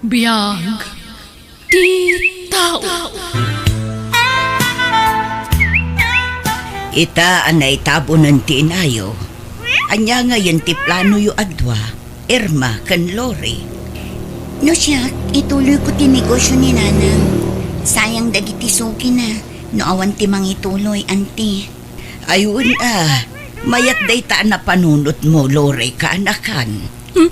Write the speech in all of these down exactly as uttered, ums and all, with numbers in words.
Biag ti tao. Ita a naitabunen ti inayo, ania ngayen ti planoyo a dua, Irma ken Lori? No siak, ituloyko ti negosio ni Nanang. Sayang dagiti sukina no awan ti mangituloy, Auntie. Ay, wen a, mayat dayta a napanunotmo, Lori, kaanakan. Hmm?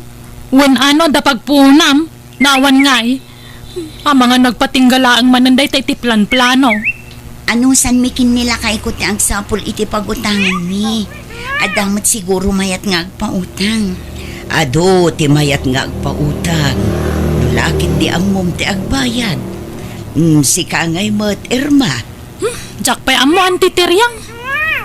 Wen a no adda pagpuonam, no awan ngay. Amangan no agpatingga laeng manen dayta iti planplano. Anusanmi ken ni lakayko ti agsapul iti pagutanganmi. Adda met siguro mayat nga agpautang. Adu ti mayat nga agpautang. No la ket di ammom ti agbayad. Hmm, sika ngay met, Irma. Hmm, diak pay ammo, Auntie Tiriang.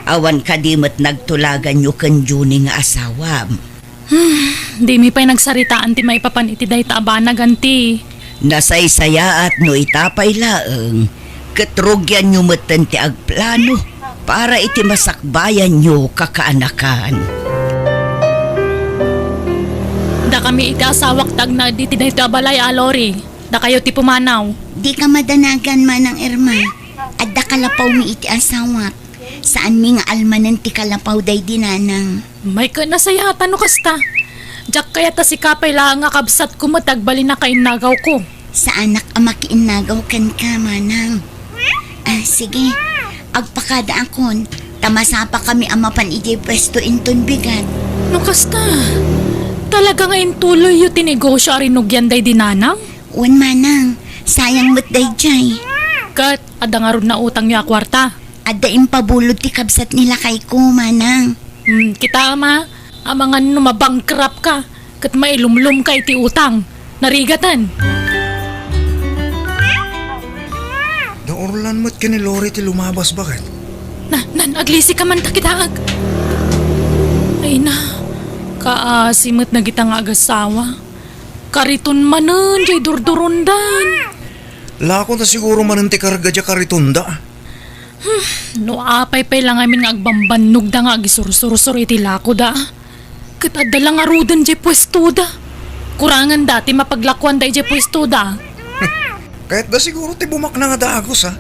Awan kadi met nagtulaganyo ken Junie nga asawam? Hmm, dimi pay nagsaritaan ti maipapan iti dayta a banag, Auntie. Nasaysayaat no ita pay laeng, ket rugianyo metten ti agplano para iti masakbayanyo, kakaanakan. Dakami iti asawak ti agnaed iti dayta a balay a, Lori. Dakayo ti pumanaw. Dika madanagan, Manang Irma. Adda kalapawmi iti asawak. Saanmi nga almanen ti kalapaw daydi Nanang. May ket nasayatan no kasta. Diak kayat a sika pay laeng a kabsatko met ti agbalin a kainnagawko. Saanak a makiinnagaw kenka, Manang. Ah, sige. Agpakadaakon, ta masapakami a mapan idiay puesto inton bigat. No kasta, talaga nga intuloyyo ti negosio a rinugian daydi Nanang? Wen, Manang, sayang met daydiay. Ket adda ngarud nautangyo a kuarta? Adda impabulod ti kabsat ni lakayko, Manang. Hmm, kitaem a, amangan no mabankrupt ka, ket mailumlom ka iti utang. Narigaten. Naurlan met ken ni Lori ti lumabas, baket. Na, nan, aglisi ka man ta kitaek. Ay na, kaasi met dagita nga agasawa. Kariton manen, jay durdurondan. Lako na siguro manen ti karga jay karitonda. Hmm, no apay pay la ngamin nga agbambannogda nga agisursursor iti lakoda. Ket adda la ngaruden jay puestoda. Kuranganda ti mapaglakuanda idiay puestoda. Kayatda siguro ti bumaknang a dagus, ha?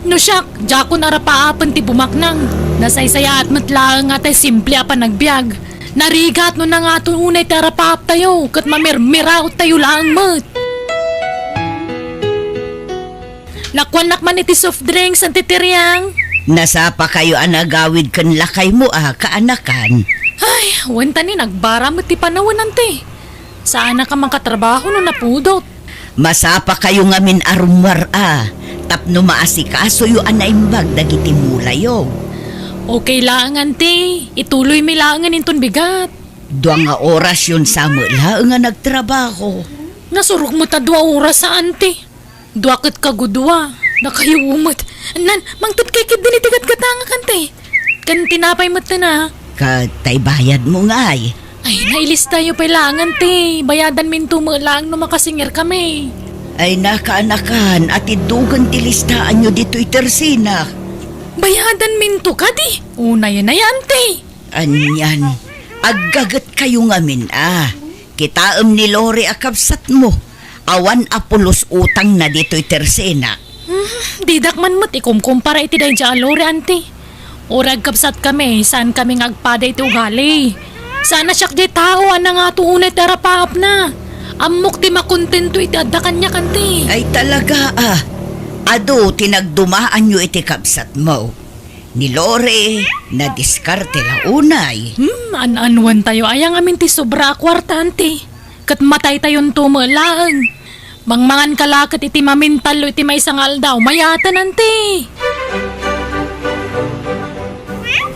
No siak, diakon arapaapen ti bumaknang. Nasaysayaat met laeng nga tay simple a panagbiag. Narigat no nangato unay ti arapaaptayo, ket mamirmiraottayo laeng met. Lakuannak man iti soft drinks, Auntie Tiriang. Nasapakayo a nagawid ken lakaymo a kaanakan. Ay, wen ta ni nagbara met ti panawen, Auntie. Saanak a makatrabaho no napudot. Masapakayo ngamin a rummuar a, tapno maasikasoyo a naimbag dagiti mulayo. Okay laeng, Auntie. Ituloymi laengen inton bigat. Dua nga orasyon sa met laeng a nagtrabaho. Nasurok met a dua oras a, Auntie. Dua ket kagudua. Nakayo met. Nan, mangted kay ketdin iti gatgatangak, Auntie. Ken tinapay met ten a. Ket tay bayadmo ngay. Ay, nailistayo pay laeng, Auntie. Bayadanminto met laeng no makasingirkami. Ay, nakaanakan, atiddogen ti listaanyo ditoy tersenak. Bayadanminto kadi? Unayen aya, Auntie. Anian, aggagetkayo ngamin a. Kitaem ni Lori a kabsatmo. Awan a pulos utangna ditoy tersenak. Hmm, didak man met ikumkumpara iti daydiay a Lori, Auntie. Uray agkabsatkami, saankami nga agpada iti ugali. Saan a siak diay tao a nangato unay ti arapaapna. Ammok ti makontento iti adda kaniak, Auntie. Ay, talaga a. Adu ti nagdumaanyo iti kabsatmo. Ni Lori, nadiskarte la unay. Hmm, an-anuentayo aya ngamin ti sobra a kuarta, Auntie? Ket mataytayonto met laeng. Mangmanganka la ket iti mamintallo iti maysa nga aldaw, mayaten, Auntie.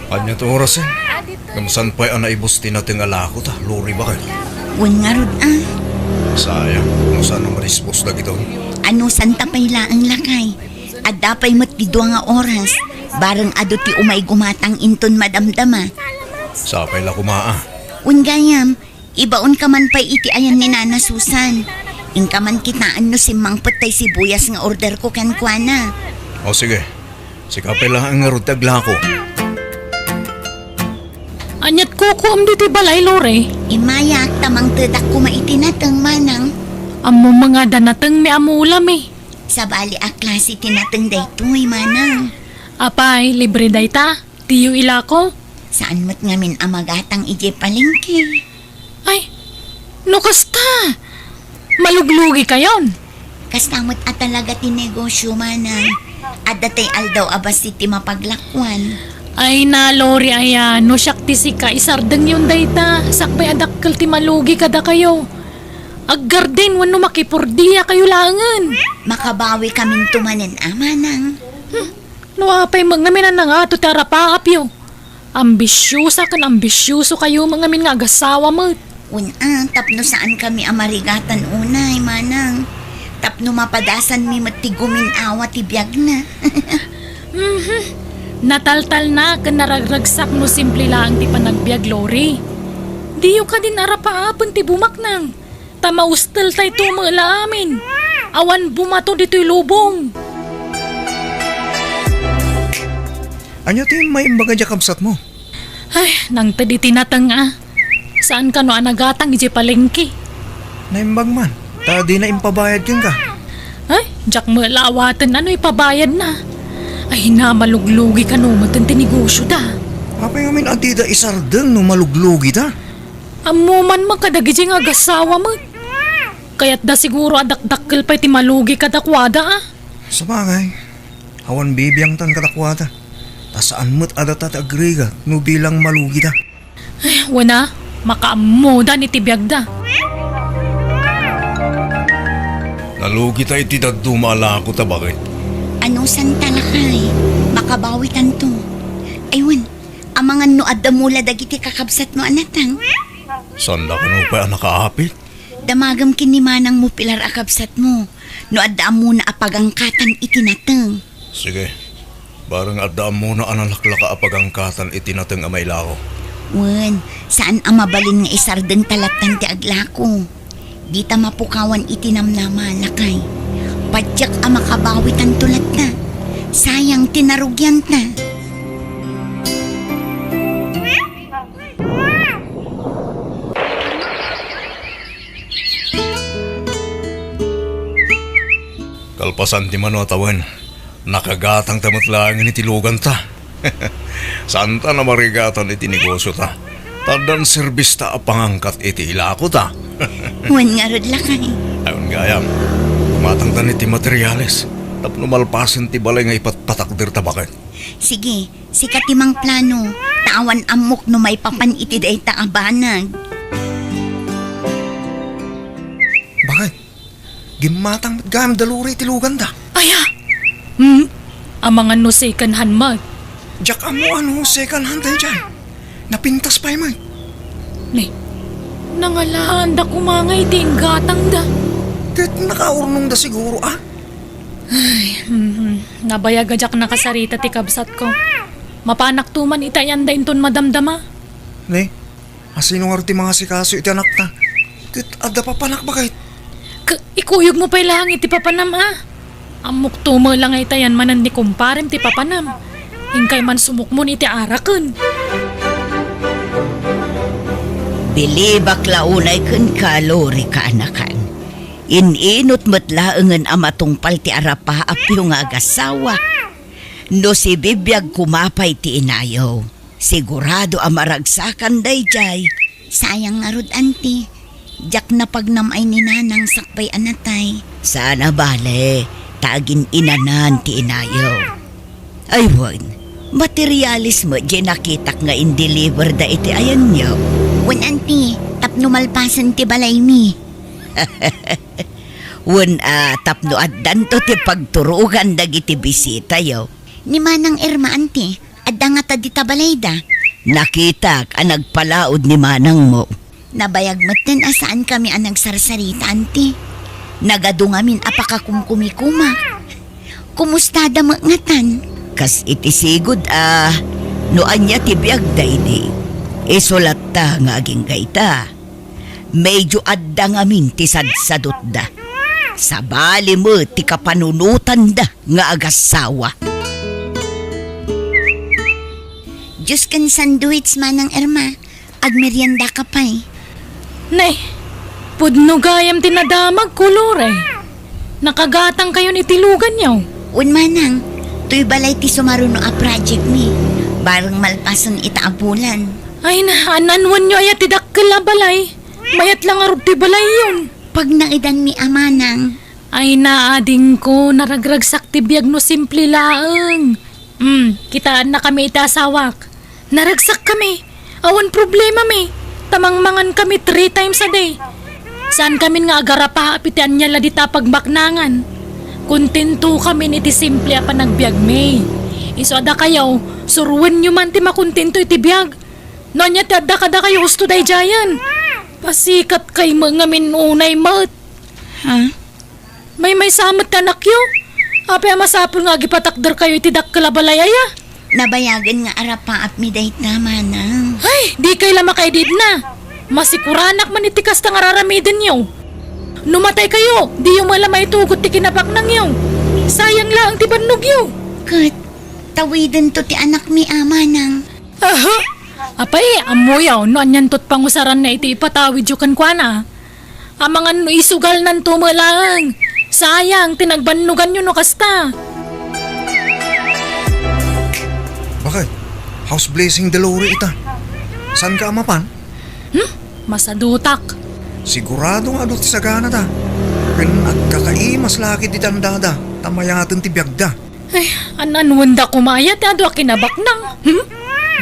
Ania ti orasen? Ngem saan pay a naibus ti nateng a lakota, Lori, baket? Wen ngarud a. Sayang, no saan a madispos dagiton. Anusanta pay laeng, lakay. Adda pay met ti dua nga oras, bareng adu ti umay gumatang inton madamdama. Sapay la koma a. Wen gayam, ibaonka man pay iti ayan ni Nana Susan. Inka man kitaen no simmangpet tay sibuyas nga orderko kenkuana. O sige, sika pay laeng ngarud ti aglako. Aniat kukuam ditoy balay, Lori? Immayak ta mangtedak koma iti nateng, manang. Ammom nga adda natengmi a mula mi. Sabali a klase ti nateng daytoy, manang. Apay, libre dayta? Diyo ilako? Saan met ngamin a magatang idiay palengke. Ay, no kasta, maluglugikayon. Kasta met a talaga ti negosyo, manang. Adda tay aldaw a bassit ti mapaglakuan. Ay na, Lori, aya, no siak ti sika, isardengyon dayta, sakbay a dakkel ti malugi kadakayo. Aggarden wenno makipurdiakayo laengen. Makabawi kaminto manen a, manang. Hmm, no apay met ngamin a nangato ti arapaapyo. Ambisiosa ken ambisioso kayo met ngamin nga agasawa met. Wen a, tapno saan kami a marigatan unay, manang. Tapno mapadasanmi met ti gumin-awa ti biagna. Mhm. Nataltalna ken naragragsak no simple laeng ti panagbiag, Lori. Diyo kadin arapaapen ti bumaknang. Ta mausteltayto met la amin. Awan bumato ditoy lubong. Ania ti maimbaga diay kabsatmo? Ay, nangted iti nateng a. Saan kano a nagatang idiay palengke? Naimbag man, ta dina impabayad kenka. Ay, diak met la awaten no ipabayadna. Ay na, maluglugi kano met ti negosyoda. Apay ngamin a dida isardeng no maluglugida? Ammo man met kadagiti nga agasawa met. Kayatda siguro a dakdakkel pay ti malugi kadakuada, a? Sabagay, awan bibiangtan kadakuada. Ta saan met a data ti agrigat no bilang malugida. Ay, wen a, makaammodan iti biagda. Nalugita iti dadduma a lakota, baket. Anusanta, lakay? Makabawitanto. Ay, wen, amangan no adda mula dagiti kakabsatmo a nateng. Saanda kano pay a nakaapit? Damagem ken ni manangmo pilar a kabsatmo no adda ammona a pagangkatan iti nateng. Sige. Bareng adda ammona a nalaklaka a pagangkatan iti nateng a mailako. Wen, saan a mabalin nga isardengta lattan ti aglako. Dita mapukawan iti namnama, lakay. Patiek a makabawitanto latta. Sayang ti narugianta. Kalpasan ti mano a tawen, nakagatangta met laengen iti luganta. Saanta a marigatan iti negosyota. Ta addan serbista a pangangkat iti ilakota. Wen ngarud, lakay. Ay, wen gayam. Gumatangtan iti materiales tapno malpasen ti balay nga ipatpatakderta, baket. Sige, sika ti mangplano, ta awan ammok no maipapan iti dayta a banag. Baket, gimmatang met gayam da Lori iti luganda. Aya! Hmm? Amangan no second hand met. Diak ammo a no second hand daydiay. Napintas pay met. Ne, nangalaanda koma nga iti inggatangda. Ket nakaurnongda siguro, a? Ay, mhm. Nabayag a diak nakasarita ti kabsatko. Mapanakto man iti ayanda inton madamdama. Ne, asino ngarud ti mangasikaso iti anakta? Ket adda papanak, baket. K-, ikuyogmo pay laeng iti papanam, a? Ammokto met la nga itayan manen ni kumparem ti papanam. Inkay man sumukmon iti araken. Bilibak la unay kenka, Lori, kaanakan. In-inut met laengen a matungpal ti arapaapyo nga agasawa. No sibibiag koma pay ti inayo, sigurado a maragsakan daydiay. Sayang ngarud, anti. Diak napagnam-ay ni nanang sakbay a natay. Saan a bale, ta agin-inanan ti inayo. Ay wen, materialis met diay nakitak nga in-deliverda iti ayanyo. Wen, anti, tapno malpasen ti balaymi. Wen a, tapno addanto ti pagturogan dagiti bisitayo. Ni Manang Irma, anti, adda ngata dita balayda? Nakitak a nagpalaod ni manangmo. Nabayag metten a saankami a nagsarsarita, anti. Nagadu ngamin a pakakumkumikuma. Kumustada met ngatan? Kas iti sigud a, no ania ti biagda idi, isu latta nga agingga ita. Medyo adda ngamin ti sadsadutda. Sabali met ti kapanunotanda nga agasawa. Juice ken sandwich, Manang Irma. Agmeriendaka pay. Nay, Pudno gayam ti nadamagko, Lore. Nakagatangkayon iti luganyo. Wen, manang, toy balay ti sumaruno a project mi. Bareng malpasen ita a bulan. Ay na, an-anwanyo aya ti dakkel a balay? Mayat la ngarud ti balayyon. Pagnaedanmi a manang. Ay na, adingko, naragragsak ti biag no simple laeng. Hmm, kitaennakami iti asawak. Naragsakkami. Awan problemami. Ta mangmangankami three times a day. Saankamin nga agarapaap iti ania la dita a pagbaknangan. Kontentokamin iti simple a panagbiagmi. Isu a dakayo, suroenyo man ti makontento iti biag. No ania ti adda kadakayo husto daydiayen? Pasikatkay met ngamin unay met. Ha? Maymaysa met ti anakyo. Apay a masapul nga agipatakderkayo iti dakkel a balay aya? Nabayagen nga arapaapmi dayta, manang. Ay, dikay la makaididna. Masikuranak man iti kasta nga raramidenyo. No mataykayo, diyo met la maitugot ti kinabaknangyo. Sayang laeng ti bannogyo. Ket, tawidento ti anakmi a, manang. Aha! Apay, ammoyo no anianto ti pangusaranna iti ipatawidyo kenkuana. Amangan no isugalnanto met laeng. Sayang ti nagbannoganyo no kasta. Bakit? House blessing da Lori ita. Saanka a mapan? Hmm? Masadutak. Sigurado nga adu ti saganada. Ken agkakaimas la ketdi dandada, ta mayaten ti biagda. Ay, an-anwenda koma aya ti adu a kinabaknang? Hmm?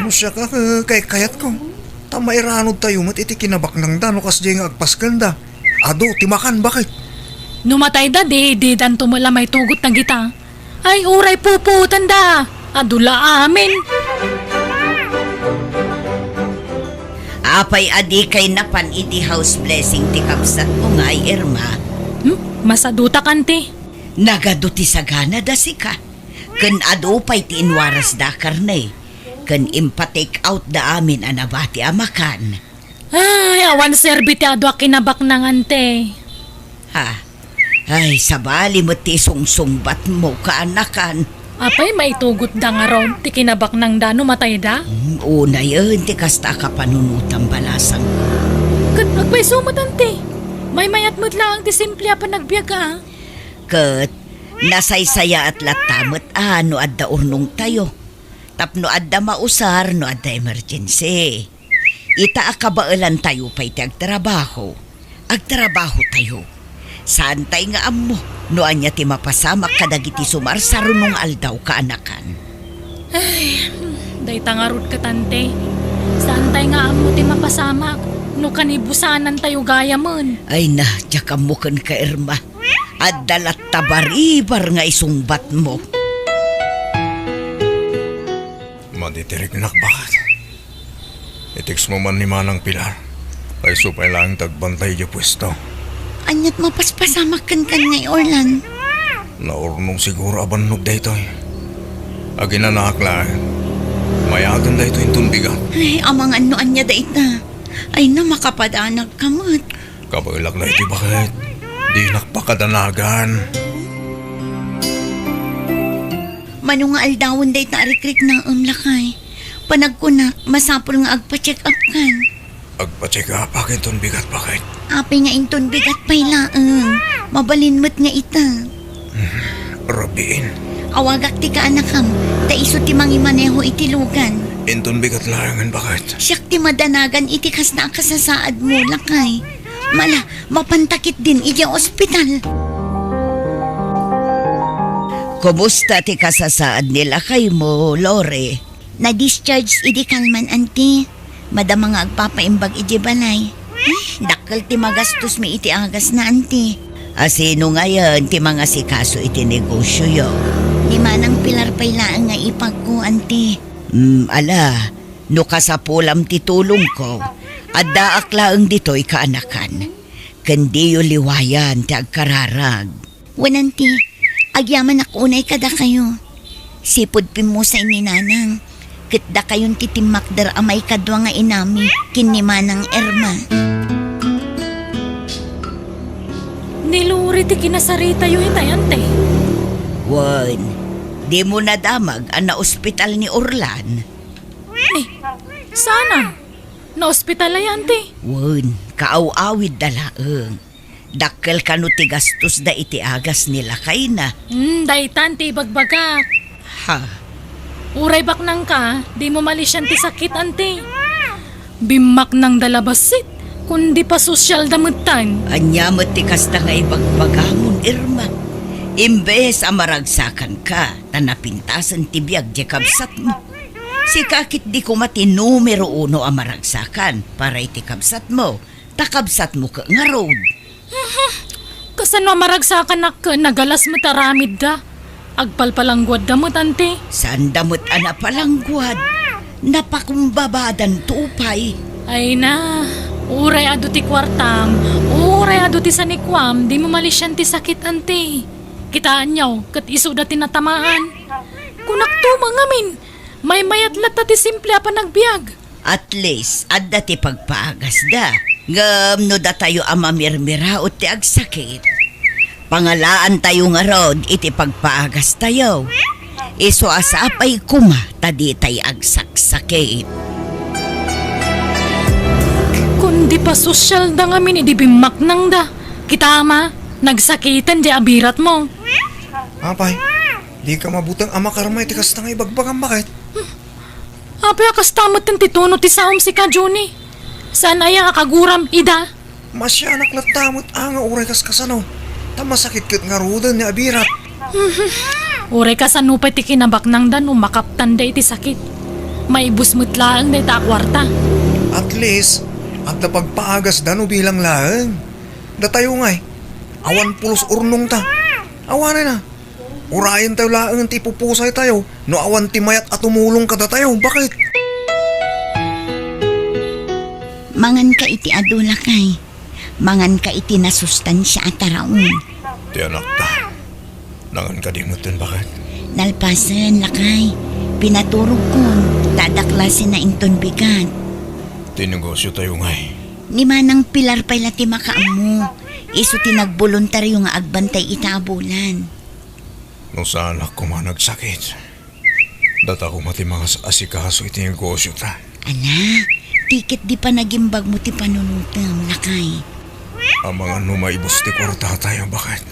No siak a, kaykayatko. Ta mairanudtayo met iti kinabaknangda no kasdiay nga agpaskenda. Adu ti makan, bakit? No matayda, di, didanto met la maitugot dagita. Ay, uray pupuotanda. Adu la amin. Apay a dikay napan iti house blessing ti kabsatmo nga ay Irma? Hmm? Masadutak, anti. Nagadu ti saganada sika. Ken adu pay ti inwarasda a karne. Ken impa-take out da amin a nabati a makan. Ay, awan serbi ti adu a kinabaknang, anti. Ha? Ay, sabali met ti isungsungbatmo, kaanakan. Apay, maitugotda ngarud ti kinabaknangda no matayda? Hmm, unayen ti kasta a kapanunotam, balasang. Ket agpayso met, anti. Maymayat met laeng ti simple a panagbiag, a. Ket nasaysayaat latta met a no adda urnongtayo. Tapno adda mausar no adda emergency. Ita a kabaelantayo pay ti agtrabaho, agtrabahotayo. Saantay nga ammo no ania ti mapasamak kadagiti sumarsaruno nga aldaw, kaanakan. Ay, dayta ngarud ket, anti. Saantay nga ammo ti mapasamak no kanibusanantayo gayamen. Ay na, diak ammo kenka, Irma. Adda latta baribar nga isungbatmo. Maditiriknak, baket. I-text mo man ni Manang Pilar. Payso pay laeng ti agbantay idiay puesto. Aniat mapaspasamak kenka ngay, Orlan? Naurnong siguro a bannog daytoy. Aginanaak laeng. Mayaten daytoy inton bigat. Ay, amangan no ania dayta. Ay na, makapadanagka met. Kabaelak daytoy, baket. Dinak pakadanagan. Mano nga aldawen dayta a rikriknaem, lakay? Panagkunak, masapul nga agpa-check up kan. Agpa-check up ak inton bigat, baket. Apay nga inton bigat pay laeng? Mabalin met nga ita. Hmm, rabiin. Awagak ti kaanakam, ta isu ti mangimaneho iti lugan. Inton bigat laengen, baket. Siak ti madanagan iti kasta a kasasaadmo, lakay. Mala, mapanta ketdin idiay ospital. Kumusta ti kasasaad ni lakaymo, Lore? Na-discharge idi kalman, anti. Madama nga agpapaimbag idiay balay. Eh, dakkel ti magastosmi iti agasna, anti. A, sino ngayen ti mangasikaso iti negosioyo? Ni Manang Pilar pay laeng nga ipagko, anti. Hmm, ala, no kasapulam ti tulongko, addaak laeng ditoy, kaanakan. Ken diyo liwayan ti agkararag. Wen, anti, agyamanak unay kadakayo. Sipud pimmusay ni Nanang, ket dakayon ti timmakder a maikadua nga inami ken ni Manang Irma. Ni Lori ti kinasaritayo itay, anti? Wen, dimo nadamag a naospital ni Orlan? Ni, sana? Naospital aya, anti? Wen, Kaaw-awidda laeng. Dakkel kano ti gastosda iti agas ni lakayna. Hmm, daytan ti ibagbagak. Ha? Uray baknangka, dimo malisian ti sakit, anti. Bimmaknangda la bassit, kundi pasosyalda metten. Ania met ti kasta nga ibagbagamon, Irma? Imbes a maragsakanka, ta napintasen ti biag ti kabsatmo. Sika ket di koma ti numero uno a maragsakan para iti kabsatmo, ta kabsatmo ket ngarud. Kasano a maragsakanak ket nagalas met aramidda? Agpalpalangguadda met, anti. Saanda met a napalangguad. Napakumbabadanto pay. Ay na, uray adu ti kuartam, uray adu ti sanikuam, dimo malisian ti sakit, anti. Kitaenyo, ket isuda ti natamaan. Kunakto, mangamin, maymayat latta ti simple a panagbiag. At least, adda ti pagpaagasda. Ngem no datayo a mamirmiraut ti agsakit, pangalaantayo ngarud iti pagpaagastayo. Isu a sapay koma ta ditay agsaksakit. Kundi pasosyalda ngamin idi bimmaknangda. Kita, ama, nagsakiten di abiratmo. Apay, dika mabuteng a makarma iti kasta nga ibagbagam, baket? Apay a kasta metten ti tuno ti saom sika, Junie? Saan aya a kaguram ida? Masianak latta met a nga uray kaskasano, ta masakit ket ngaruden ni abirat. Uray kasano pay ti kinabaknangda no makaptanda iti sakit. Maibus met laeng dayta a kuarta. At least, adda pagpaagasda no bilang laeng. Datayo ngay, awan pulos urnongta. Awanen a. Urayentayo laeng ti ipupusaytayo no awan ti mayat a tumulong kadatayo. Baket? Manganka iti adu, lakay. Manganka iti nasustansia a taraon. Ti anakta. Nangan kadi metten, baket? Nalpasen, lakay. Pinaturogkon, ta adda klasenna inton bigat. Ti negosiotayo ngay. Ni Manang Pilar pay la ti makaammo. Isu ti nagboluntaryo nga agbantay ita a bulan. No saanak koma nagsakit, data koma ti mangas-asikaso iti negosiota. Ala, ti ket di panagimbagmo ti panunotem, lakay. Amangan no maibus ti kuartatayo, baket?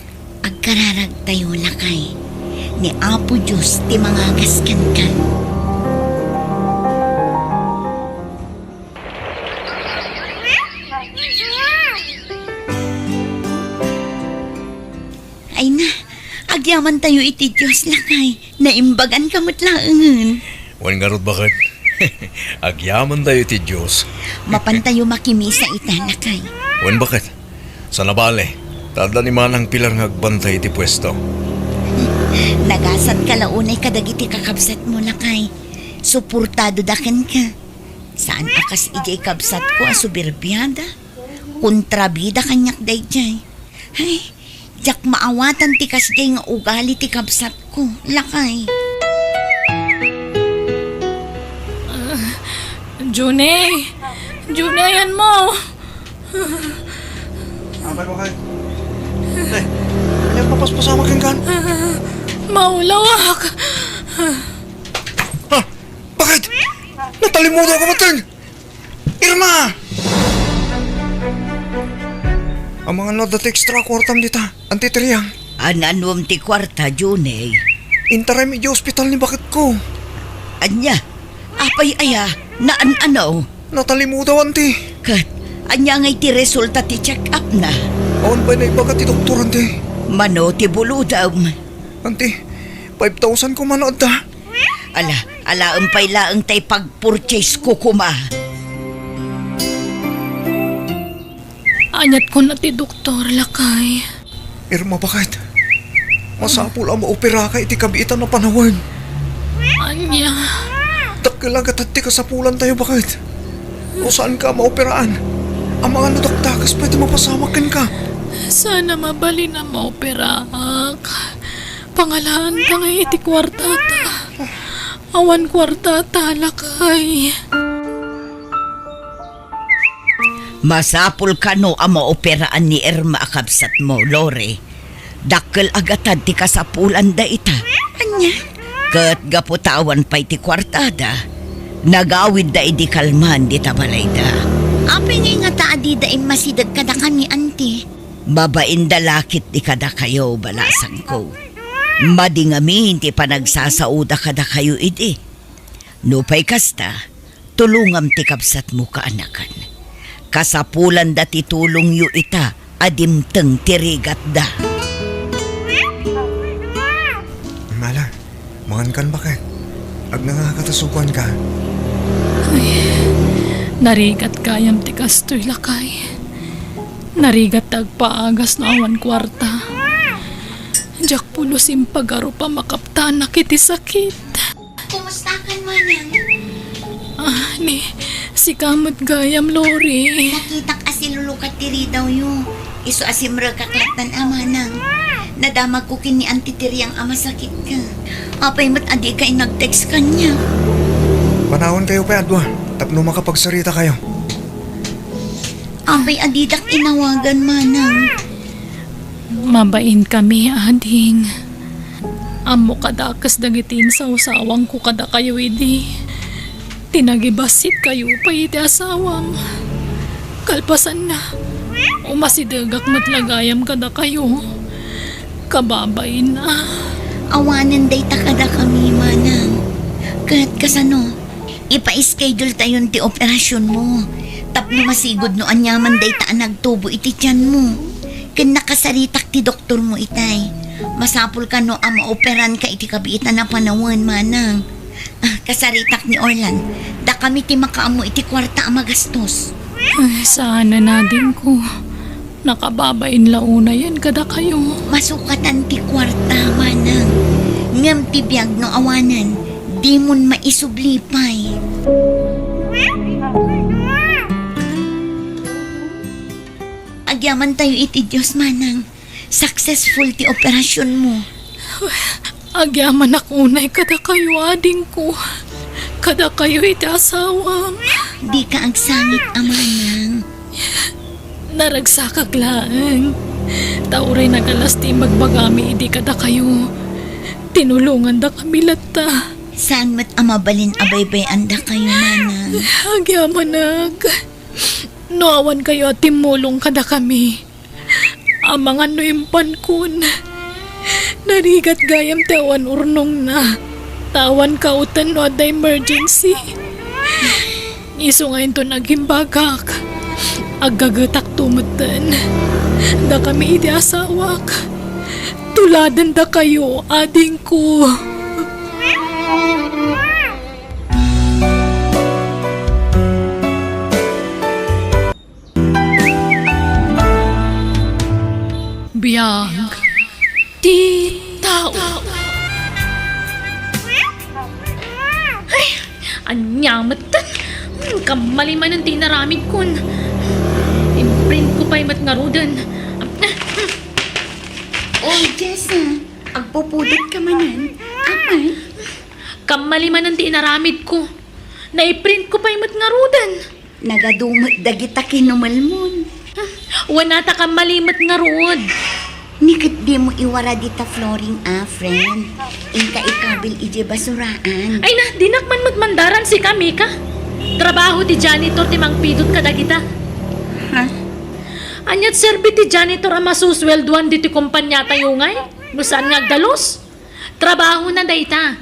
Agkararagtayo, lakay. Ni Apo Dios ti mangagas kenka. Ay na, agyamantayo iti Dios, lakay. Naimbaganka met laengen. Wen ngarud, baket? Agyamantayo iti Dios. Mapantayo makimisa ita, lakay. Wen, baket? Saan a bale, ta adda ni Manang Pilar nga agbantay iti puesto. Nagasatka la unay kadagiti kakabsatmo, lakay. Suportadoda kenka. Saan a kas idiay kabsatko a suberbiada. Kontrabida kaniak daydiay. Ay, diak maawatan ti kasdiay nga ugali ti kabsatko, lakay. Junie! Junie, ayanmo! Apay, baket? Ay, ania ti mapaspasamak kenka? Maulawak! Ha? Baket? Natalimudaw ka metten? Irma! Amangan no adda ti extra a kuartam dita, Anti Triang. An-anuem ti kuarta, Junie? Intaraymi idiay ospital ni baketko. Ania? Apay aya? Naan-ano? Natalimudaw, Anti. Ket, ania ngay ti resulta ti check-up na? Awan pay naibaga ti doktor, Anti. Mano ti bulodem? Anti, five thousand koma no adda. Ala, alaem pay laeng tay pag-purchase ko koma. Aniat kuna ti doktor, lakay? Irma, baket? Masapul a maoperaka iti kabiitan a panawen. Ania? Dakkel a gatad ti kasapulantayo, baket? No saanka a maoperaan, amangan no dakdakas pay ti mapasamak kenka. Saan a mabalin a maoperaak. Pangalaanta ngay iti kuartata. Awan kuartata, lakay. Masapul kano a maoperaan ni Irma a kabsatmo, Lore. Dakkel a gatad ti kasapulanda ita. Ania? Ket gapu ta awan pay ti kuartada, nagawidda idi kalman dita balayda. Apay ngay ngata a dida immasideg kadakami, Auntie? Mabainda la ketdi kadakayo, balasangko. Madi ngamin ti panagsasaoda kadakayo idi. Nupay kasta, tulongam ti kabsatmo, kaanakan. Kasapulanda ti tulongyo ita a dimteng ti rigatda. Mala, mangankan baket. Agnangaka ta sukuanka. Ay, narigat gayam ti kastoy, lakay. Narigat ti agpaagas no awan kuarta. Diak pulos impagarup a makaptanak iti sakit. Kumustakan, manang? Ah, ni, sika met gayam, Lori. Nakitak a silulukat ti ridawyo. Isu a simrekak lattan a, manang. Nadamagko ken ni Auntie Tiriang a masakitka. Apay met a dika inag-text kaniak? Panawankayo pay a dua tapno makapagsaritakayo. Apay a didak inawagan, manang? Mabainkami, ading. Ammok a dakes dagiti insawsawangko kadakayo idi. Ti nagibassit kayo pay iti asawam. Kalpasanna, umasidegak met la gayam kadakayo. Kababain a. Awanen dayta kadakami, manang. Ket kasano? Ipa-schedule tayon ti operasionmo. Tapno masigud no aniaman dayta a nagtubo iti tianmo. Ken nakasaritak ti doktormo itay. Masapul kano a maoperanka iti kabiitan a panawen, manang. Ah, kasaritak ni Orlan. Dakami ti makaammo iti kuarta a magastos. Ay, saan a, adingko. Nakababain la unayen kadakayo. Masukatan ti kuarta, manang. Ngem ti biag no awanen, dimon maisubli pay. Agyamantayo iti Dios, manang. Successful ti operasionmo. Agyamanak unay kadakayo, adingko. Kadakayo iti asawam. Dika agsangit a, manang. Naragsakak laeng. Ta uray nagalas ti imbagbagami idi kadakayo. Tinulongandakami latta. Saan met a mabalin a baybay-andakayo, manang. Agyamanak. No awan kayo a timmulong kadakami, amangan no impankon. Narigat gayam ti awan urnongna. Ta awan kauten no adda emergency. Isu nga inton agimbagak, aggagetakto metten. Dakami iti asawak. Tuladendakayo, adingko. Biag ti tao. Ay, ania met? Hmm, kammali manen ti inaramidkon. Imprintko pay met ngaruden. Oy, Jessa, agpupudot ka manen? Apay? Kammali manen ti inaramidko. Naiprintko pay met ngaruden. Nagadu met dagita kinumelmon. Wen a ta kammali met ngarud. Ni ket dimo iwara dita flooring a, friend. Inka ikabil idiay basuraan. Ay na, dinak man met mandaran sika, Mika. Trabaho ti janitor ti mangpidot kadagita. Ha? Aniat serbi ti janitor a masusweldoan ditoy kompaniatayo ngay? No saan nga agdalus? Trabahona dayta.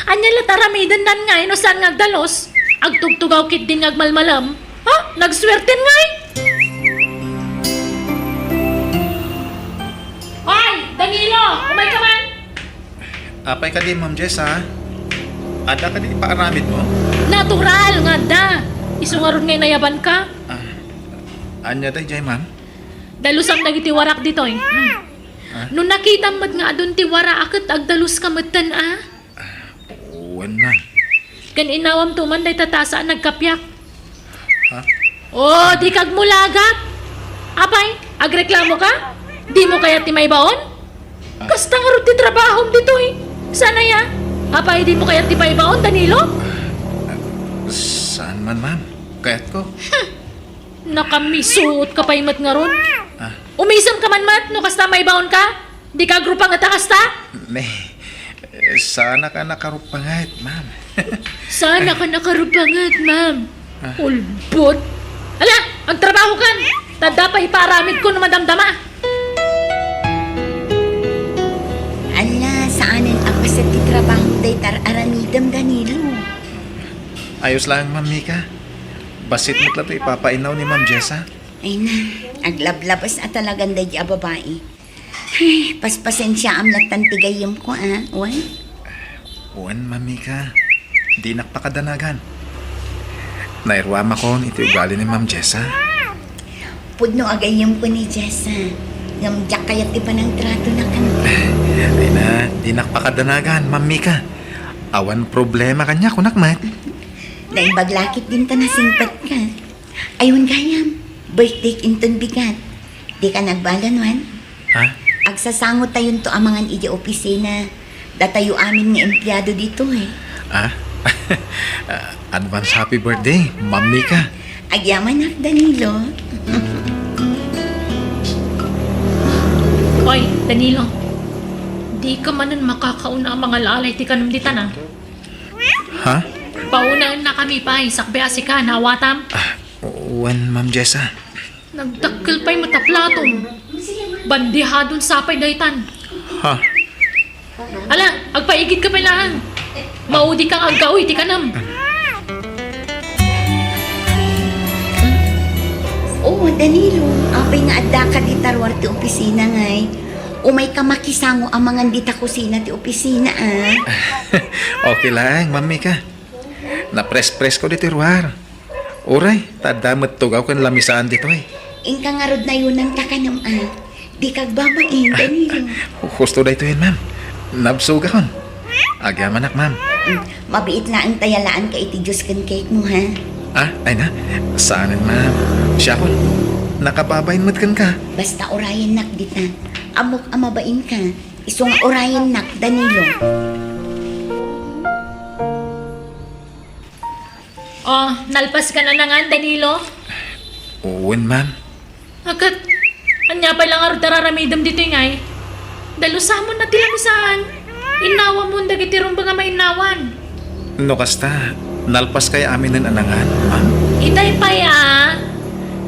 Ania la ti aramidennan ngay no saan nga agdalus? Agtugtugaw ketdin nga agmalmalem? Ha? Nagsuerten ngay? Hoy, Danilo! Umay ka man! Apay kadi, Ma'am Jess, ha? Adda kadi paaramidmo? Natural nga adda! Isu ngarud nga inayabanka. Ah, ania daydiay, ma'am? Dalusam dagiti warak ditoy. Hmm. Ah? No nakitam met nga adun ti wara a ket agdaluska metten a? Wen, ma'am. Ken inawamto man dayta tasa a nagkapiak. Ha? Oh, dika agmulagak. Apay, agreklamoka? Dimo kayat ti maibaon? Ah. Kasta ngarud ti trabahom ditoy. Saan aya? Apay, dimo kayat ti maibaon, Danilo? Saan man, ma'am. Kayatko. Hmm. Nakamisuotka pay met ngarud. Ah. Umisemka man met no kasta maibaonka. Dika agrupanget a kasta? Ne, saanaka a nakarupanget, ma'am. Saanaka a nakarupanget, ma'am? Ah. Ulbod. Ala, agtrabahokan! Ta adda pay ipaaramidko no madamdama. Ala, saanen a paset ti trabaho dayta ar-aramidem, Danilo. Ayos laeng, Ma'am Mika. Bassit met latta ipapainaw ni Ma'am Jessa. Ay na, aglablabas a talagan daydi a babai. Ay, paspasensiaam lattan ti gayyemko, a, wen? Wen, Ma'am Mika. Dinak pakadanagan. Nairuamakon iti ugali ni Ma'am Jessa. Pudno a gayyemko ni Jessa. Ngem diak kayat ti panangtratona kenka. Ay na, dinak pakadanagan, Ma'am Mika. Awan problema kaniak, kunak met. Naimbag la ketdin ta nasingpetka. Ay, wen gayam, birthday inton bigat. Dika nagbalin, wen? Ha? Agsasangotayonto a mangan idiay opisina. Datayo amin nga empleado ditoy. Ah? Advance happy birthday, Ma'am Mika. Agyamanak, Danilo. Oy, Danilo. Dika manen makakauna a mangalalay ti kanem ditan, a. Ha? Paunaennakami pay, sakbay a sika, naawatam? Ah, wen, Ma'am Jessa. Nagdakkel pay met a platom. Bandihadon sa pay daytan. Ha? Ala, agpaigidka pay laeng. Maudika nga aggaw iti kanem. Oh, Danilo, apay nga addaka dita ruar ti opisina ngay? Umayka makisango a mangan dita kusina ti opisina, a? Okay laeng, Ma'am Mika. Napres-presko ditoy ruar. Uray, ta adda met tugaw ken lamisaan ditoy. Inka ngarud nayonanta kanem, a. Dika agbabain, Danilo. Husto daytoyen, ma'am. Nabsogakon. Agyamanak, ma'am. Mm, mabiit laeng ta yalaanka iti juice ken cake mo, ha? Ah, ay na. Saanen, ma'am. Siakon. Nakababain met kenka. Basta urayennak dita. Ammok a mabainka. Isu nga urayennak, Danilo. Oh, nalpaskan a nangan, Danilo? Wen, ma'am. Akat, ania pay la ngarud ti ar-aramidem ditoy ngay? Dalusamon na ti lamisaan. Innawamon dagiti rumbeng a mainnawan. No kasta, nalpaskay aminen a nangan, ma'am? Itay pay a.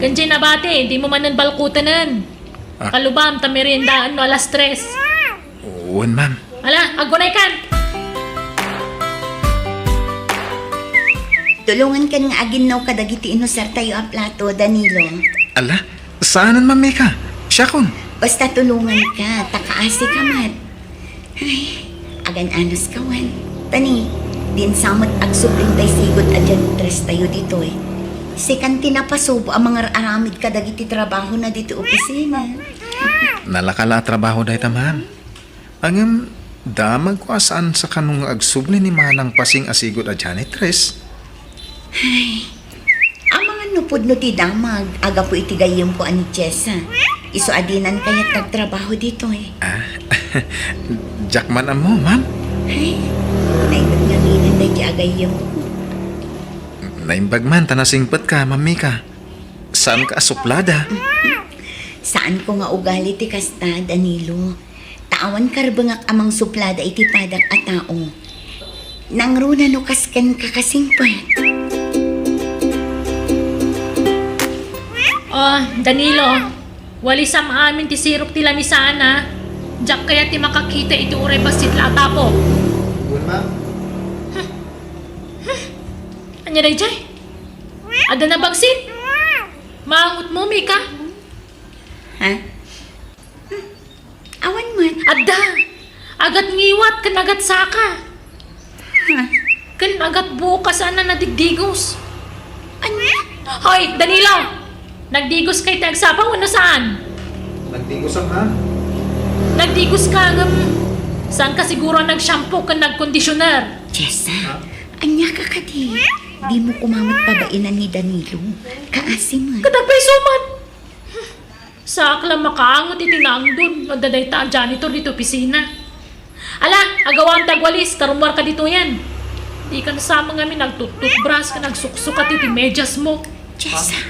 Ken diay nabati, dimo manen balkutenen. Ah. Kalubam ta meriendaan no alas tres. Wen, ma'am. Ala, aggunaykan! Tulongankan nga aginnaw kadagiti inusartayo a plato, Danilo. Ala, saanen, Ma'am Mika. Siakon. Basta tulonganka, ta kaasika met. Ay, agan-anos ka wen. Tani, diin sa met agsubli tay sigud a janitrestayo ditoy. Sikan ti napasubo a mangar-aramid kadagiti trabahona ditoy opisina. Nalaka la a trabaho dayta, ma'am. Ngem, damagko a saan sa kano nga agsubli ni Manang Pasing a sigud a janitress. Ay, amangan no pudno ti damag a gapu iti gayyemko a ni Jessa. Isu a dinan kayat agtrabaho ditoy. Ah, diak man ammo, ma'am. Ay, naimbag ngaminen daydi a gayyemko. Naimbag man ta nasingpetka, Ma'am Mika. Saanka a suplada? Saanko nga ugali ti kasta, Danilo. Ta awan karbengak a mangsuplada iti padak a tao. Nangruna no kasken kakasingpet. Oh, Danilo, walisam amin ti sirok ti lamisaan, a. Diak kayat ti makakita iti uray bassit la a tapo. Wen, ma'am. Ania daydiay? Adda nabagsit? Maangotmo, Mika? Ha? Hmm. Awan met. Adda! Agat ngiwat ken agat saka. Ha? Ken agat buok a saan a nadigdigos. Ania? Hoy, Danilo! Nagdigoska iti agsapa wenno saan? Nagdigosam, ha? Nagdigoska ngem saanka siguro a nag-shampoo ken nag-conditioner. Jessa, ha? Ania ka kadi? Dimo koma met pabainan ni Danilo. Kaasi met. Ket apay isu met? Saak la makaangot iti naangdon no adda dayta a janitor ditoy opisina. Ala, agawam ti agwalis, ta rummuarka ditoyen. Dika sa met ngamin nagtututbras ken nagsuksukat iti mediasmo. Jessa.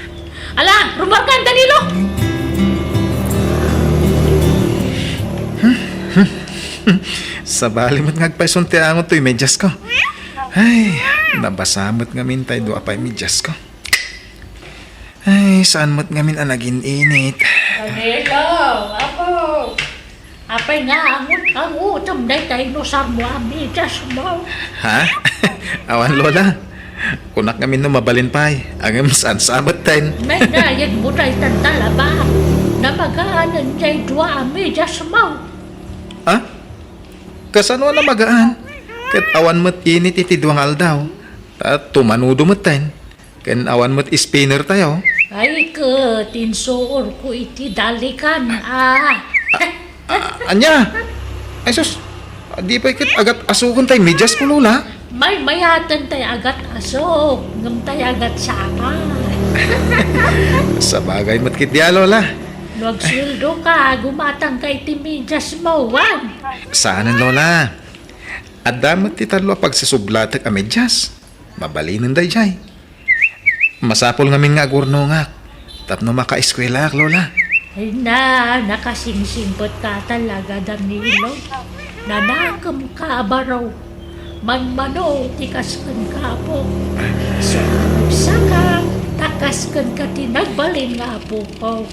Ala, rummuarkan, Danilo! Sabali met nga agpayson ti angot toy mediasko. Ay, nabasa met ngamin tay dua pay mediasko. Ay, saan met ngamin a nagin-init? Danilo, apo. Apay nga angut-angutem dayta inusarmo a mediasmo? Ha? Awan, Lola. Kunak ngamin no mabalin pay. Ngem saan sa metten? Naynayegmo daytan talaba. Namagaanen jay dua a mediasmo. Ha? Kasano a namagaan? Ket awan met init iti dua nga aldaw. Ta tumanudo metten. Ken awan met spinner tayo. Ay, ket insuorko iti dalikan, a. A-, ania? Ay, sus. Di pay ket agat-asoken tay medias ko, Lola. Maymayaten tay agat-asok, ngem tay agatsaka. Sabagay met ketdi a, Lola. No agsueldoka, gumatangka iti mediasmo, wen? Saanen, Lola. Adda met ti tallo a pagsusublatek a medias. Mabalinen daydiay. Masapul ngamin nga agurnongak tapno makaeskuelaak, Lola. Ay na, nakasingsingpetka talaga, Danilo. Nanakemka a baro. Manmano ti kas kenka, apo. Sumagsak ka, ta kas kenka ti nagbalin nga apoko.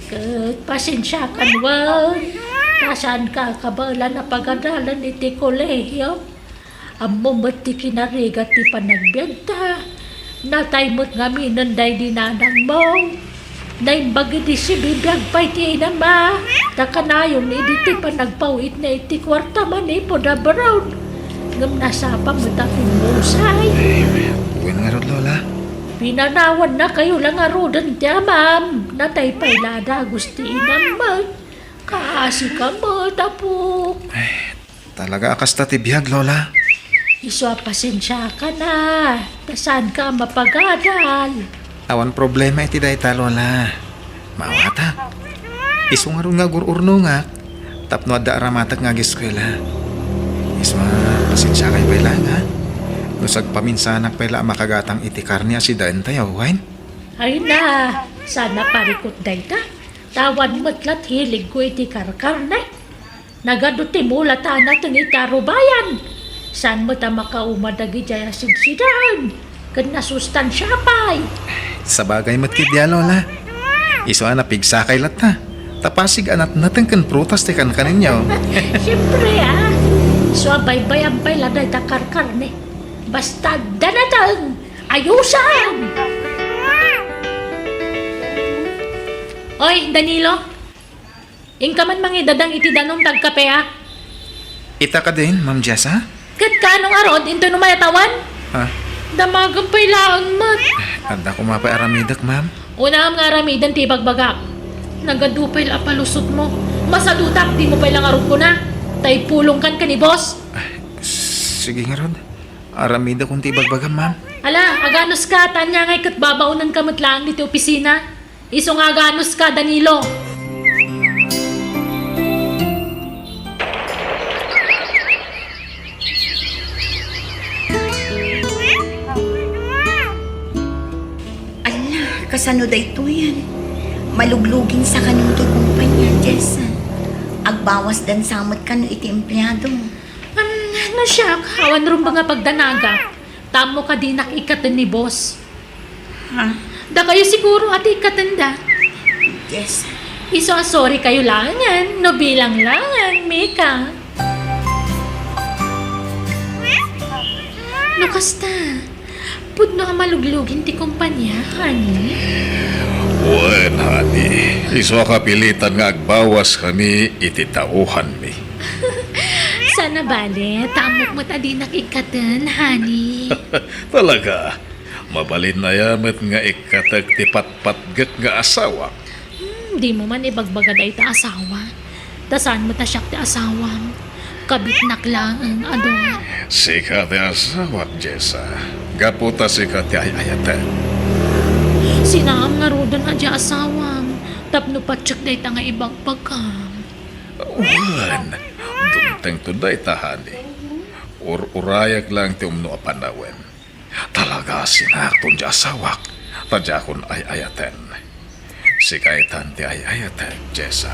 Ket pasensiakan wen, ta saanka a kabaelan a pagadalan iti kolehio. Ammom met ti kinarigat ti panagbiagta. Natay met ngaminen daydi nanangmo. Naimbag idi sibibiag pay ti inama, ta kanayon idi ti panagpaw-itna iti kuarta manipud abroad. Ngem nasapa met a pimmulsay. Wen ngarud, Lola? Pinanawannakayo la ngaruden ti amam. Natay pay la a dagus ti inam met. Kaasika met, apo. Talaga a kasta ti biag, Lola. Isu a pasensiakan a, ta saanka a mapagadal. Awan problema iti dayta, Lola. Maawatak. Isu ngarud nga agur-urnongak tapno adda aramatek nga ageskuela. Isu a pasensiakay pay laeng, ha? No sagpaminsanak pay la a makagatang iti karne a sidaentayo, wen? Ay na, saan a parikut dayta. Ta awan met lat hiligko iti karkarne. Nagadu ti mula ta nateng iti arubayan. Saan met a makauma dagidiay a sidsidaan ken nasustansia pay. Sabagay met ketdi a, Lola. Isu a napigsakay latta. Ta pasig a natnateng ken prutas ti kankanenyo. Siempre, a. Isu a baybay-am pay la dayta karkarne. Basta adda nateng, ayusan! Oy, Danilo, inka man mangidadang iti danum ta agkape, a. Ita kadin, Ma'am Jessa? Ket kaano ngarud, intoy no mayat awan? Ha? Damagem pay laeng met. Adda koma pay aramidek, ma'am. Unam nga aramiden ti ibagbagak. Nagadu pay la a palusotmo. Masadutak, dimo pay la ngarud kuna. Ta ipulongkan ken ni boss. Sige ngarud. Aramidakon ti ibagbagam, ma'am. Ala, aganuska, ta ania ngay ket babaonenka met laeng ditoy opisina? Isu nga aganuska, Danilo. Ala, kasano daytoyen? Maluglugin sa kano ti kumpanya, Jessa. Agbawasdan sa met kano iti empleado. Am, no siak, awan rumbeng a pagdanagak. Ta ammo ka dinak ikkaten ni boss. Ha? Dakayo siguro a ti ikkatenda. Yes. Isu a sorry kayo laengen, no bilang laeng, Mika. No kasta, pudno a maluglugin ti kompania, honey? Wen, honey. Isu a kapilitan nga agbawas kami iti tauhanmi. Saan a bale, ta ammok met a dinak ikkaten, honey. Talaga, mabalin aya met nga ikkatek ti patpatgek nga asawak? Hmm, dimo man ibagbaga dayta asawa. Ta saan met a siak ti asawam. Kabitnak laeng, Ador. Sika ti asawak, Jessa. Gapu ta sika ti ay-ayatek. Sinaam ngaruden a di asawam. Tapno patiek dayta nga ibagbagam. Wen, dumtengto dayta, honey. Ur-urayek laeng ti umno a panawen. Talaga a sinakton ti asawak, ta diakon ay-ayaten. Sika itan ti ay-ayatek, Jessa.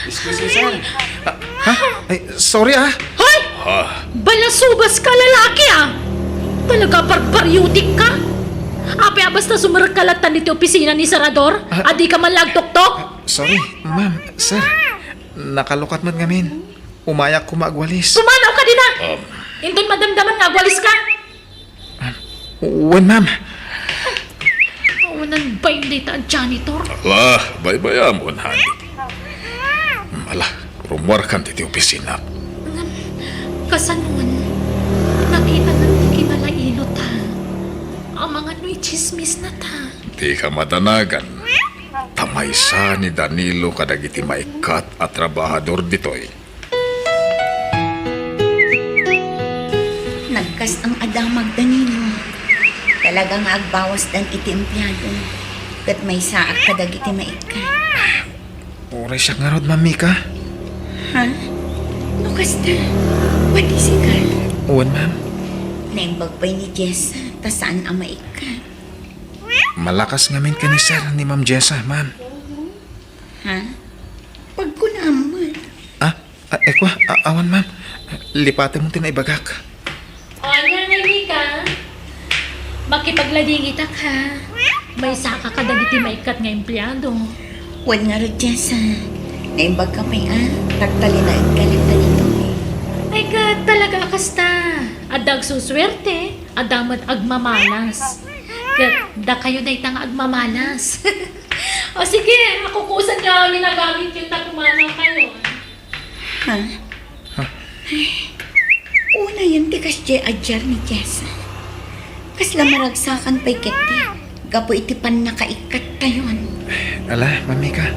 Excuse me, sir. Ha? Ay, sorry, ah. Hoy! Ha? Balasubas ka, lalaki, ah! Talaga, barbaryotik ka! Apay a basta sumrekka latta ditoy opisina ni Sir Ador? Ah. A dika man la agtoktok? Sorry, ma'am, sir. Nakalukat met ngamin. Umayak koma agwalis. Pumanawka dita! Um. Inton madamdamam nga agwaliska. Wen, ma'am. Awanan bain dayta a janitor. Ala, baybayamon, honey. Ala, rummuarkan ditoy opisina. Ngem, kasanoan, nakitanan ti kinalailota. Amangan no itsismisnata. Dika madanagan. Ta maysa ni Danilo kadagiti maikkat a trabahador ditoy. Nagkasam a damag, Danilo. Talaga nga agbawasdan iti empleado. Ket maysaak kadagiti maikkat. Uray siak ngarud, Ma'am Mika. Ha? No kasta, padisika? Wen, ma'am. Naimbag pay ni Jessa, ta saan a maikkat. Malakas ngamin ken ni Sir ni Ma'am Jessa, ma'am. Ha? Pagkunaam met. Ah, ah, ekwa, a-, awan, ma'am. Lipatem ti naibagak. O, ania ngay, Mika? Makipagladingitak, ha? Maysaka kadagiti maikkat nga empleado. Wen ngarud, Jessa. Naimbagka pay a, tagtalinaedka latta ditoy. Ay, ket talaga a kasta. Adda agsusuerte, adda met agmamalas. Ket dakayo dayta nga agmamalas. O sige, akukusanyo amin a gamityo ta pumanawkayo. Ha? Ha? Unayen ti kasdiay a diar ni Jessa. Kasla maragsakan pay ketdi gapu iti pannakaikkattayon. Ala, Ma'am Mika.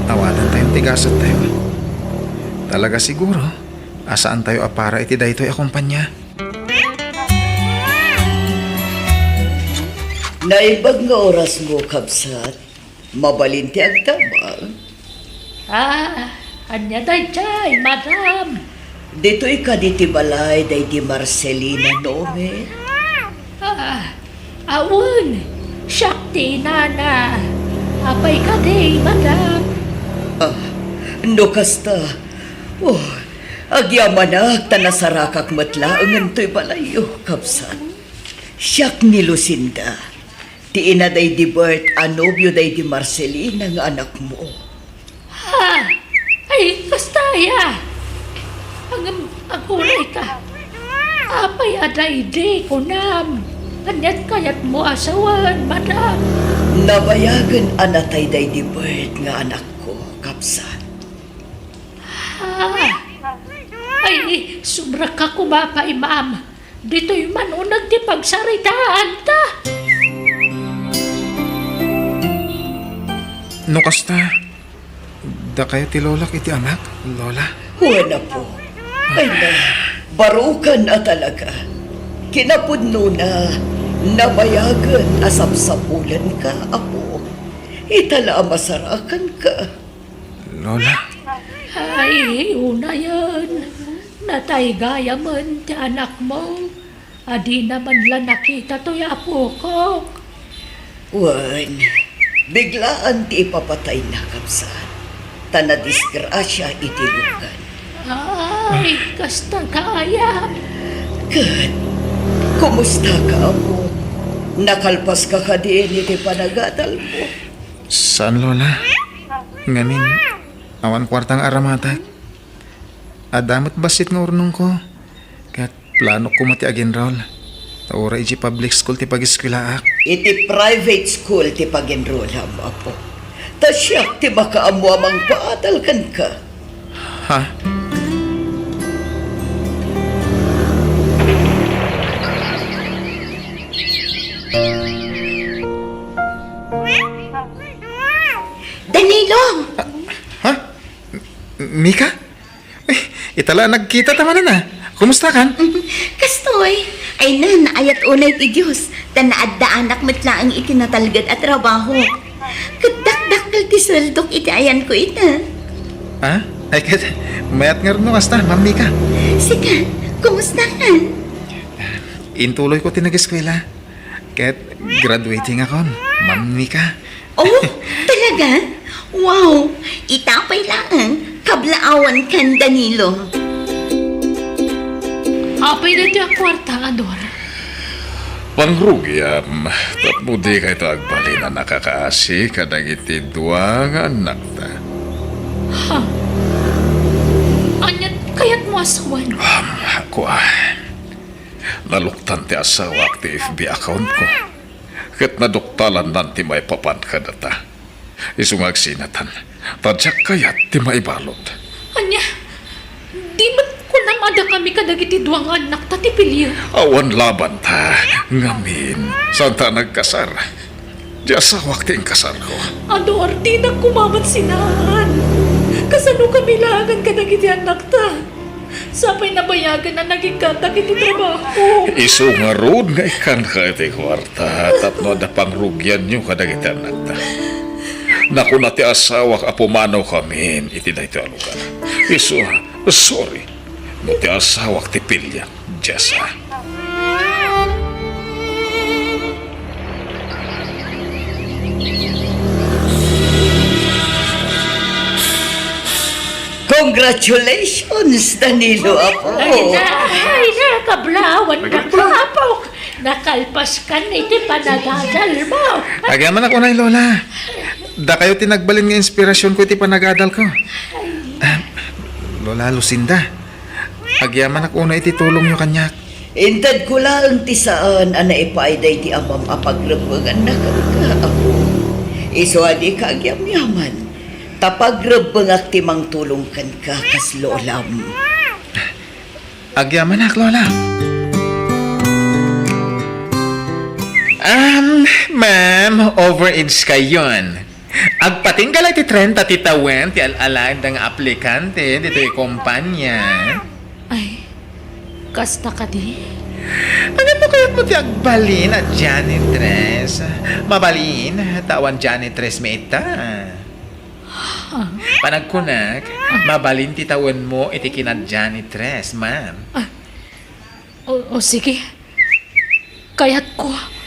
Awatantayon ti gastayo. Talaga siguro a saantayo a para iti daytoy a kompania. Naimbag nga orasmo, kabsat. Mabalin ti agdamag. Ah, ania daydiay, madam? Ditoy kadi ti balay daydi Marcelina Nome? Ah, awan. Siak ti inana. Apay kadi, madam? Ah, no kasta, oh, agyamanak ta nasarakak met laengen toy balayyo, kabsat. Siak ni Lucinda. Ti ina daydi Bert a nobio daydi Marcelina nga anakmo. Ha? Ay, kasta aya? Ngem agurayka. Apay a daydi, kunam? Ania't kayatmo a sawen, madam? Nabayagen a natay daydi Bert nga anakko, kabsat. Ha? Ay, sobrak ka koma pay, ma'am. Ditoy man uneg ti pagsaritaanta. No kasta, dakayo ti lolak iti amak, Lola? Wen, apo. Ay na, barukan a talaga. Kinapudnona, nabayagen a sapsapulenka, apo. Ita la a masarakanka. Lola? Ay, unayen, natay gayamen ti anakmo. A dina man la nakita toy apokok. Wen, biglaan ti ipapatayna, kabsat, ta nadisgrasia iti lugan. Ay, kasta gayam. Ket, kumusta ka, apo? Nakalpas ka kadin iti panagadalmo? Saan, Lola. Ngamin, awan kuarta nga aramatak. Adda met bassit nga urnongko. Ket planok koma ti ag-enroll. Ta uray idiay public school ti pag-eskuelaak. Iti private school ti pag-enrollam, apo. Ta siak ti makaammo a mangpaadal kenka. Ha? Danilo! Ha? Mika? Eh, ita la, nagkita ta manen a. Kumusta kan? Kastoy, ay na, naayat unay ti Dios, ta naaddaanak met laeng iti natalged a trabaho. Ket dakdakkel ti sueldok iti ayanko ita. Ha? Ay, ket, mayat ngarud no kasta, Ma'am Mika. Sika, kumusta kan? Intuloyko ti nag-eskuela. Ket graduating akon, Ma'am Mika. Oh, talaga? Wow! Ita pay laeng, kablaawan kan Danilo. Apay daytoy a kuarta, Ador? Pangrugiam, tapno dikayto agbalin a nakakaasi kadagiti dua nga annakta. Ha? Ania't kayatmo a sawen? Um, kua, naluktan ti asawak ti F B account ko, ket naduktalannan ti maipapan kadata. Isu nga agsinatan, ta diak kayat ti maibalud. Ania? Di met kunam a dakami kadagiti dua nga annakta ti pilien? Awan labanta, ngamin, saanta a nagkasar. Ti asawak ti inkasarko. Ador, dinak koma met sinaan. Kasano kami laengen kadagiti annakta? Sapay nabayagen a nagikkantak iti trabaho. Isu ngarud nga ikkanka iti kuarta tapno adda pangrugianyo kadagiti annakta. Nakuna ti asawak a pumanawkamin iti daytoy a lugar. Isu, sorry. No ti asawak ti piliak, Jessa. Congratulations, Danilo, apo. Ay, na, ay, na, kablawan na, apo. Nakalpaskan iti panagadal mo. Agyamanak unay, Lola. Dakayo ti nagbalin nga inspirasionko iti panagadalko. Ah, Lola Lucinda, agyamanak unay iti tulongyo kaniak. Intedko laeng ti saan a naipaay daydi amam a pagrebbenganna kenka, apo. Isu a dika agyamyaman, ta pagrebbengak ti mangtulong kenka kas lolam. Agyamanak, Lola. Um, ma'am, overage kayon. Agpatingga la iti trenta ti tawen ti al-alag da nga aplikante ditoy kumpanya. Ay, kasta kadi? Ngem no kayatmo ti agbalin a janitress, mabalin, ta awan janitress met ita. Panagkunak, mabalin ti tawenmo iti kinajanitress, ma'am. Ah, o, o, sige. Kayatko.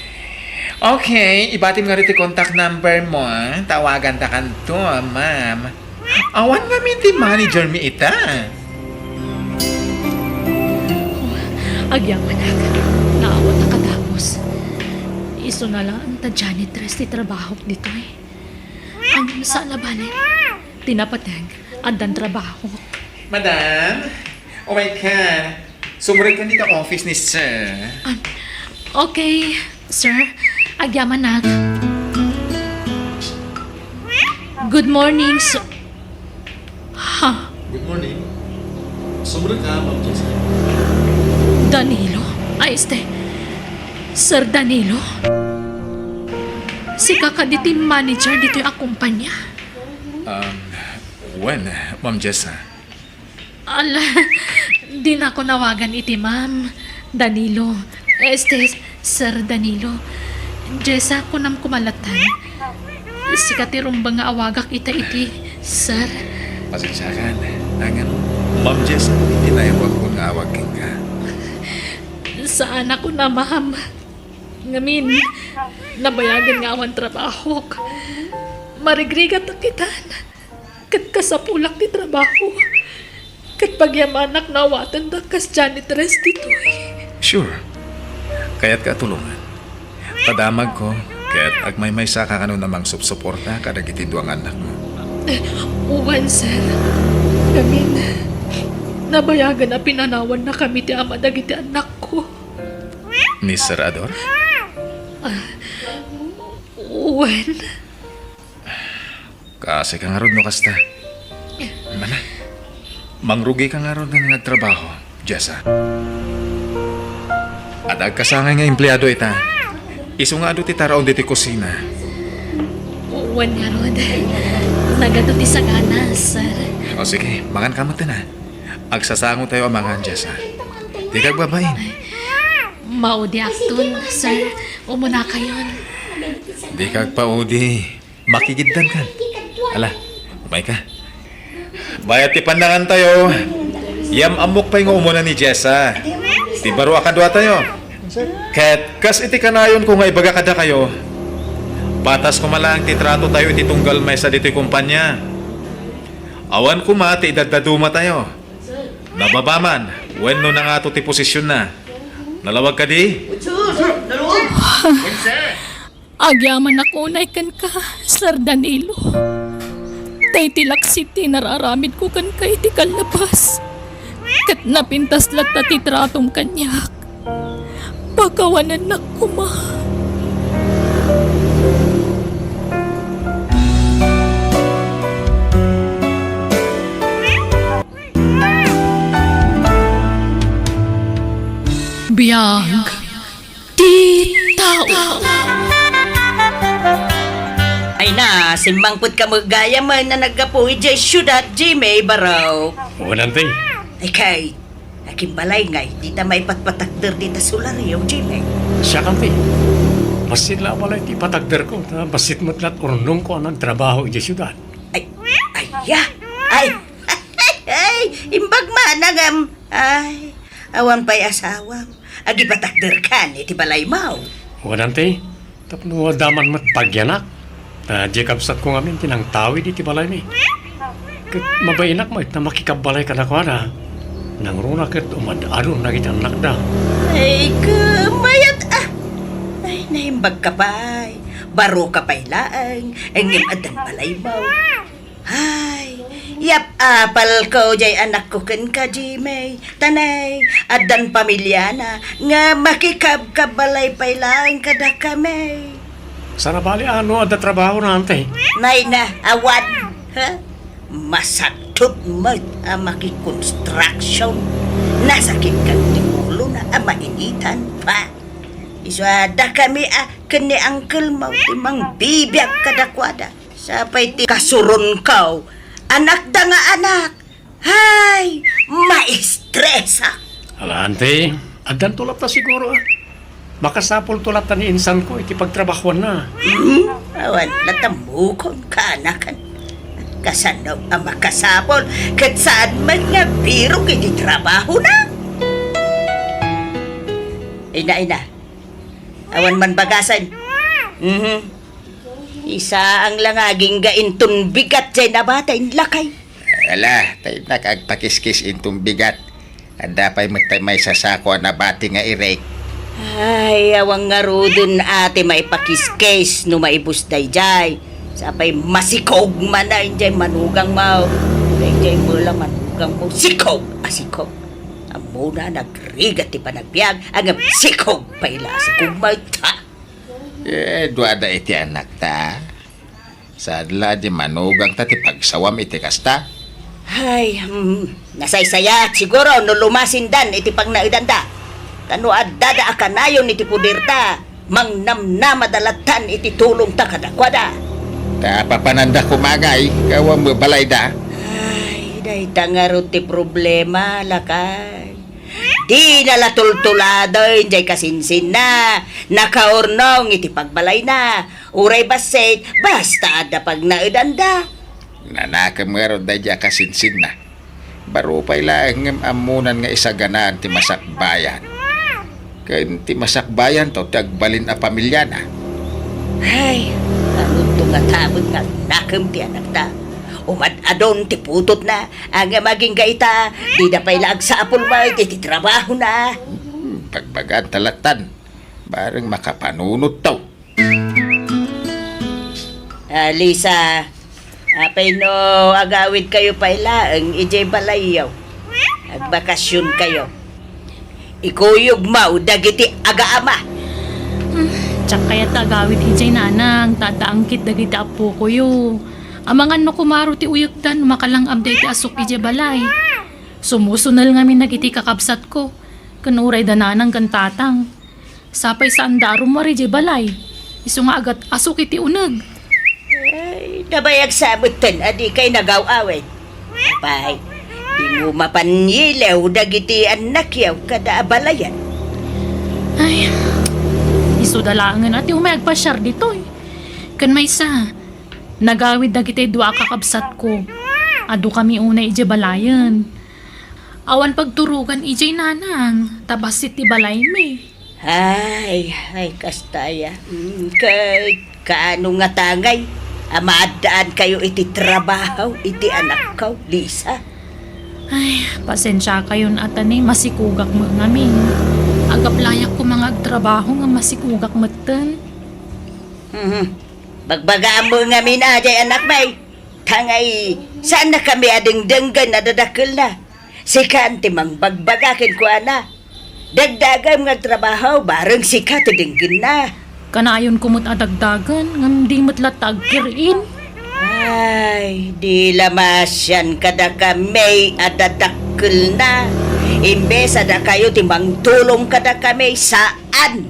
Okay, ibatim ngarud ti contact number mo, ah. Tawagantakanto, ma'am. Awan ngamin ti manager mi ita. Agyamanak, naawat a kadamos. Isuna laeng ta janitress ti trabahok ditoy. Ang saan a bale, ti napateg, addan trabaho. Madam, umayka. Sumrekkan dita office ni sir. Ah, okay, sir. Agyamanak. Good morning, sir. Ha? Good morning. Sumrekka, Ma'am Jessica. Danilo? Ay, este. Sir Danilo? Sika kadi ti manager ditoy a kumpanya? Um, wen, Ma'am Jessa. Ala, dinako nawagan iti ma'am. Danilo. Este, Sir Danilo. Jessa, kunam koma latta. Sika ti rumbeng nga awagak ita iti sir. Pasensiakan. Ngem, Ma'am Jessa, iti nayabuakon nga awag kenka. Saan a kuna, ma'am. Ngamin, nabayagen nga awan trabahok. Marigrigat a kitan. Ket kasapulak ti trabaho. Ket pagyamanak no awatendak kas janitress ditoy. Sure. Kayatka a tulongan. Ta damagko, ket agmaymaysaka kano a mangsupsuporta kadagiti dua nga annakmo. Eh, wen, sir. Ngamin, nabayagen a pinanawannakami ti ama dagiti annakko. Ni Sir Ador? Ah, wen. Kaasika ngarud no kasta. Mana? Mangrugika ngarud nga agtrabaho, Jessa. Adda agkasangay nga empleado ita. Isu nga adu ti taraon ditoy kusina. Wen ngarud. Nagadu ti sagana, sir. O sige, manganka metten a. Agsasangotayo a mangan, Jessa. Dika agbabain. Maudiakton, sir. Umunakayon. Dika agpaudi. Makigiddankan. Ala, umayka. Bayat ti pannangantayo, yam-ammok pay nga umuna ni Jessa. Ti baro a kaduatayo. Ket kas iti kanayonko nga ibaga kadakayo, patas koma laeng ti tratotayo iti tunggal maysa ditoy kumpanya. Awan koma ti idaddadumatayo. Nababa man, wenno nangato ti posisionna. Nalawag kadi? Sir, sir, nalawag. Agyamanak unay kenka, Sir Danilo. Daytoy laksit ti nararamidko kenka iti kallabas. Ket napintas latta ti tratom kaniak. Pakawanennak koma. Biag ti tao. Ay na, simmangpet ka met gayam a naggapu idiay siudad, Jimmy Barok. Wen, Auntie. Ay kay, agbalay ngay, dita maipatpatakder dita solaryo, Jimmy. Siak, Auntie. Bassit la a balay ti patakderko, ta bassit met la ti urnongko a nagtrabaho idiay siudad. Ay, ay, ya. Ay, ay, imbag man, ngem. Ay, awan pay asawam. Agipatakderkan iti balaymo. Wen, Auntie, tapno adda man met pagyanak. Ta diay kabsatko ngamin ti nangtawid iti balaymi. Ket mabainak met a makikabbalay kadakuada. Nangruna ket umad-adon dagiti annakda. Ay, kamayat, ah! Ay, naimbagka pay. Baroka pay laeng, ngem addan balaymo. Ay, yap-apalko jay anakko kenka, Jimmy. Tanay, addan pamiliana nga makikabkabbalay pay laeng kadakami. Sana bali a no adda trabahona, Auntie? Nay na, awan. Ha? Masaktot met a makikonstruction. Nasakitkan ti ulona a mainitan pa. Isu a dakami a ken ni uncle mo ti mangbibiag kadakuada. Sapay ti kasuronko, anakda nga anak. Hay, maestresak. Ala, Auntie, addanto latta siguro, ah. Makasapulto latta ni insanko iti pagtrabahuanna. Hmm? Awan latta mukon kaanakan. Kasano a makasapul ket saan met nga birok iti trabahona? Ina, ina. Awan man bagasen. Mhm. Isaang la nga agingga inton bigat jay nabati inlakay. Ala, ta innak agpakiskis inton bigat. Adda pay met tay maysa sako a nabati nga irek. Ay, awan ngaruden a ti maipakiskis no maibus dayjay. Sapay masikog manen jay manugangmo. Dayjay met la manugangmo. Sikog a sikog. Ammona nagrigat ti panagbiag, ngem sikog pay la a sikog met. Eh, duada iti anakta. Saan la di manugangta ti pagsawam iti kasta? Ay, hmm, nasaysayaat siguro no lumasindan iti pagnaedanda. Ta no addada a kanayon iti poderda, mangnamnamada lattan iti tulongta kadakuada. Ta papananda koma ngay, gapu ta balayda. Ay, dayta ngarud ti problema, lakay. Dina la tultuladen jay kasinsinna, nakaurnong iti pagbalayna. Uray bassit, basta adda pagnaedanda. Nanakem ngarud daydi a kasinsinna. Baro pay laeng ngem ammonan nga isaganaan ti masakbayan. Ken ti masakbayanto ti agbalin a pamiliana. Ay, ngarudto nga tapno nga agnakem ti anakta. Umad-adon ti putotna, ngem agingga ita, dida pay la agsapul met iti trabahona. Hmm, bagbaganta lattan. Bareng makapanunotto. Ah, Lisa, apay no agawidkayo pay laeng idiay balayyo? Agbakasionkayo. Ikuyogmo dagiti agaama. Hmm, diak kayat ta agawid idiay nanang, ta adda angkit dagiti appokoyo. Amangan no kumaro ti uyotda no makalang-ab daytoy asuk idiay balay. Sumusunel ngamin dagiti kakabsatko, ken uray da nanang ken tatang. Sapay saanda a rummuar idiay balay. Isu nga agat-asuk iti uneg. Ay, nabayag sa metten a dikay nagaw-awid. Apay, dimo mapan yiliw dagiti annakyo kada abalayan. Ay, isuda laengen a ti umay agpasiar ditoy. Ken maysa, nagawid dagiti dua a kakabsatko. Adukami unay idiay balayen. Awan pagturogan idiay nanang, ta bassit ti balaymi. Ay, ay, kasta aya. Mm, ket kaano ngata ngay a maaddaankayo iti trabaho iti anakko, Lisa? Ay, pasensiakayon a ta ni masikogak met ngamin. Agaplayak koma nga agtrabaho nga masikugak metten. Mhm. Bagbagaam ngamin a, jay anak, bay. Tangay, saan na kami a dengdenggen a dadakkelna? Sikan ti mangbagbaga kenkuana. Dagdagem nga agtrabaho, bareng sika ti denggenna. Kanayon ko met a dagdagen, ngem di met latta agkir-in. Ay, di la maasian kadakami a dadakkelna. Imbes a dakayo ti mangtulong kadakami, saan.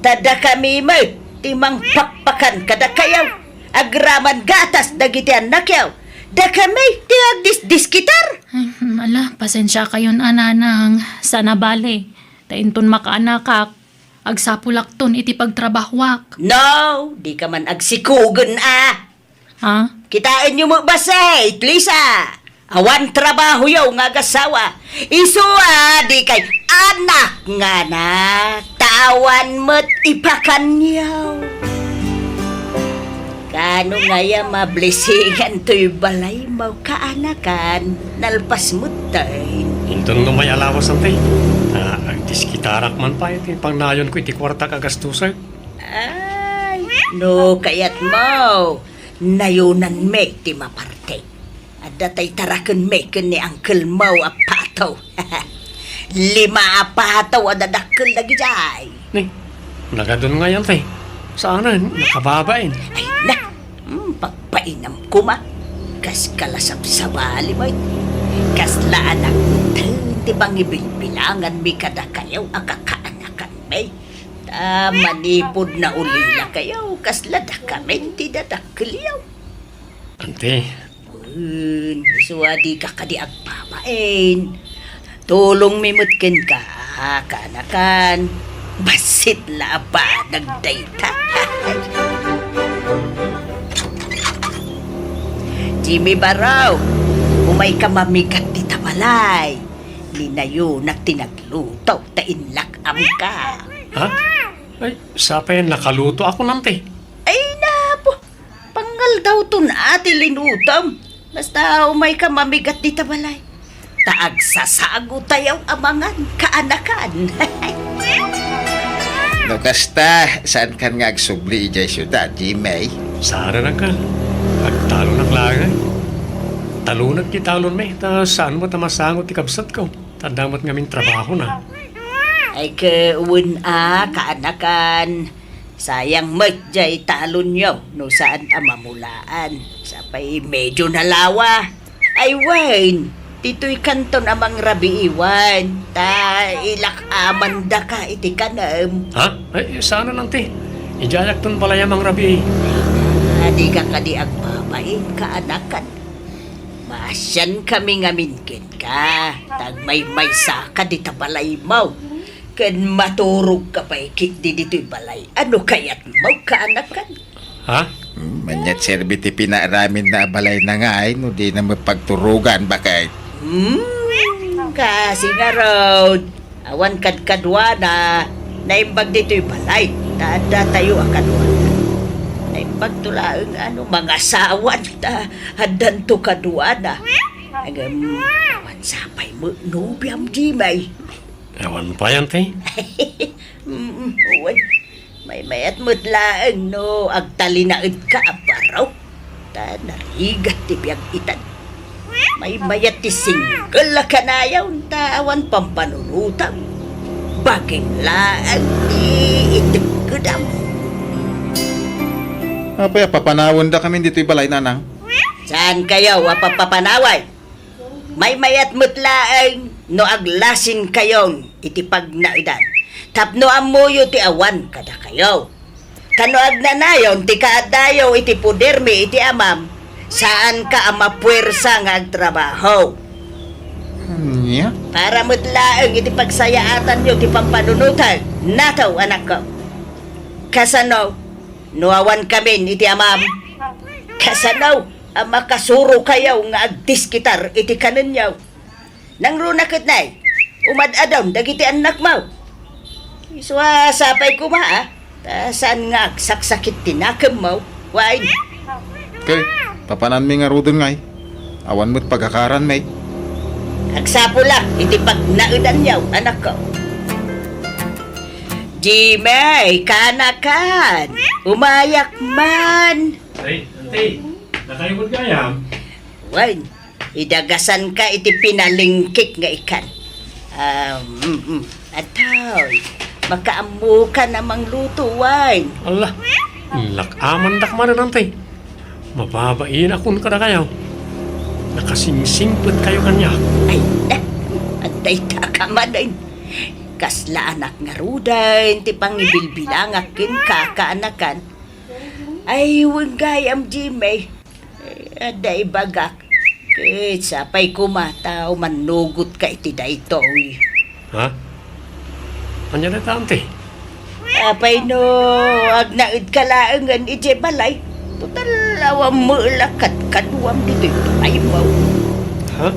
Ta dakami met ti mangpakpakan kadakayo. Agraman gatas dagiti annakyo. Dakami ti agdisdiskitar. Hmm, ala, pasensiakayon a, nanang. Saan a bale. Ta inton makaanakak, agsapulakton iti pagtrabahuak. No, dika man agsikugen a. Ha? Kitaenyo met bassit, Lisa. Awan trabahoyo nga agasawa. Isu a dikay anak nga anak. Ta awan met ipakanyo. Kaano ngaya mablisingan toy balaymo, kaanakan? Nalpas met tay. Inton no may alawas, ante. Ah, agdiskitarak man pay iti pangnayonko iti kuartak a gastusek. Ay, no kayatmo, nayonanmi ti maparte. Adda tay tarakenmi ken ni uncle-mo a Pato. Lima a pato a dadakkel dagijay. Ni, nagadun ngay, ante. Saanen, nakababain. Ay, na, hmm, pagpainam koma. Kas kalasabsabali met. Kasla anak ti pangibilbilanganmi kadakayo a kakaanakanmi. Ta manipud naulilakayo, kasla dakamin ti dadakkelyo. Ante. Wen, isu a dika kadi agbabain. Tulongmi met kenka, kaanakan. Bassit la a banag dayta. Jimmy Barrow, umayka mamigat dita balay. Ni nayonak ti nagluto, ta inlak-amka. Ha? Ay, sapay nakalutoak, ante. Ay, napo. Pangaldaw ton a ti linutom. Basta umayka mamigat dita balay. Ta agsasagotayo a mangan, kaanakan. No kasta, saankan nga agsubli idiay siudad, Jimmy? Saan a nangkal. Agtalonak laeng. Talonak ti talonmi, ta saan met a masango ti kabsatko. Ta adda met ngamin trabahona. Ay, ket wen a, kaanakan. Sayang met jay talonyo no saan a mamulaan. Sapay medio nalawa. Ay, wen, ditoy kanton a mangrabii, wen, ta ilak-amandaka iti kanem. Ha? Ay, saan a, ante. Idiayakton balay a mangrabii. Ay, dika kadi agbabain, kaanakan. Maasiankami ngamin kenka, ta agmaymaysaka dita balaymo. Ken maturogka pay ketdi ditoy balay. Ano kayatmo, kaanakan? Ha? Hmm, ania ti serbi ti pinaramidna a balayna ngay no dina met pagturogan, baket? Hmm, kasi ngarud, awan kadkaduana, naimbag ditoy balay, ta addatayo a kaduana. Naimbagto laeng a no mangasawan ta addanto kaduana. Ngem, awan sapay met nobiam, Jimmy. Awan pay, ante. Mm, wen. Maymayat met laeng no agtalinaedka a baro. Ta narigat ti biag itan. Maymayat ti single a kanayon ta awan pampanunotam. Bagim laeng ti itekkedam. Apay a papanawendakamin ditoy balay, nanang? Saankayo a papapanaway? Maymayat met laeng no aglasinkayon iti pagnaedan tapno ammoyo ti awan kadakayo. Ta no agnanayon ti kaaddayo iti podermi iti Amam, saanka a mapuersa nga agtrabaho. Ania? Para met laeng iti pagsayaatanyo ti pampanunotan. Nato, anakko. Kasano no awankamin iti Amam? Kasano a makasurokayo nga agdiskitar iti kanenyo? Nangruna ket nay, umad-adon dagiti annakmo. Isu a sapay koma, a, ta saan nga agsaksakit ti nakemmo, wen. Ket, papananmi ngaruden ngay, awan met pagakaranmi. Agsapulak iti pagnaedanyo, anakko. Jimmy, kaanakan! Umayak man! Ay, ante, nakaimod gayam? Wen, idagasanka iti pinalingkik nga ikan. Ah, mm, mm. Atoy, makaammokan a mangluto, wen. Ala, lak-amandak manen, ante. Mababain a kun kadakayo. Nakasingsingpetkayo kaniak. Ay, na, adda ita ka manen. Kasla anak ngaruden ti pangibilbilangak ken kakaanakan. Ay, wen gayam, Jimmy. Eh, adda ibagak. Ket sapay koma ta umannugotka iti daytoy. Ha? Ania dayta, ante? Apay no agnaedka laengen idiay balay? Total, awan met la kadkaduam ditoy balaymo. Ha?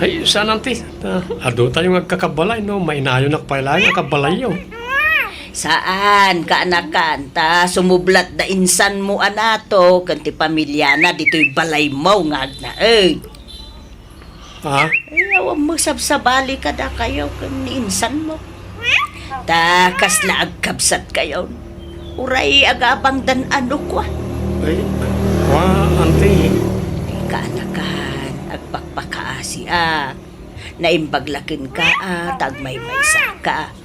Ay, saan, ante? Ta, adu tayo nga agkakabalay, no? Mainayonak pay laeng a kabalayyo. Saan, kaanakan, ta sumublat da insanmo a nato ken ti pamiliana ditoy balaymo nga agnaed. Ha? Ay, awan mo sabsabali kadakayo ken ni insanmo. Ta kasla agkabsatkayon. Uray agabangdan a no kua. Ay, kua, ante. Ay, kaanakan, agpakpakaasiak. Naimbag la kenka a ta agmaymaysaka.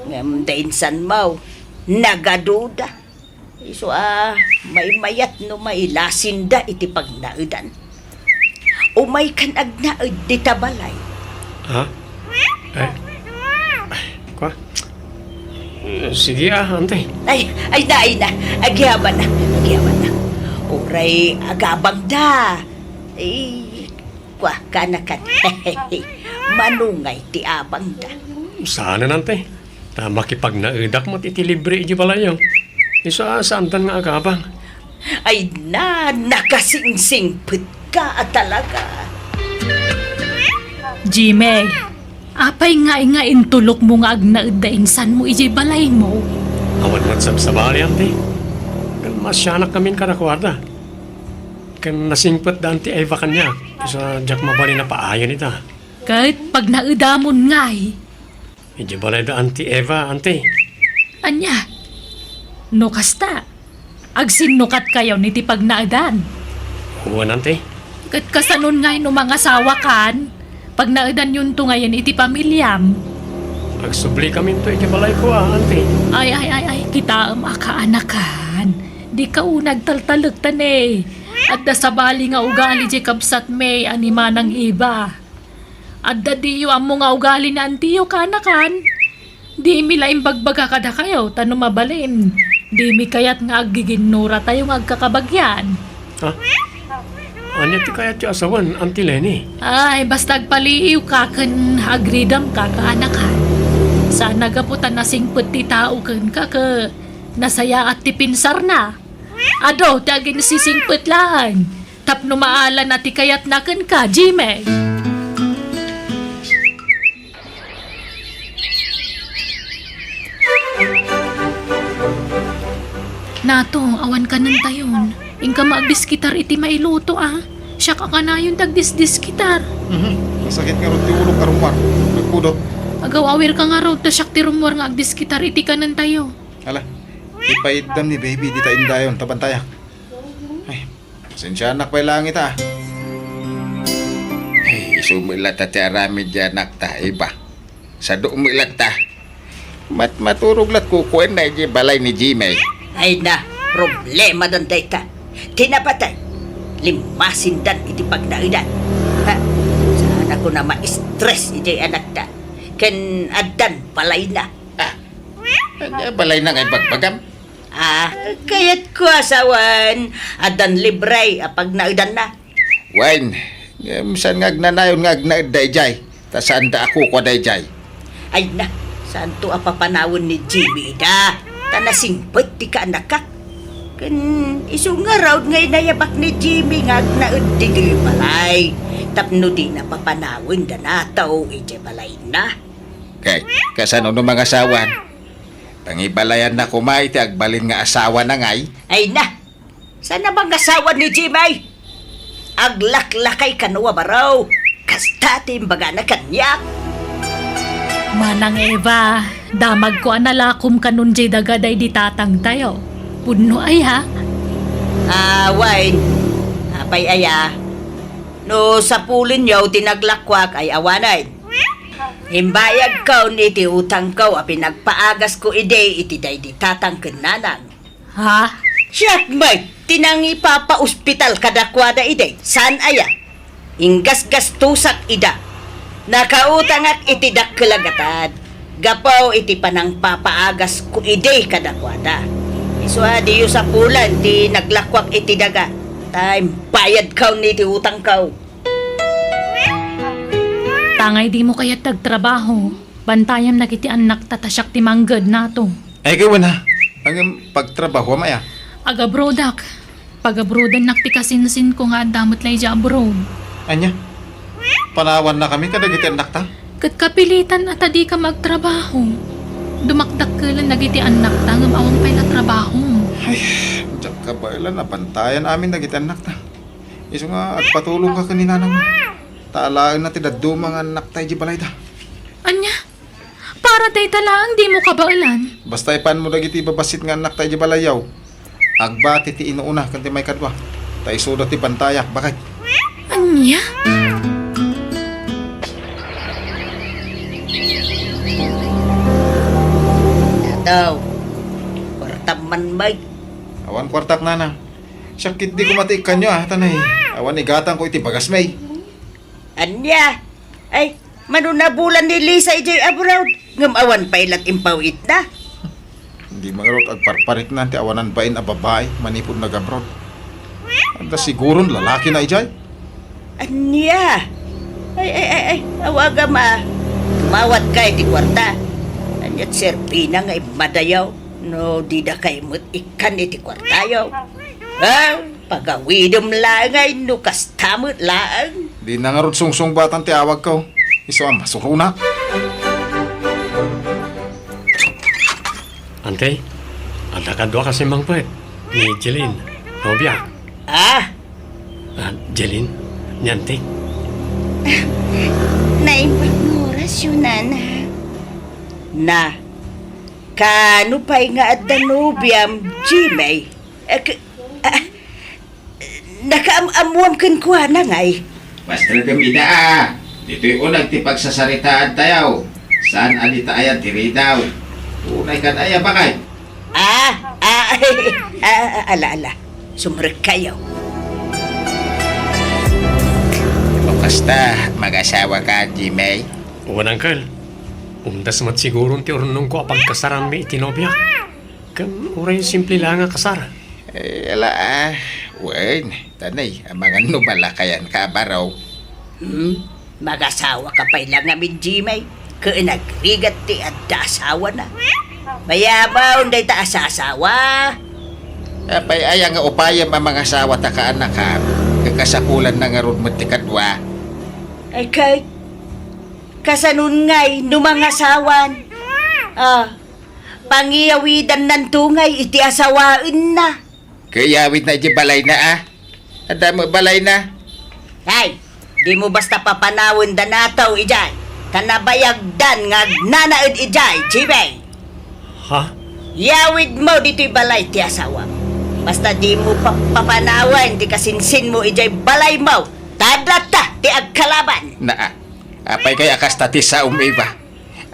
Ngem da insanmo, nagaduda. Isu a maymayat no mailasinda iti pagnaedan. Umaykan agnaed dita balay. Ha? Ay. Ay, kua? Eh, sige, ah, ante. Ay, ay na, ay na. Agyamanak, agyamanak. Uray agabangda. Ay, kua, kaanakan. Manungay ti abangda. Saan, ante? Ta makipagnaedak met iti libre iti balayyo. Isu a saandan nga agabang. Ay na, nakasingsingpetka a talaga. Jimmy, apay ngay nga intulokmo nga agnaed da insanmo idiay balaymo? Awan met sabsabali, ante. Ken masianak kamin kadakuada. Ken nasingpet da Auntie Eva kaniak. Isu a diak mabalin a paayen ita. Ket pagnaedamon ngay, Idiay balay da Auntie Eva, ante. Ania? No kasta, agsinnukatkayon iti pagnaedan. Wen, ante. Ket kasanon ngay no mangasawakan? Pagnaedanyonto ngayen iti pamiliam. Agsubli kaminto iti balayko, a, ante. Ay, ay, ay, ay, kitaem a kaanakan. Dika unay agtaltalekta ne. Adda sabali nga ugali diay kabsatmi a ni Manang Eva. Adda diyo ammo nga ugali ni antiyo, kaanakan. Dimi la imbagbaga kadakayo, ta no mabalin, dimi kayat nga aggiginnuratayo nga agkakabagian. Ha? Ania ti kayatyo a sawen, Auntie Leni? Ay, basta agpaliiwka ken agridamka, kaanakan. Saan a gapu ta nasingpet ti tao kenka ket nasayaat ti pinsarna. Adu ti aginsisingpet laeng tapno maala na ti kayatna kenka, Jimmy. Nato, awan kanentayon. Inka maagdiskitar iti mailuto, a. Siak a kanayon ti agdisdiskitar. Mhm. Masakit ngarud ti ulok a rummuar. Nagpudot. Agaw-awirka ngarud ta siak ti rummuar nga agdiskitar iti kanentayo. Ala, ipaiddam ni baby dita indayon ta bantayak. Ay, pasensianak pay laeng ita. Ay, isu met latta ti aramid ti anakta, Eva. Sadu met latta. Mat-, maturog lat kukuenna idiay balay ni Jimmy. Ay na, problemadan dayta. Ti napatay, limmasindan iti pagnaedan. Ha? Saan a kuna ma-stress idiay anakta. Ken addan balayna. Ah, ania balayna nga ibagbagam? Ah, kayatko a sawen, addan libre a pagnaedanna. Wen, ngem saan nga agnanayon nga agnaed daydiay, ta saanda a kukua daydiay. Ay na, saanto a papanawen ni Jimmy ida, ta nasingpet ti kaanakak. Ken isu ngarud nga inayabak ni Jimmy nga agnaed ditoy balay, tapno dina papanawen da Nato idiay balayna. Kay, kasano no mangasawan? Pangibalayanna koma iti agbalin nga asawana ngay? Ay na! Saan a mangasawa ni Jimmy? Aglaklakay kano a baro. Kasta ti imbagana kaniak. Manang Eva, Damagko a nalakom kanon diay daga daydi tatangtayo. Pudno aya? Ah, wen. Apay aya? No sapulenyo ti naglakuak ay awanen. Imbayadkon iti utangko a pinagpaagasko idi iti daydi tatang ken nanang. Ha? Siak met ti nangipapaospital kadakuada idi. Saan aya? Inggasgastosak ida. Nakautangak iti dakkel a gatad gapu iti panangpapaagasko idi kadakuada. Isu a diyo sapulen ti naglakuak iti daga. Ta imbayadkon iti utangko. Tangay dimo kayat agtrabaho. Bantayam dagiti annakta ta siak ti mangged nato. Ay, kay wen a. Ngem pagtrabahoam aya? Agabroadak. Pagabroadannak ti kasinsinko nga adda met la idiay abroad. Ania? Panawannakami kadagiti annakta? Ket kapilitan a ta dika agtrabaho. Dumakdakkelan dagiti annakta ngem awan pay la trabahom. Ay, diak kabaelan a bantayan amin dagiti annakta. Isu nga agpatulongka ken ni nanangmo. Ta alaenna ti dadduma nga annakta idiay balayda. Ania? Para dayta laeng dimo kabaelan? Basta ipanmo dagiti babassit nga annakta idiay balayyo. Agbati ti inuuna ken ti maikadua. Ta isuda ti bantayak, baket. Ania? Daw, kuartam man, Mike. Awan kuartak, nana. Siak ketdi koma ti ikkanyo, a, tanay. Awan igatangko iti bagasmi. Ania? Ay, mano nabulan ni Lisa idiay abroad, ngem awan pay la't impaw-itna. Dimo ngarud agparpariknan ti awanan bain a babai manipud nag-abroad. Adda siguron lalakina idiay. Ania? Ay, ay, ay, ay, awagam a. Tumawatka iti kuarta. Ania't serbina nga immadayo no didakay met ikkan iti kuartayo? Ha? Pagawidem laeng ay no kasta met laeng. Dina ngarud sungsungbatan ti awagko. Isu a masurona. Ante, adda kadua kasi mangpet ni Jeline, nobia. Ah? Ah, Jeline, ni Ante. Naimbag nga orasyo, nana. Na, kano pay nga adda nobiam, Jimmy? Eh, k-, ah, Nakaam-ammoam kenkuana, ngay. Pastreken ida a. Ditoy uneg ti pagsasaritaantayo. Saan a dita aya diridaw. Unay kan aya, bakay? Ah, ah, ah, ah, ala, ala. Sumrekkayo. O kasta, mag-asawa ka, Jimmy? Wen, uncle. Umdas met siguron ti urnongko a pagkasaranmi iti nobiak. Ken uray simple la nga kasar. Eh, ala, ah, wen, tanay, amangan no malakayan ka, baro. Hmm? Magasawa ka pay la ngamin, Jimmy. Ken agrigat ti adda asawana. Mayamon dayta a sasawa. Apay aya nga upayem a mangasawa ta kaanakam, ket kasapulanna ngarud met ti kadua? Ay, kay, kasanon ngay no mangasawan? Ah, Pangiyawidannanto ngay iti asawaenna. Kayawidna iti balayna, a? Adda met balayna. Ay, dimo basta papanawen da nataw idiay. Ta nabayagdan nga agnanaed idiay, Jimmy. Ha? Yawidmo ditoy balay ti asawam. Basta dimo pa-, papanawen ti kasinsinmo idiay balaymo. Ta adda ta ti agkalaban. Naa, apay kay a kasta ti saom, Eva?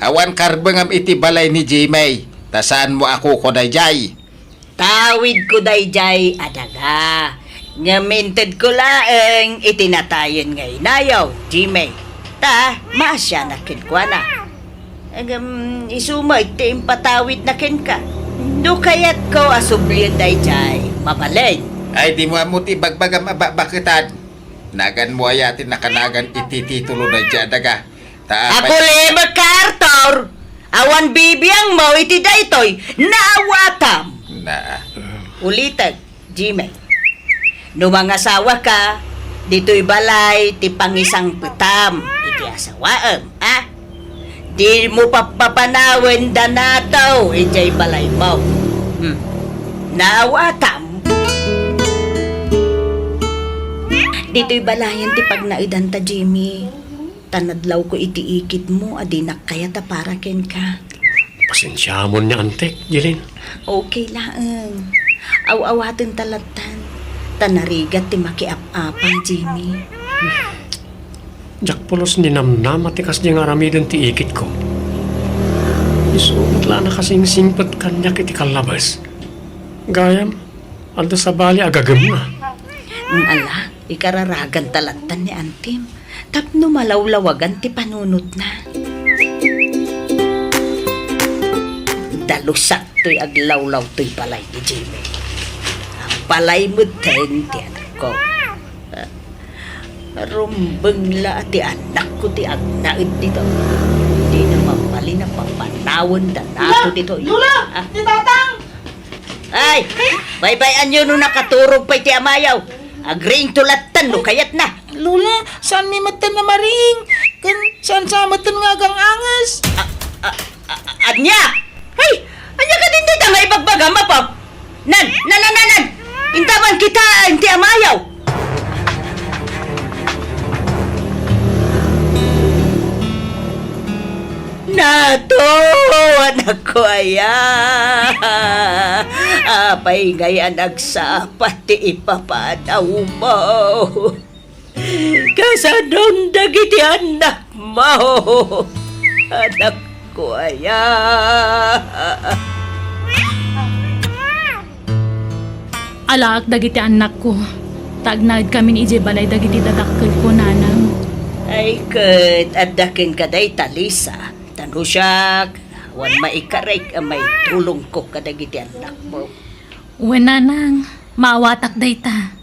Awan karbengam iti balay ni Jimmy, ta saanmo a kuko daydiay. Tawidko daydiay a daga, ngem intedko laeng iti natayen nga inayo, Jimmy, ta maasianak kenkuana. Ngem isu met ti impatawidna kenka. No kayatko a sublien daydiay, mabalin. Ay, dimo ammo ti ibagbagam a bakbaketan. Naganmo aya ti nakanagan iti titulo daydiay a daga? Ta apay. Agulibek ka, Arthur! Awan bibiangmo iti daytoy, naawatam! Na. Ulitek, Jimmy. No mangasawa ka, ditoy balay ti pangisangpetam iti asawaem, a? Dimo pappapanawen da nataw idiay balaymo. Hmm. Naawatam? Ditoy balayen ti pagnaedanta, Jimmy. Ta nadlawko iti ikitmo a dinak kayat a para kenka. Pasensiamon ni Antik, Jeline. Okay laeng. Aw-awaten ta lattan. Ta narigat ti makiap-apang, Jimmy. Diak pulos ninamnama ti kasdi nga aramiden ti ikitko. Isu met la a nakasingsingpet kaniak iti kallabes. Gayam, adda sabali a gagemna. Ala, ikararagan ta lattan ni Antim tapno malawlawagan ti panunotna. Dalusak toy aglawlaw toy balay ni Jimmy. Ang balay metten ti anakko. Rumbeng la ti anakko ti agnaed dito. Dina mabalin a papanawen da nato dito. Lola! Ah. Ti Tatang! Ay! Baybay-anyo no nakaturog pay ti amayaw. Agriingto lattan no kayatna. Lola, saanmi metten a mariing. Ken saan sa metten nga agang-anges. Ah, ah, ah, ania? Ay, ania kadin dayta nga ibagbagam, Apo? Nan, nan, nan, nan, nan! Intaman kitaen ti amayaw! Nato, anakko aya! Apay ngay a nagsapa ti ipapanawmo? Kasanon dagiti annakmo, anakko aya? Alaak dagiti annakko, ta agnaedkamin idiay balay dagiti dadakkelko, nanang. Ay ket, adda kenka dayta, Lisa, ta no siak, awan maikarek a maitulongko kadagiti annakmo. Wen, nanang, maawatak dayta.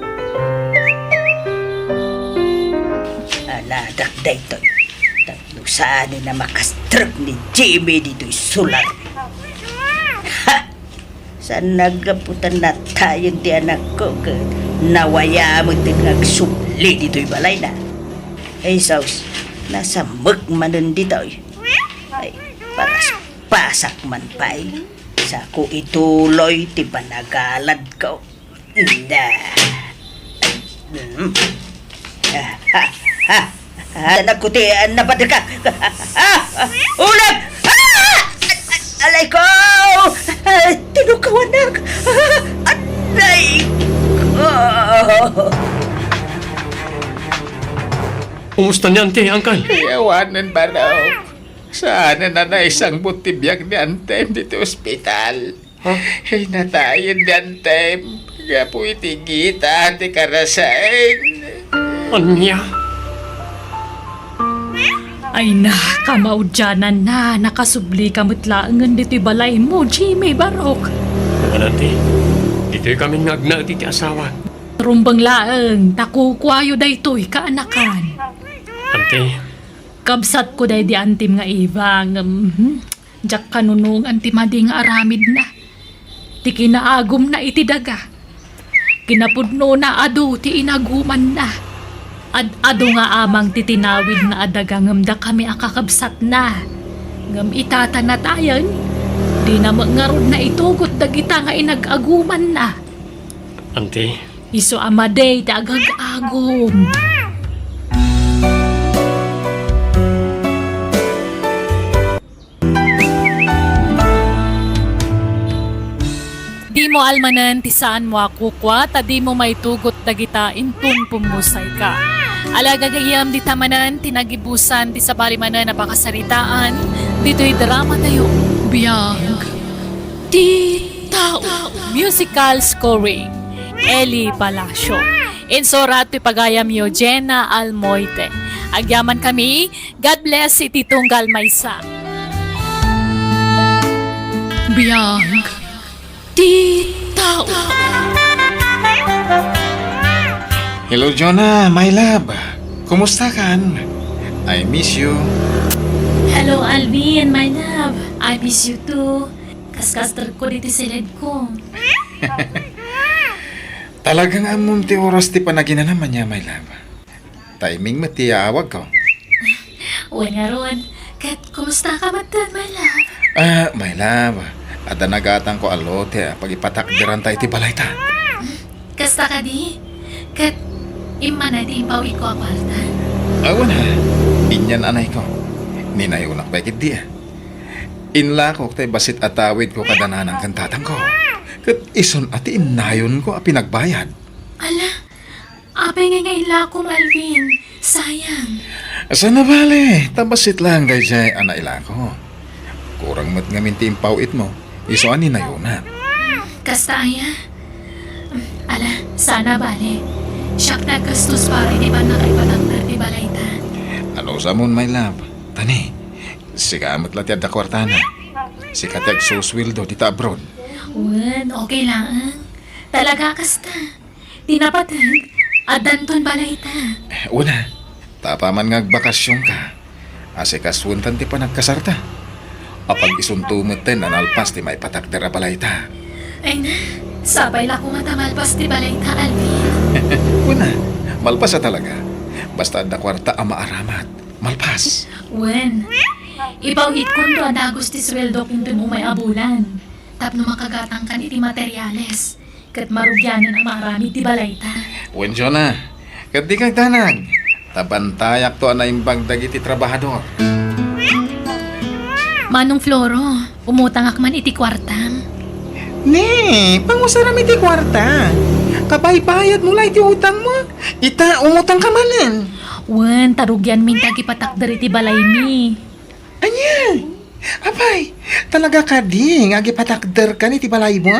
Aladak daytoy, tapno saanen a makastrek ni Jimmy ditoy solar. Ha! Saan naggapu ta natayen ti anakko ket nawaya met nga agsubli ditoy balayna. Ay, sus, nasamek manen ditoy. Ay, paraspasak man pay. Sako ituloy ti panagaladko. Da. Hmm. Ah, ah, ah. Ah, anakko ti, ah, napadka. Ah, ah, ulag! Ah! Alay ko! Ah, tinukawanak! Ah, aray ko! Kumusta ni Auntie, Uncle? Ay, awanen, Barok. Saanen a naisangbat ti biag ni Antem ditoy ospital. Ha? Ay, natayen ni Antem gapu iti gita ti karasaen. Ania? Ay na, kamaudiananna, nakasublika met laengen ditoy balaymo, Jimmy, Barok. Wen, Auntie, ditoy kami nga agnaed iti asawa. Rumbeng laeng, ta kukuayo daytoy kaanakan. Auntie. Kabsatko daydi Antim nga Eva, ngem, hmm, diak kanunongan ti madi nga aramidna. Ti kinaagumna iti daga. Kinapudnona adu ti inagumanna. Ad-adu nga amang ti tinawidna a daga ngem dakami a kakabsatna. Ngem ita ta natayen, dina met ngarud naitugot dagita nga inag-agumanna. Auntie. Isu a madi ti agag-agum. Dimo almanen ti saanmo a kukua, ta dimo maitugot dagita inton pummusayka. Ala, gagayyem, dita manen ti nagibusan ti sabali manen a pakasaritaan ditoy dramatayo. Biag ti tao. Musical scoring, Eli Palacio. Insurat ti pagayamyo, Jenna Almoite. Agyamankami, God bless iti tunggal maysa. Biag ti tao. Hello, Jonah, my love. Kumusta kan? I miss you. Hello, Alvin, my love. I miss you too. Kaskastrekko ditoy siledko. Talagang ammom ti oras ti panaginanam ania, my love. Timing met ti aawagko. Wen ngarud, ket kumustaka metten, my love? Ah, my love, adda nagatangko a lote a pagipatakderanta iti balayta. Kasta kadi? Ket immana ti impawikko a kuarta? Awan a, inian-anayko. Ninayonak pay ketdi a. Inlakok tay bassit a tawidko kada nanang ken tatangko. Ket isun a ti innayonko a pinagbayad. Ala, apay ngay nga inlakom, Alvin? Sayang. Saan a bale, ta bassit laeng daydiay a nailako. Kurang met ngamin ti impaw-itmo, isu a ninayonat. Kasta aya? Ala, saan a bale. Siak ti aggastos para iti pannakaipatakder ti balayta. Anusamon, my love. Tani, sika met la ti adda kuartana. Sika ti agsusueldo dita abroad. Wen, okay laeng. Talaga kasta. Ti napateg, addanton balayta. Wen a, ta apaman nga agbakasionka, asikasuentan ti panagkasarta. Apag-isunto metten a nalpas ti maipatakder a balayta. Ay na, sapay la koma ta malpas ti balayta, Alvin. Wen a, malpas a talaga. Basta adda kuarta a maaramat, malpas. Wen, ipaw-itkonto a dagus ti sueldok inton umay a bulan. Tapno makagatangkan iti materiales. Ket marugianan a maaramid ti balayta. Wen, Jonah, ket dika agdanag, ta bantayakto a naimbag dagiti trabahador. Manong Floro, umutangak man iti kuartam. Ne, pangusaram iti kuarta. Kabaybayadmo la iti utangmo. Ita, umutangka manen. Wen, ta rugianmin ti agipatakder iti balaymi. Ania? Apay, talaga kadi nga agipatakderkan iti balaymo?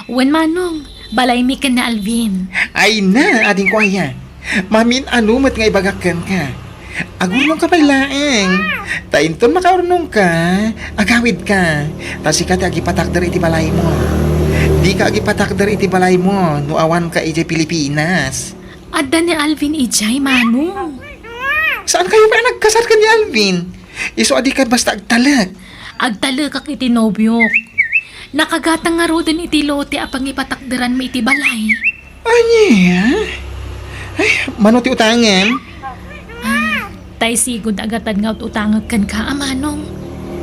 Wen, Manong, balaymi ken ni Alvin. Ay na, adingko aya. Mamin-ano met nga ibagak kenka. Agurnongka pay laeng. Ta inton makaurnongka, agawidka. Ta sika ti agipatakder iti balaymo. Dika agipatakder iti balaymo no awanka idiay Pilipinas. Adda ni Alvin idiay, Manong. Saankayo pay a nagkasar ken ni Alvin? Isu a dika basta agtalek. Agtalekak iti nobiok. Nakagatang ngaruden iti lote a pangipatakderanmi iti balay. Ania? Ay, mano ti utangem? Ah, tay sigud a gatad nga ut-utangek kenka, a Manong.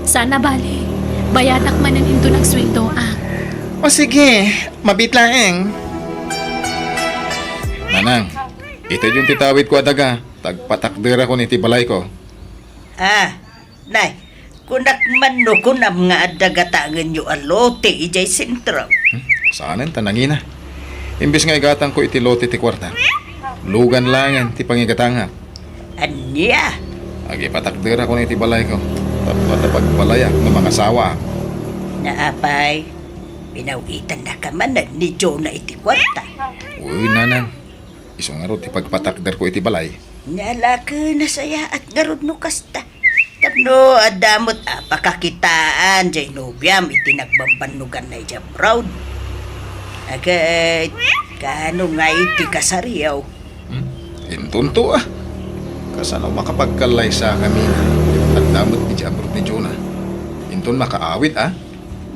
Saan a bale, bayadak manen inton agsueldoak. O sige, mabiit laeng. Nanang, itedyon ti tawidko a daga, ta agpatakderakon iti balayko. Ah, nay, kunak man no kunam nga adda gatangenyo a lote idiay sentro. Hmm? Saanen ta nangina. Imbes nga igatangko iti lote ti kuarta, lugan laengen ti pangigatangak. Ania? Agipatakderakon iti balayko. Tapno adda pagbalayak no mangasawaak. Naapay, pinaw-itannaka manen ni Jonah iti kuarta. Wen, nanang. Isu ngarud ti pagpatakderko iti balay. Nalaka, nasayaat ngarud no kasta. Tapno adda met a pakakitaan jay nobiam iti nagbambannoganna idiay abroad. Agay, kaano ngay ti kasaryo? Hmm? Intonto a. Kasano makapagkallaysakami? Adda met idiay abroad ni Jonah. Inton makaawid a?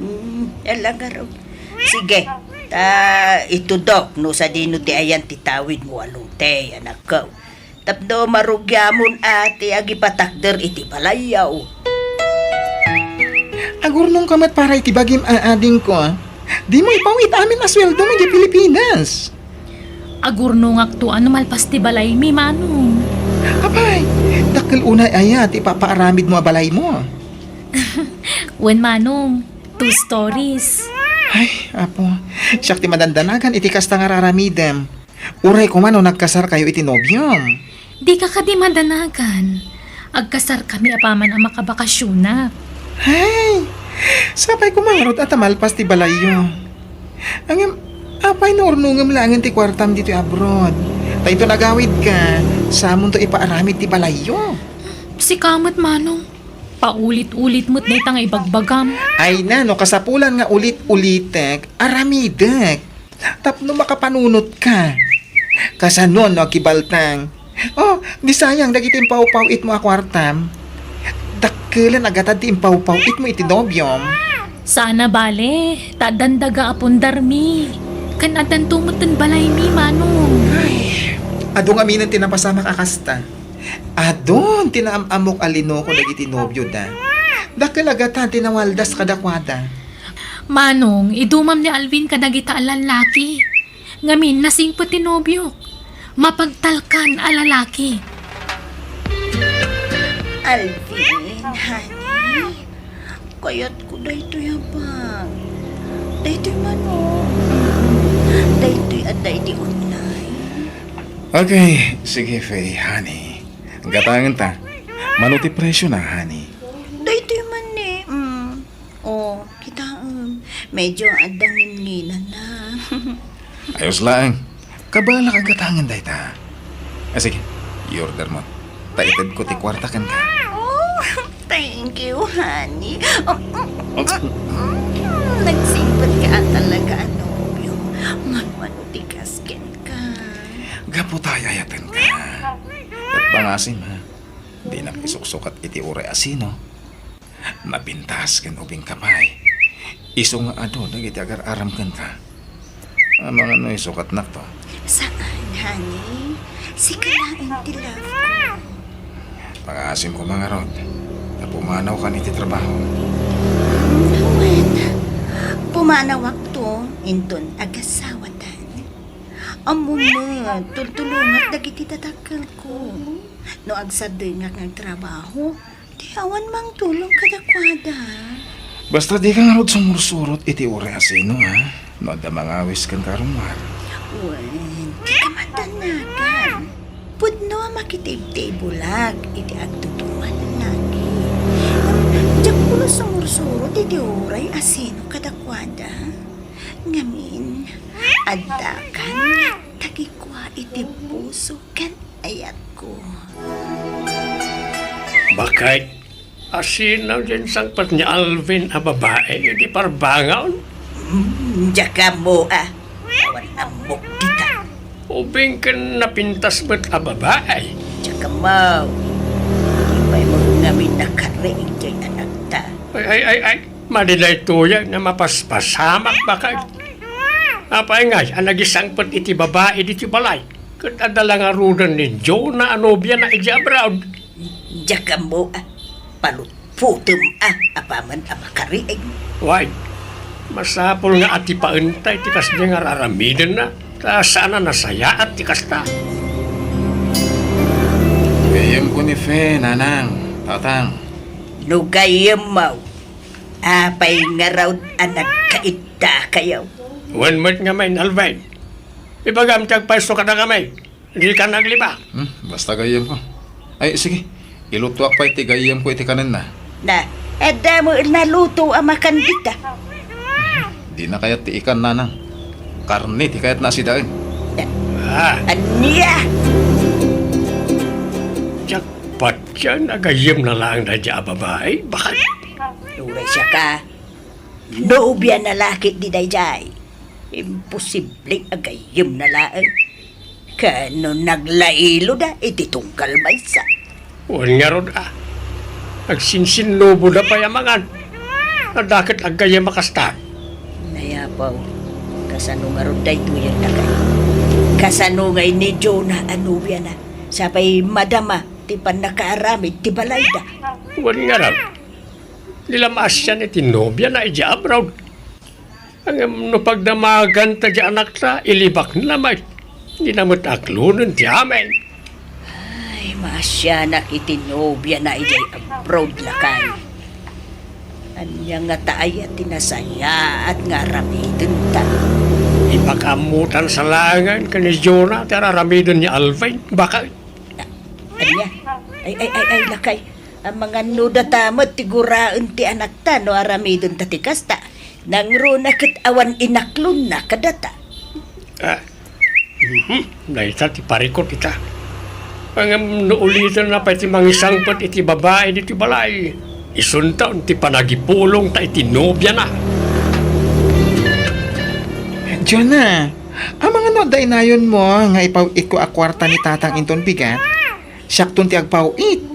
Hmm, ala ngarud. Sige, ta itudok no sadino ti ayan ti tawidmo a lote, anakko. Tapno marugiamon a ti agipatakder iti balayyo. Agurnongka met para iti bagim a adingko. Dimo ipaw-it amin a sueldom idiay Pilipinas. Agurnongakto a no malpas ti balaymi, Manong. Apay, dakkel unay aya ti ipapaaramidmo a balaymo? Wen, Manong, two stories. Ay, Apo, siak ti madandanagan iti kasta nga ar-aramidem. Uray koma no nagkasarkayo iti nobiom. Dika kadi madanagan. Agkasarkami apaman a makabakasionak. Ay, sapay koma ngarud a ta malpas ti balayyo. Ngem, apay no urnongem laengen ti kuartam ditoy abroad? Ta inton agawidka, saamonto ipaaramid ti balayyo. Sika met, Manong. Paulit-ulit met dayta nga ibagbagam. Ay na, no kasapulan nga ulit-ulitek, aramidek. Tapno makapanunotka. Kasano no akibaltang? Oh, di sayang dagiti impawpaw-itmo a kuartam. Dakkelen a gatad ti impawpaw-itmo iti nobiom. Saan a bale, ta addan daga a pundarmi. Ken addanto metten balaymi, Manong. Ay, adu ngaminen ti napasamak a kasta. Adun ti naam-ammok a linoko dagiti nobioda. Dakkel a gatad ti nawaldas kadakuada. Manong, idumam ni Alvin kadagita a lallaki. Ngamin, nasingpet ti nobiok. Mapagtalkan a lalaki. Alvin, honey, Kayatko daytoy a bag. Daytoy man, o. Mm. Daytoy adda iti online. Okay, sige, Faye, honey. Gatangen ta. Mano ti presyo na, honey? Daytoy man ni, mm. O, kitaem. Medyo adda ngimnginana. Ayos laeng. Kabaelak a gatangen dayta. Ah, sige, i-order mo. Ta itedko ti kuarta kenka. Oh, thank you, honey. Mm, mm, mm, mm. Nagsingpet ka talaga, a nobio. Mano-mano ti kas kenka. Gapu ta ay-ayatenka. Ket pangasim, ha? Dinak isuksukat iti uray asino. Napintas ken ubingka pay. Isu nga adu dagiti agar-aram kenka. Amangan no isukatnakto. Saan, honey? Sika laeng ti love ko. Pangaasim ko ngarud ta pumanawkan iti trabaho. Wen, pumanawakto inton agasawatan. Ammom met, tultulongat dagiti dadakkelko. No agsadengak nga agtrabaho, ti awan mangtulong kadakuada. Basta dika ngarud sumursurot iti uray asino, ha? No adda mangawis kenka rummuar. Wen, dika mandanagan. Pudno a makitibtibulak iti agtutuman lagi. Diak pulo sumursurot iti uray asino kadakuada. Ngamin, addakan nga tagikua iti puso ken ayatko. Bakit? Asino diay sangpet ni Alvin a babai iti parbangon? Hmm, diak ammo a. Awan ammok dita. Ubing ken napintas met a babai? Diak ammo. Di pay mo ngamin nakariing diay anakta. Ay, ay, ay, ay. Madi daytoy nga mapaspasamak, bakit? Apay ngay a nagisangpet iti babai ditoy balay? Ket adda la ngaruden ni Jonah a nobiana idiay abroad? Diak ammo a. Palutputem a apaman a makariing. Way, masapul nga atipaenta iti kasdiay nga ar-aramidenna, ta saan a nasayaat ti kasta. Gayyemko ni Fe, nanang, tatang. No gayyemmo, apay ngarud a nagkaiddakayo? Wen met ngamin, Alvin. Ibagam ti agpayso kadakami. Dika naglibak. Hmm, basta gayyemko. Ay, sige. Ilutoak pay ti gayyemko iti kanenna. Na, adda mo naluto a makan dita. Dina kayat ti ikan, nanang. Karne ti kayatna a sidaen. Ah. Ania? Diak patien a gayyemna laeng daydiay a babai, bakit? Uray siaka. Nobiana la ketdi daydiay. Imposible a gayyemna laeng. Ken no naglailoda iti tunggal maysa. Wen ngarud a. Agsinsinnuboda pay a mangan. Adda ket aggayyem a kasta. Nayapaw, kasano ngarud daytoyen, lakay? Kasano ngay ni Jonah a nobiana? Sapay madama ti pannakaaramid ti balayda. Wen ngarud. Di la maasian iti nobiana idiay abroad. Ngem no pagdamaganta ti anakta, ilibakna met. Dina met aklonen ti amin. Ay, maasianak iti nobiana idiay abroad, lakay. Ania ngata aya ti nasayaat nga aramidenta? Ipakaammotan sa laengen ken ni Jonah ti ar-aramiden ni Alvin. Baka Ania? Ay, ay, ay, ay, lakay. Amangan no data met ti guraen ti anakta no aramidenta ti kasta. Nangruna ket awan inaklonna kadata. Ah, mhm, dayta ti parikut ita. Ngem no ulitenna pay ti mangisangpet iti babai ditoy balay, isunton ti panagipulongta iti nobiana. Jonah, amangan no adda inayonmo nga ipaw-itko a kuarta ni tatang inton bigat? Siakton ti agpaw-it.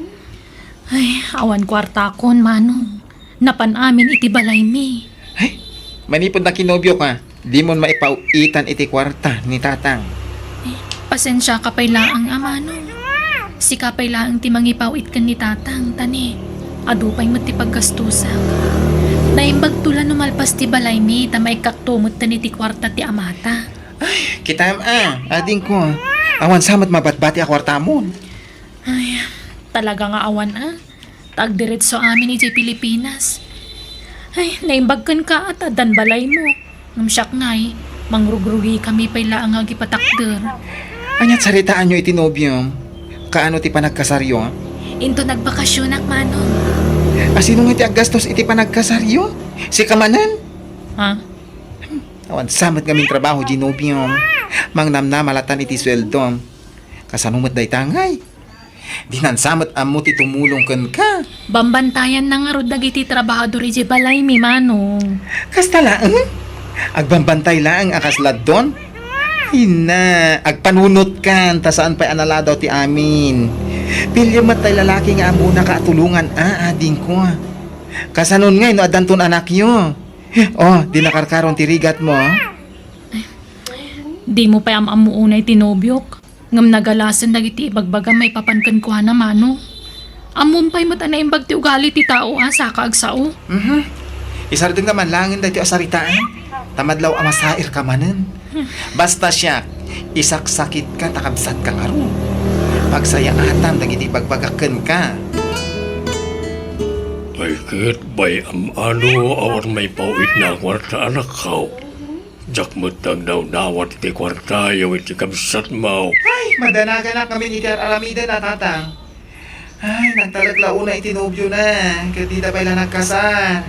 Ay, awan kuartakon, Manong. Napan amin iti balaymi. Ay, manipud nakinobioka, dimon maipaw-itan iti kuarta ni tatang. Eh, pasensiaka pay laeng a, Manong. Sika pay laeng ti mangipaw-it ken ni tatang, ta ni, adu pay met ti paggastusak. Naimbagto la no malpas ti balaymi ta maikkakto metten iti kuarta ti amata. Ay, kitaem a, adingko. Awan sa met mabatbati a kuartamon. Ay, talaga nga awan a. Ta agdiretso amin idiay Pilipinas. Ay, naimbag kenka ta addan balaymo. Ngem siak ngay, mangrugrugikami pay laeng nga agipatakder. Ania ti saritaanyo iti nobiom? Kaano ti panagkasaryo? Inton nagbakasionak, Manong. A, sino nga ti aggastos iti panagkasaryo? Sika manen? Ha? Awan sa met ngamin trabaho diay nobiom. Mangnamnama latan iti sueldom. Kasano met dayta ngay? Dinan sa met ammo ti tumulong kenka. Bambantayanna ngarud dagiti trabahador idiay balaymi, Manong. Kasta laeng? Agbambantay laeng a kasla don? Ina, agpanunotkan ta saan pay a naladaw ti amin. Piliem met tay lalaki nga ammona ka a tulongan, a, adingko. Kasanon ngay no addanton anakyo? Oh, di nakarkaron ti rigatmo. Dimo pay am-ammo unay ti nobiok, ngem nagalasen dagiti ibagbagam maipapan kenkuana, Manong. Ammom pay met a naimbag ti ugali ti tao a saka agsao. Mhm. Isardengka man laengen daytoy a saritaan, ta madlaw a masairka manen. Basta siak, isaksakitka ta kabsatka ngarud. Pagsayaatam dagiti ibagbagak kenka. Ay ket, bay-am ano, awan maipaw-itna a kuarta, anakko. Diak met agdawdawat iti kuartayo iti kabsatmo. Ay, madanaganak ngamin iti ar-aramiden a, Tatang. Ay, nagtalek la unay iti nobiona, ket dida pay la nagkasar.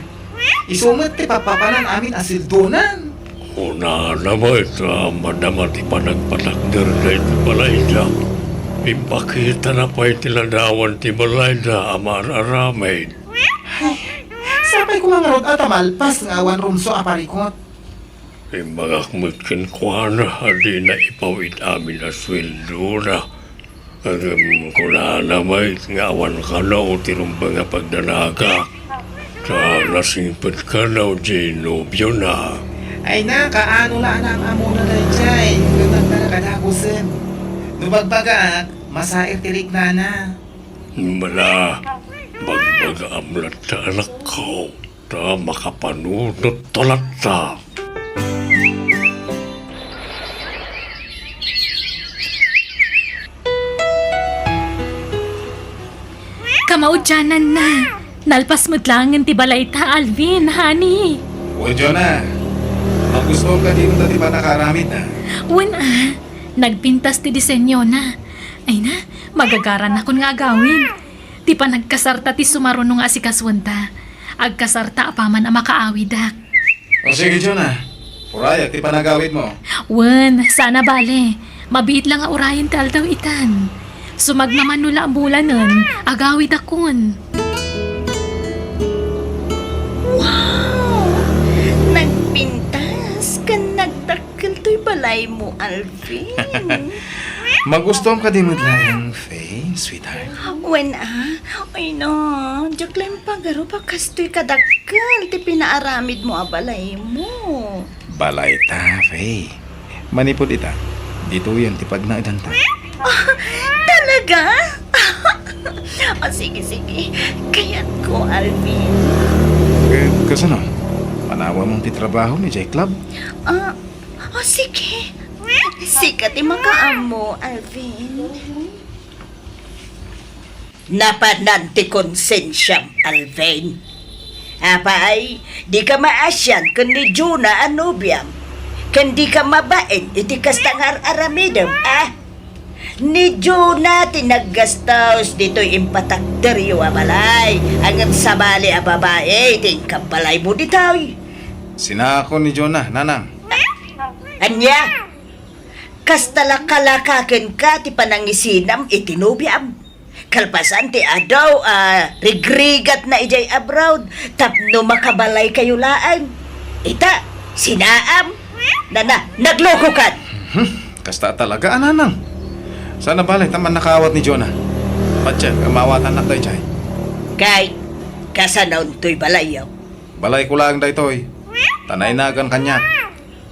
Isu met ti pappapanan amin a sueldonan. Kunana met a madama ti panagpatakder daytoy balayda. Impakitana pay ti ladawan ti balayda a maar-aramid. Ay, sapay koma ngarud a ta malpas nga awan rumsua a parikut. Imbagak met kenkuana a dina ipaw-it amin a sueldona. Ngem kunana met nga awan kano ti rumbeng a pagdanagak, ta nasingpet kano diay nobiona. Ay na, kaano la a naam-ammona daydiay, ngem nagtalek a dagusen. No bagbagaak, masair ti riknana. Mala, bagbagaam latta, anakko. Ta makapanunotto latta. Kamaudiananna, nalpas met laengen ti balayta, Alvin, honey. Wen, Jonah, magustuam kadi met ti pannakaaramidna? Wen a, nagpintas ti disenyona. Ay na, magagaranakon nga agawid. Ti panagkasarta ti sumaruno nga asikasuenta. Agkasarta apaman a makaawidak. O sige, Jonah. Urayak ti panagawidmo. Wen, saan a bale. Mabiit la nga urayen ti aldaw itan. Sumagmamano la a bulanen, agawidakon. Wow! Nagpintas ken nagdakkel toy balaymo, Alvin. Magustuam kadi met laeng, Faye, sweetheart? Wen a, ay na, diak la impagarup a kastoy kadakkel ti pinaaramidmo a balaymo. Balayta, Faye. Manipud ita, ditoyen ti pagnaedanta. Ah, talaga? Ah, sige, sige. Kayatko, Alvin. Eh, kasano? Panawamon ti trabahom idiay club? Ah, oh, sige. Sika ti makaammo, Alvin. Napanan ti konsensiam, Alvin. Apay, dika maasian ken ni Jonah a nobiam, ken dika mabain iti kasta nga ar-aramidem, a? Ni Jonah ti naggastos ditoy impatakderyo a balay, ngem sabali a babai ti inkabbalaymo ditoy. Sinakon ni Jonah, nanang. Ania? Kasta la kalaka kenka ti panangisinam iti nobiam. Kalpasan ti adu a rigrigatna idiay abroad tapno makabalaykayo laeng. Ita, sinaam? Nana, naglokokan! Hmm, kasta talaga, a, nanang. Saan a bale ta mannakaawat ni Jonah. Patien, maawatannak daydiay. Kay, kasanon toy balayyo? Balayko laeng daytoy. Ta nainagan kaniak.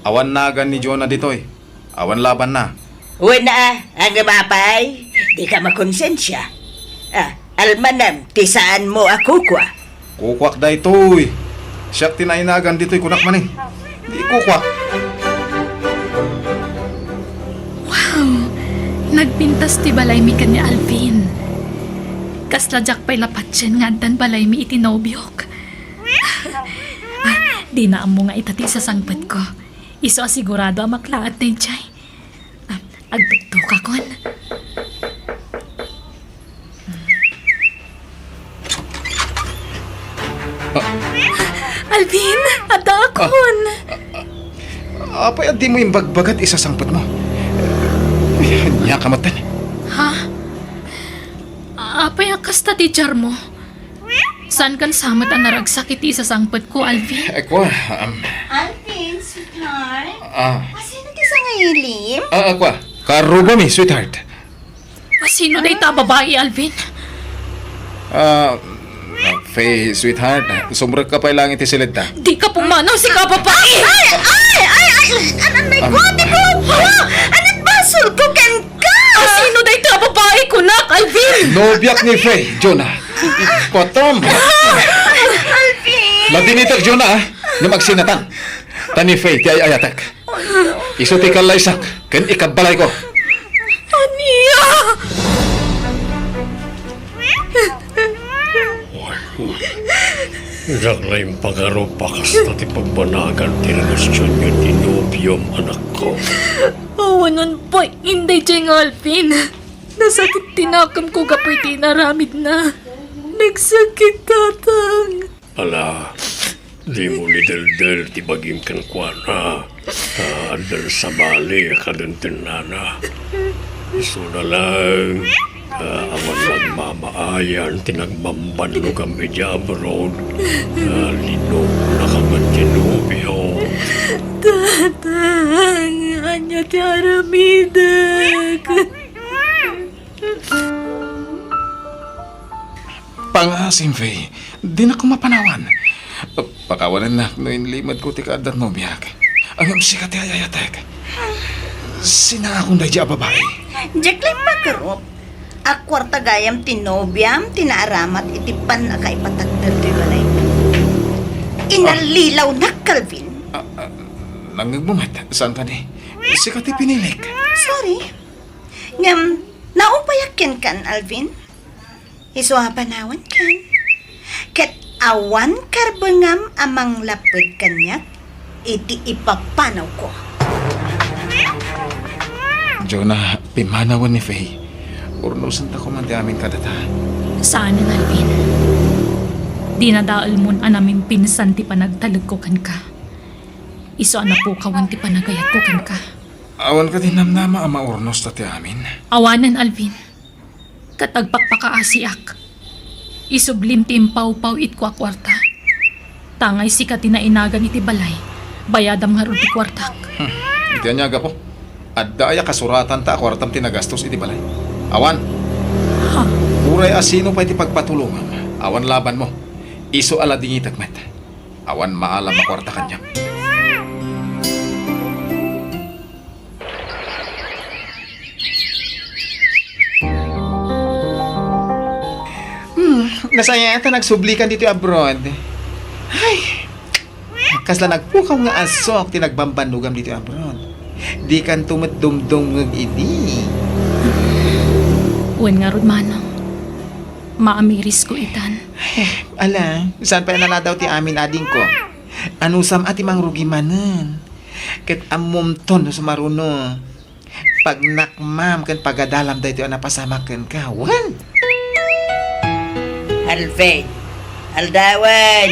Awan nagan ni Jonah ditoy. Awan labanna. Wen a, ngem apay, dika makonsensia. A, almanem ti saanmo a kukua. Kukuak daytoy. Siak ti nainagan ditoy, kunak manen. Di kukuak. Wow! Nagpintas ti balaymi ken ni Alvin. Kasla diak pay la patien nga addan balaymi iti nobiok. Dina ammo nga ita ti isasangpetko. Isu a sigurado a maklaat daydiay. Ah, agtuktukakon. Alvin, addaakon. Apay a dimo imbagbaga ti isasangpetmo? Ania ka met? Ha? Apay a kasta ti diarmo? Saankan sa met a naragsak iti isasangpetko, Alvin? Eh, kua, um, Alvin, sweetheart. Ah. Asino ti sangaili? Ah, ah, kua. Karrubami, sweetheart. Asino dayta a babai, Alvin? Ah, Faye, sweetheart, sumrekka pay laeng iti siledta. Dika pumanaw, sika a babai! Ay, ay, ay, ay! An-, anay ko, ati ko! Anat basol ko kenka! Asino dayta a babai, kunak, Alvin? Nobiak ni Faye, Jonah. Patam! Alvin! Ladinitek, Jonah, ah. Ngem agsinatan. Ta ni Faye ti ay-ayatek. Isu ti kallaysak ken ikabbalayko. Ania? Diak la impagarup a kasta ti pagbanagan ti relasionyo ti nobiom, anakko. Awanen pay, inday, Jeng Alvin. Nasakit ti nakemko gapu iti inaramidna. Nagsakit, Tatang. Ala, dimo ni deldel ti bagim kenkuana, ta addan sabali a kadentennana. Isuna laeng, ta awan nagmamaayan ti nagbambannogam idiay abroad, ta linoknaka met ti nobio. Tatang, ania ti aramidek? Pangaasim, Faye. Dinak mapanawan. Pakawanennak no inlimedko ti kaadda ti nobiak. Ngem sika ti ay-ayatek. Sinaakon daydiay a babai. Diak la impagarup a kuarta gayam ti nobiam ti naaramat iti pannakaipatakder ti balaymi. Inallilawnak, Calvin. Ah, ah, nangngegmo met, saan kadi? Sika ti pinilik. Sorry. Ngem, naupayak kenkan, Alvin. Isu a panawankan. Ket awan karbengam a manglapped kaniak iti ipapanawko. Jonah, pimmanawen ni Faye. Urnosentako man ti amin kadata. Saanen, Alvin. Dinadaelmon a namimpinsan ti panagtalekko kenka. Isu a napukawen ti panagayatko kenka. Awan kadi namnama a maurnos ta ti amin? Awanen, Alvin. Ket agpakpakaasiak. Isublim ti impawpaw-itko a kuarta. Tangay sika ti nainagan iti balay. Bayadam ngarud ti kuartak. Hmm. Iti ania a gapu? Adda aya kasuratanta a kuartam ti nagastos iti balay? Awan. Ha? Uray a sino pay ti pagpatulongam, awan labanmo. Isu a ladingitek met. Awan maalam a kuarta kaniak. Hmm, nasayaat ta nagsublikan ditoy abroad. Ay, kasla nagpukaw nga asok ti nagbambannogam ditoy abroad. Dikanto met dumdumngeg idi. Wen ngarud, manong. Maamirisko itan. Eh, ala, saan pay a naladaw ti amin, adingko? Anusam a ti mangrugi manen. Ket ammomto no sumaruno. Pagnakmam ken pagadalam daytoy a napasamak kenka, wen? Alvin, aldawen.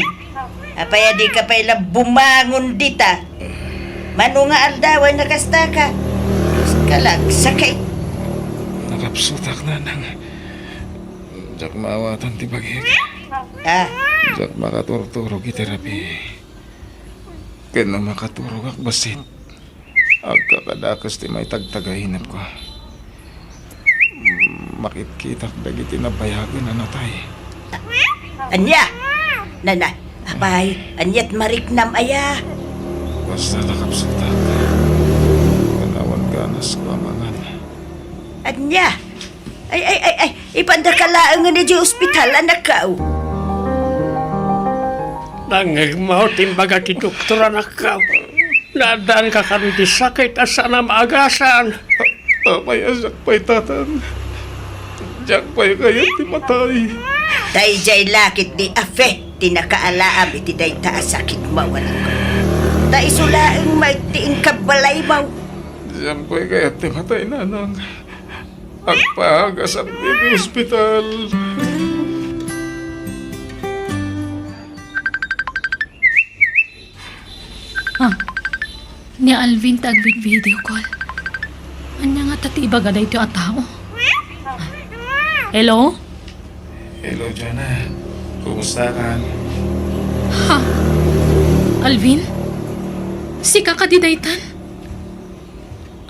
Apay a dika pay la bumangon dita? Mano nga aldawen a kastaka? Kalagsakit. Nakapsutak, nanang. Diak maawatan ti bagik. Ah. Diak makaturturog iti rabii. Ken no makaturogak bassit, agkakadakes ti maitagtagay inepko. Makitkitak dagiti nabayagen a natay. Ania? Nana, apay, aniat mariknam aya? Basta nakapsutak. Ken awan ganasko a mangan. Ania? Ay, ay, ay, ay, ipandaka laengen idiay ospital, anakko. Nangngegmo ti imbaga ti doktor, anakko. Naaddaanka kano iti sakit a saan a maagasan. Apay a siak pay, tatang? Diak pay kayat ti matay. Daydiay la ketdi a Fe ti nakaalaam iti dayta a sakitmo, anak. Ta isu laeng met ti inka balaymo. Diak kayat ti matay, nanang. Agpagasam iti ospital. Ah, ni Alvin ti agvid-video call. Ania ngata ti ibaga daytoy a tao? Hello? Hello, Jonah. Kumusta ka? Ha? Alvin? Sika kadi daytan?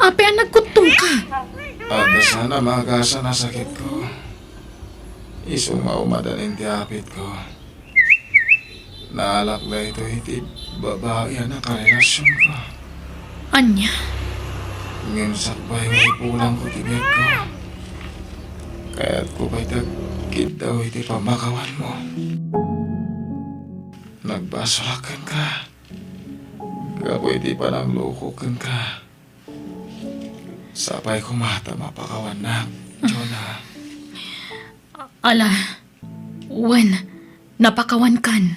Apay a nagkuttomka? Adda saan a maagasan a sakitko. Isu nga umadan ti apitko. Naalak daytoy iti babai a nakarelasionko. Ania? Ngem sakbay nga ipulangko ti biagko, kayatko pay ti agkiddaw iti pammakawanmo. Nagbasolak kenka gapu iti panangloko kenka. Sapay koma ta mapakawannak, Jonah. Ala, wen, napakawankan.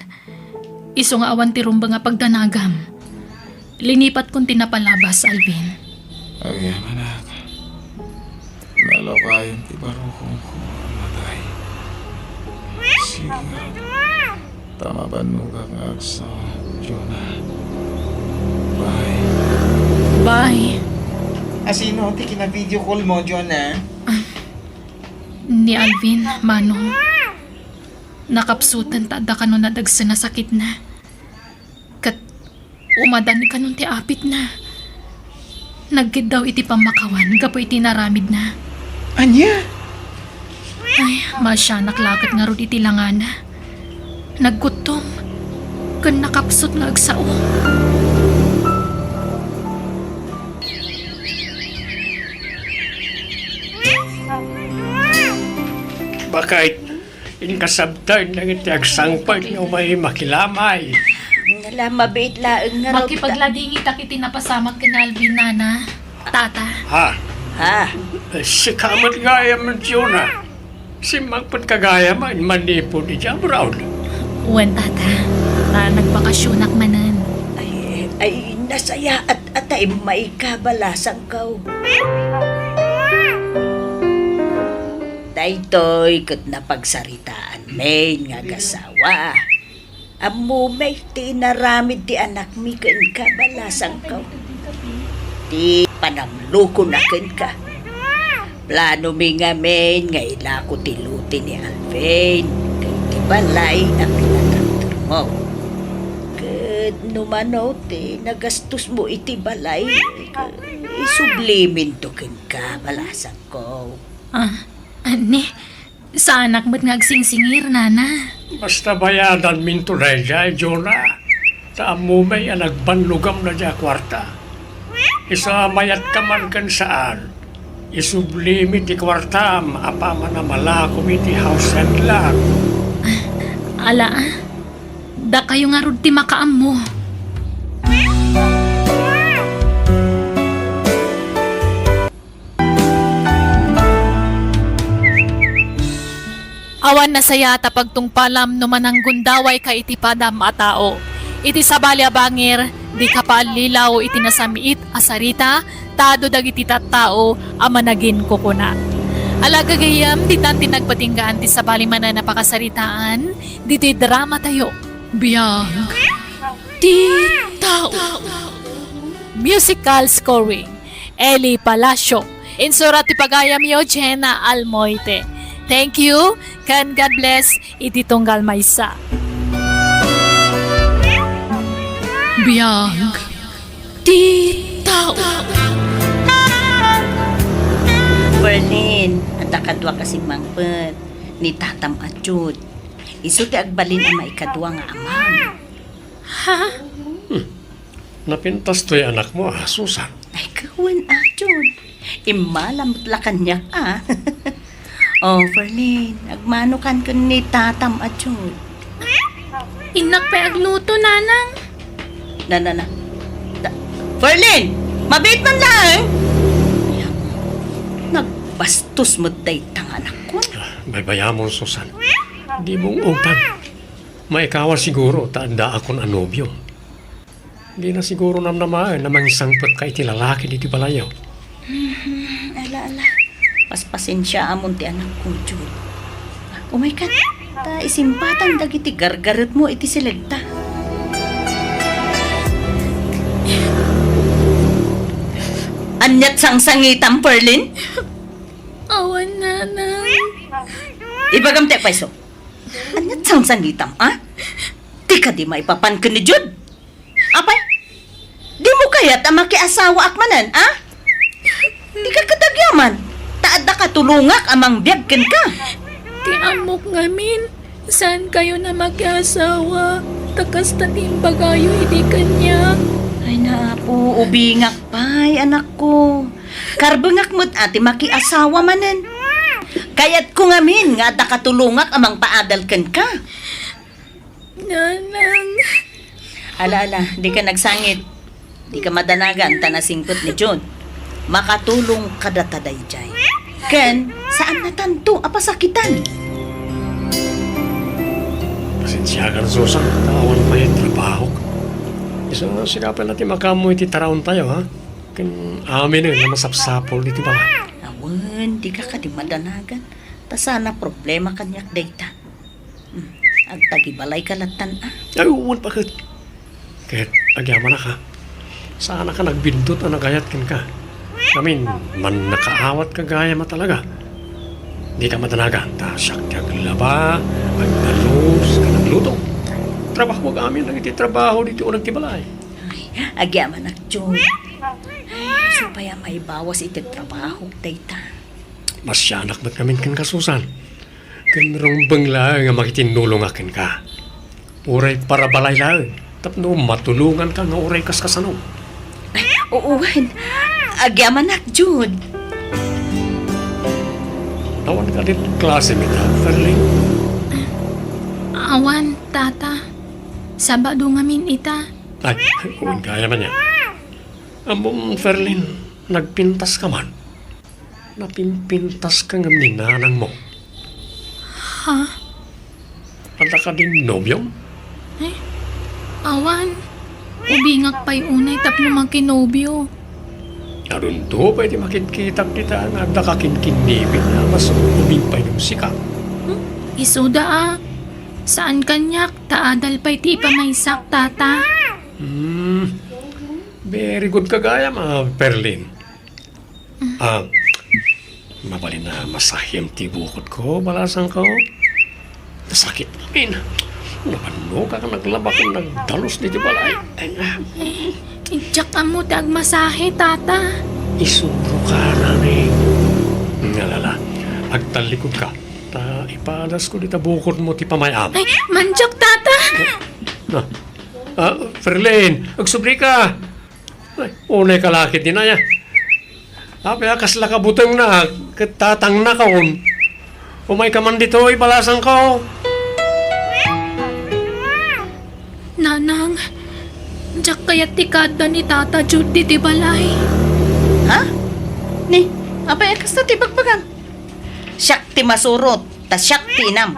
Isu nga awan ti rumbeng a pagdanagam. Linipatkon ti napalabas, Alvin. Agyamanak. Nalawkayon ti barukongko a matay. Sige ngarud. Ta mabannogak nga agsawa, Jonah. Bye. Bye. Asino ti kina-video call mo, Jonah? Ah, ni Alvin, Manong. Nakapsutan ta adda kano nadagsen a sakitna. Ket umadan kano ti apitna. Nagkiddaw iti pammakawan gapu iti inaramidna. Ania? Ay, maasianak la ket ngarud iti langana. Nagkuttom ken nakapsut nga agsao. Bakit? Inkasabtan dagiti agsangpet nga umay makilamay. Ngala, mabiit laeng ngarud ta. Makipagladingitak iti napasamak ken Alvin, Nana, Tata. Ha? Ha? Sika met gayam, Jonah. Simmangpetka gayam a manipud iti abroad. Wen, Tata. Ta nagbakasionak manen. Ay, ay, nasayaat a ta immayka, balasangko. Daytoy ket napagsaritaanmi nga agasawa. Ammom ti inaramid ti anakmi kenka, balasangko. Ti pananglokona kenka. Planomi ngamin nga ilako ti lote ni Alvin ken ti balay a pinatagdermo. Ket no mano ti nagastosmo iti balay, isubliminto kenka, balasangko. Ah, anni, saanak met nga agsingsingir, Nana. Basta bayadanminto daydiay, Jonah. Ta ammom a nagbannogamna diay a kuarta. Isu a mayatka man ken saan, isublimi ti kuartam apaman a malakom iti house and lot. Ala, ah. Dakayo ngarud ti makaammo. Awan nasayaat a pagtungpalam no mananggundawayka iti padam a tao. Iti sabali a bangir, dika paallilaw iti nasamiit a sarita, ta adu dagiti tattao a managinkukuna. Ala, gagayyem, ditan ti nagpatinggaan ti sabali manen a pakasaritaan, ditoy dramatayo. Biag ti tao. Musical scoring, Eli Palacio. Insurat ti pagayamyo, Jenna Almoite. Thank you, ken God bless iti tunggal maysa. Biag ti tao. Berlin, adda kaduak a simmangpet, ni tatam a Jude. Isu ti agbalin a maikadua nga amam. Ha? Hmm. Napintas toy anakmo, a, Susan? Ay, kawen, a, Jude. Immala met la kaniak, a. O, Ferlin, agmanokan ken ni tatam a Jude. Innak pay agluto, Nanang. Na, na, na. Da-, Ferlin! Mabiit man laeng! Nagbastos met dayta nga anakkon. A, baybayamon, Susan. Dimo ungtan. Maikawa siguro ta addaakon a nobio. Dina siguro namnamaen a mangisangpetka iti lalaki ditoy balayyo. Mhm, ala, ala. Paspasensiaamon ti anakko, Jude. Umaykan, ta isimpatan dagiti gargaretmo iti silegta. Ania't sangsangitam, Perlin? Awan, Nanang. Ibagam ti agpayso. Ania't sangsangitam, a? Di kadi maipapan ken ni Jude? Apay, dimo kayat a makiasawaak manen, a? Dika kadagyaman, ta adda katulongak a mangbiag kenka. Ti ammok ngamin, saankayon a makiasawa, ta kasta ti imbagayo idi kaniak. Ay, naapo, ubingak pay, anakko. Karbengak met a ti makiasawa manen. Kayatko ngamin nga adda katulongak a mangpaadal kenka. Nanang. Ala, ala, dika nagsangit. Dika madanagan ta nasingpet ni Jude. Makatulong kadata daydiay. Ken, saannatanto a pasakitan. Pasensiakan, Susan, ta awan pay trabahok. Isu, sika pay la ti makaammo iti taraontayo, ha? Ken aminen a masapsapul iti balay. Awan, dika kadi madanagan. Ta saan a problema kaniak dayta. Hmm, agtagibalayka lattan, a? Ay, wen, baket. Ket agyamanak, a. Saanaka nagbiddut a nagayat kenka. Ngamin, mannakaawatka gayam a talaga. Dika madanagan, ta siak ti aglaba, agdalus, ken agluto. Trabahoak amin dagiti trabaho ditoy uneg ti balay. Ay, agyamanak, Jude. Ay, isu pay a maibawas iti trabahok dayta. Masianak met ngamin kenka, Susan. Ken rumbeng laeng a makitinnulongak kenka. Uray para balay laeng, tapno matulonganka nga uray kaskasano. Ay, oo, wen. Agyamanak, Jude. Awan kadi klasem ita, Ferlin? Awan, Tata. Sabado ngamin ita. Ay, wen, gayam ania. Ammom, Ferlin, nagpintaska man. Napimpintaska ngem ni nanangmo. Ha? Adda kadin nobiom? Eh, awan. Ubingak pay unay tapno makinobio. Adunto pay ti makitkitak dita nga adda kakinkinnibit nga mas ubing pay ngem sika. Hmm? Isuda a. Saan kaniak, ta adal pay ti ipamaysak, Tata. Hmm. Very good ka gayam, a, Perlin. Ah, mabalin a masahem ti bukodko, balasangko. Nasakit amin. Nabannoka ken naglaba ken nagdalus ditoy balay. Ay, ah. Eh, diak ammo ti agmasahe, Tata. Isuroka, nanang. Ala, agtallikudka. Ta ipadasko dita bukodmo ti pamay-am. Ay, mandiak, Tata. Ah, ah, Ferlin, agsublika. Ay, unayka la ketdin aya. Apay a kasla kabutengna ket tatangnakon. Umayka man ditoy, balasangko. Nanang, diak kayat ti kaadda ni Tata Jude ditoy balay. Ha? Ni, apay a kasta ti ibagbagam? Siak ti masurot, ta siak ti inam.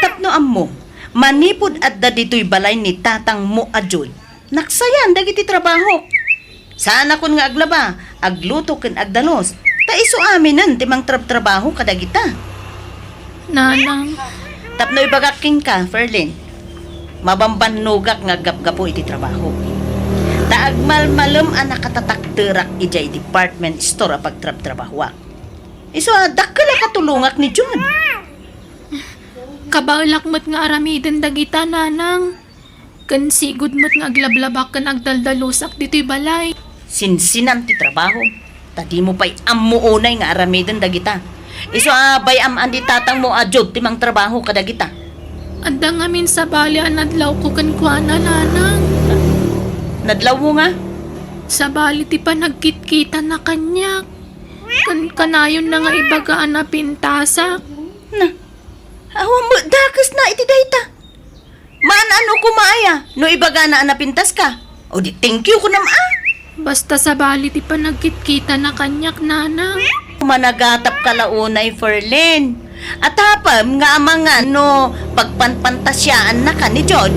Tapno ammo, manipud adda ditoy balay ni tatangmo a Jude, naksayan dagiti trabahok. Saanakon nga aglaba, agluto ken agdalus, ta isu aminen ti mangtrabtrabaho kadagita. Nanang. Tapno ibagak kenka, Ferlin, mabambannogak nga aggapgapu iti trabahok. Ta agmalmalem a nakatatakderak idiay department store a pagtrabtrabahoak. Isu a dakkel a katulongak ni Jude. Kabaelak met nga aramiden dagita, Nanang. Ken sigud met nga aglablabak ken agdaldalusak ditoy balay. Sinsinan ti trabaho, ta dimo pay ammo unay nga aramiden dagita. Isu a bay-am a ni tatangmo a Jude ti mangtrabaho kadagita. Adda ngamin sabali a nadlawko kenkuana, Nanang. Nadlawmo nga? Sabali ti panagkitkitana kaniak. Kan-, kanayonna nga ibaga a napintasak. Na, awan met dakesna iti dayta. Maan-ano koma aya no ibagana a napintaska? O di, thank you kunam a. Basta sabali ti panagkitkitana kaniak, Nanang. Managatapka la unay, Ferlin. Atapem nga amangan no pagpanpantasiaannaka ni Jude.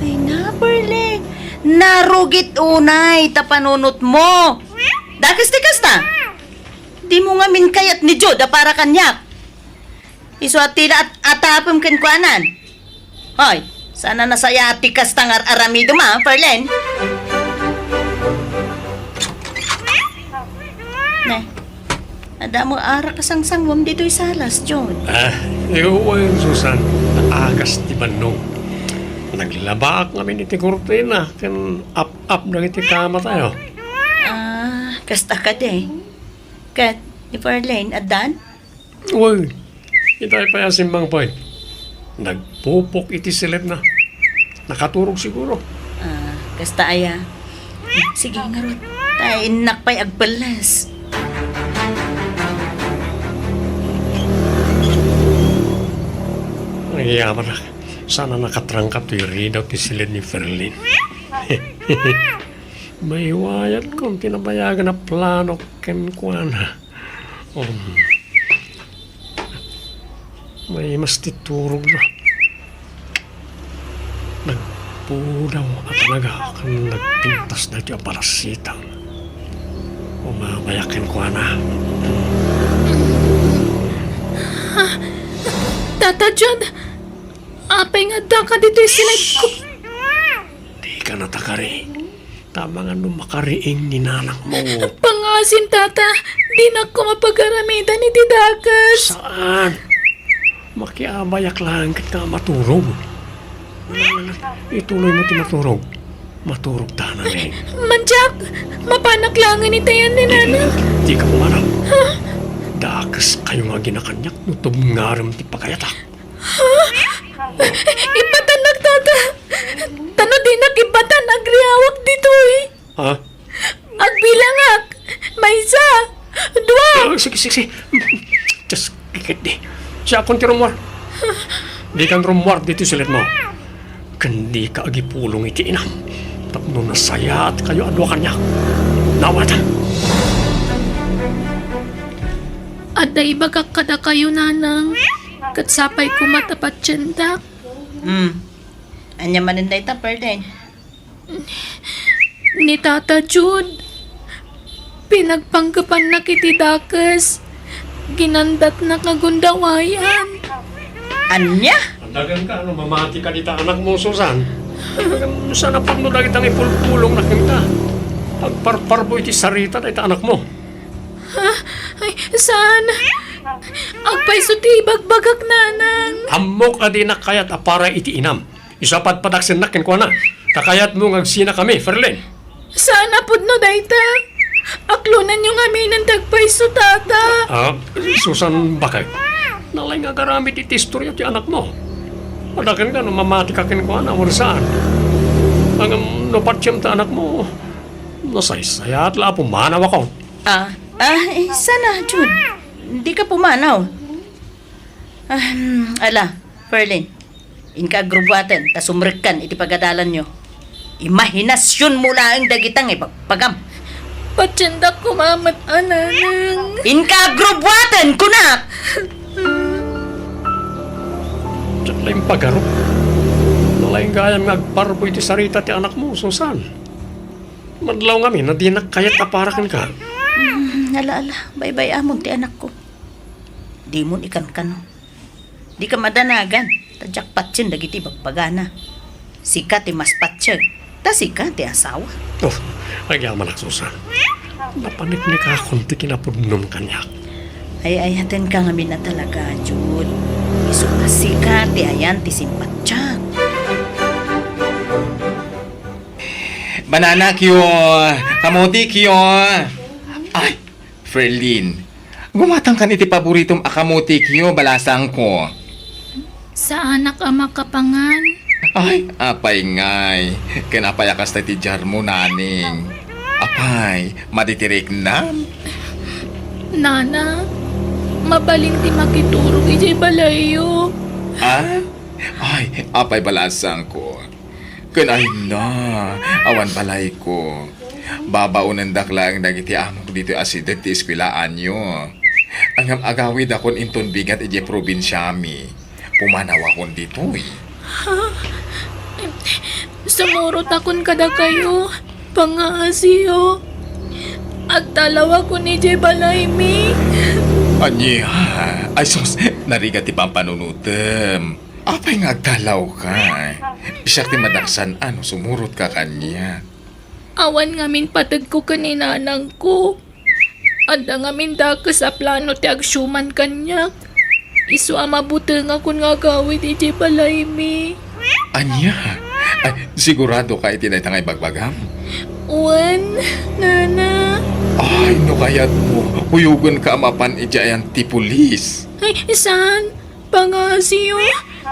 Ay na, Perlin. Narugit unay ta panunotmo. Dakes ti kasta. Dimo ngamin kayat ni Jude a para kaniak. Isu a tila at-, atapem kenkuanan. Hoy, saan a nasayaat ti kasta nga ar-aramidem, a, Perlin? Ne, adda met arak a sangsangwem ditoy salas, Jude. Ah, wen, Susan, agas ti bannog. Naglabaak ngamin iti kurtina ken ap-ap dagiti kamatayo. Ah, kasta kadi. Ket ni Perlin, addan? Uy, itay pay a simmangpet. Nagpupok iti siledna. Nakaturog siguro. Ah, kasta aya. Sige, ngarud. Ta innak pay agpelles. Ay, amanak. Saan a nakatrangkap ti ridaw ti siled ni Perlin. Maiwayatkon ti nabayagan a plano kenkuana. Um, maimas ti turogna. Nagpudaw a talaga ken nagpintas daytoy a balasitang. Umabaya kenkuana. Tata John, apay nga addaka ditoy siledko? Dika natakari. Tama nga no makariing ni nanakmo. Pangasim, Tata. Dinakko mapagaramidan iti dakes. Saan? Makiabayak laeng ket nga maturog. Ituloymo ti maturog. Maturog ta, Naneng. Mandiak, mapanak laengen itayan ni Nanang. Dika pumanaw. Ha? Dakeskayo nga aginakaniak no tubngarem ti pagayatak. Ha? Ibbatannak, Tata. Ta no dinak ibbatan, agriawak ditoy. Ha? Agbilangak. Maysa. Dua. Ah, sige, sige, sige. Just kikit di. Siakon ti rummuar. Dikan rummuar ditoy siledmo. Ken dika agipulong iti inam. Tapno nasayaatkayo a dua kaniak. Nawata. Adda ibagak kadakayo, Nanang. Ket sapay koma ta patiendak. Hmm. Ania manen dayta, Perlin? Ni Tata Jude, pinagpanggepannak iti dakes. Ginandatnak a gundawayan. Ania? Andagan ka, no mamati ka dita anakmo, Susan. Saan a pudno dagita nga ipulpulongna kenka. Agparparbo iti sarita dayta anakmo. Ha? Ay, saan? Agpayso ti ibagbagak, Nanang. Ammok a dinak kayat a para iti inam. Isu a padpadaksennak kenkuana. Ta kayatmo nga agsinakami, Ferlin. Saan a pudno dayta. Aklonanyo ngamin ti agpayso, Tata. Ah, Susan, bakit? Nalaing nga agaramid iti istorya ti anakmo. Adaken nga no mamati ka kenkuana, wen saan. Ngem no patiem ta anakmo, nasaysayaat la a pumanawakon. Ah, ah, eh, sana, Jude. Dika pumanaw. Ah, hmm, ala, Ferlin. Inka agrubuaten, ta sumrekkan iti pagadalanyo. Imahinasionmo laeng dagita nga ibagam. Patiendak koma met, Nanang. Inka agrubuaten, kunak! Diak la impagarup. Nalaing gayam nga agparbo iti sarita ti anakmo, Susan. Madlaw ngamin a dinak kayat a para kenka. Hmm, ala, ala, baybay-amon ti anakko. Dimon ikankano. Dika madanagan, ta diak patien dagiti ibagbagana. Sika ti mas patiek, ta sika ti asawa. Oh, agyamanak, Susan. Napaniknikakon ti kinapudnom kaniak. Ay-ayatenka ngamin a talaga, Jude. Isu a sika ti ayan ti simpatiak. Bananakyo, kamotikyo. Ay, Ferlin, gumatangkan iti paboritom a kamotikyo, balasangko. Saanak a makapangan. Ay, apay ngay. Ken apay a kasta ti diarmo, Naneng? Apay, madi ti riknam? Nana, mabalin ti makiturog idiay balayyo. Ah? Ay, apay, balasangko. Ken ay na, awan balayko. Babaonendak laeng dagiti amok ditoy a sideg ti eskuelaanyo. Ngem agawidakon inton bigat idiay probinsiami. Pumanawakon ditoy. Ha? Sumurotakon kadakayo, pangaasiyo. Agtalawakon idiay balaymi. Ania? Ay sus, narigat ti pampanunotem. Apay nga agtalawka? Siak ti madaksan a no sumurotka kaniak. Awan ngamin pategko ken ni nanangko. Adda ngamin dakes a plano ti agsiuman kaniak. Isu a mabutengakon nga agawid idiay balaymi. Ania? Ay, siguradoka iti dayta nga ibagbagam? Wen, nana. Ay, no kayatmo, kuyogenka a mapan idiay ayan ti pulis. Ay, saan? Pangaasiyo,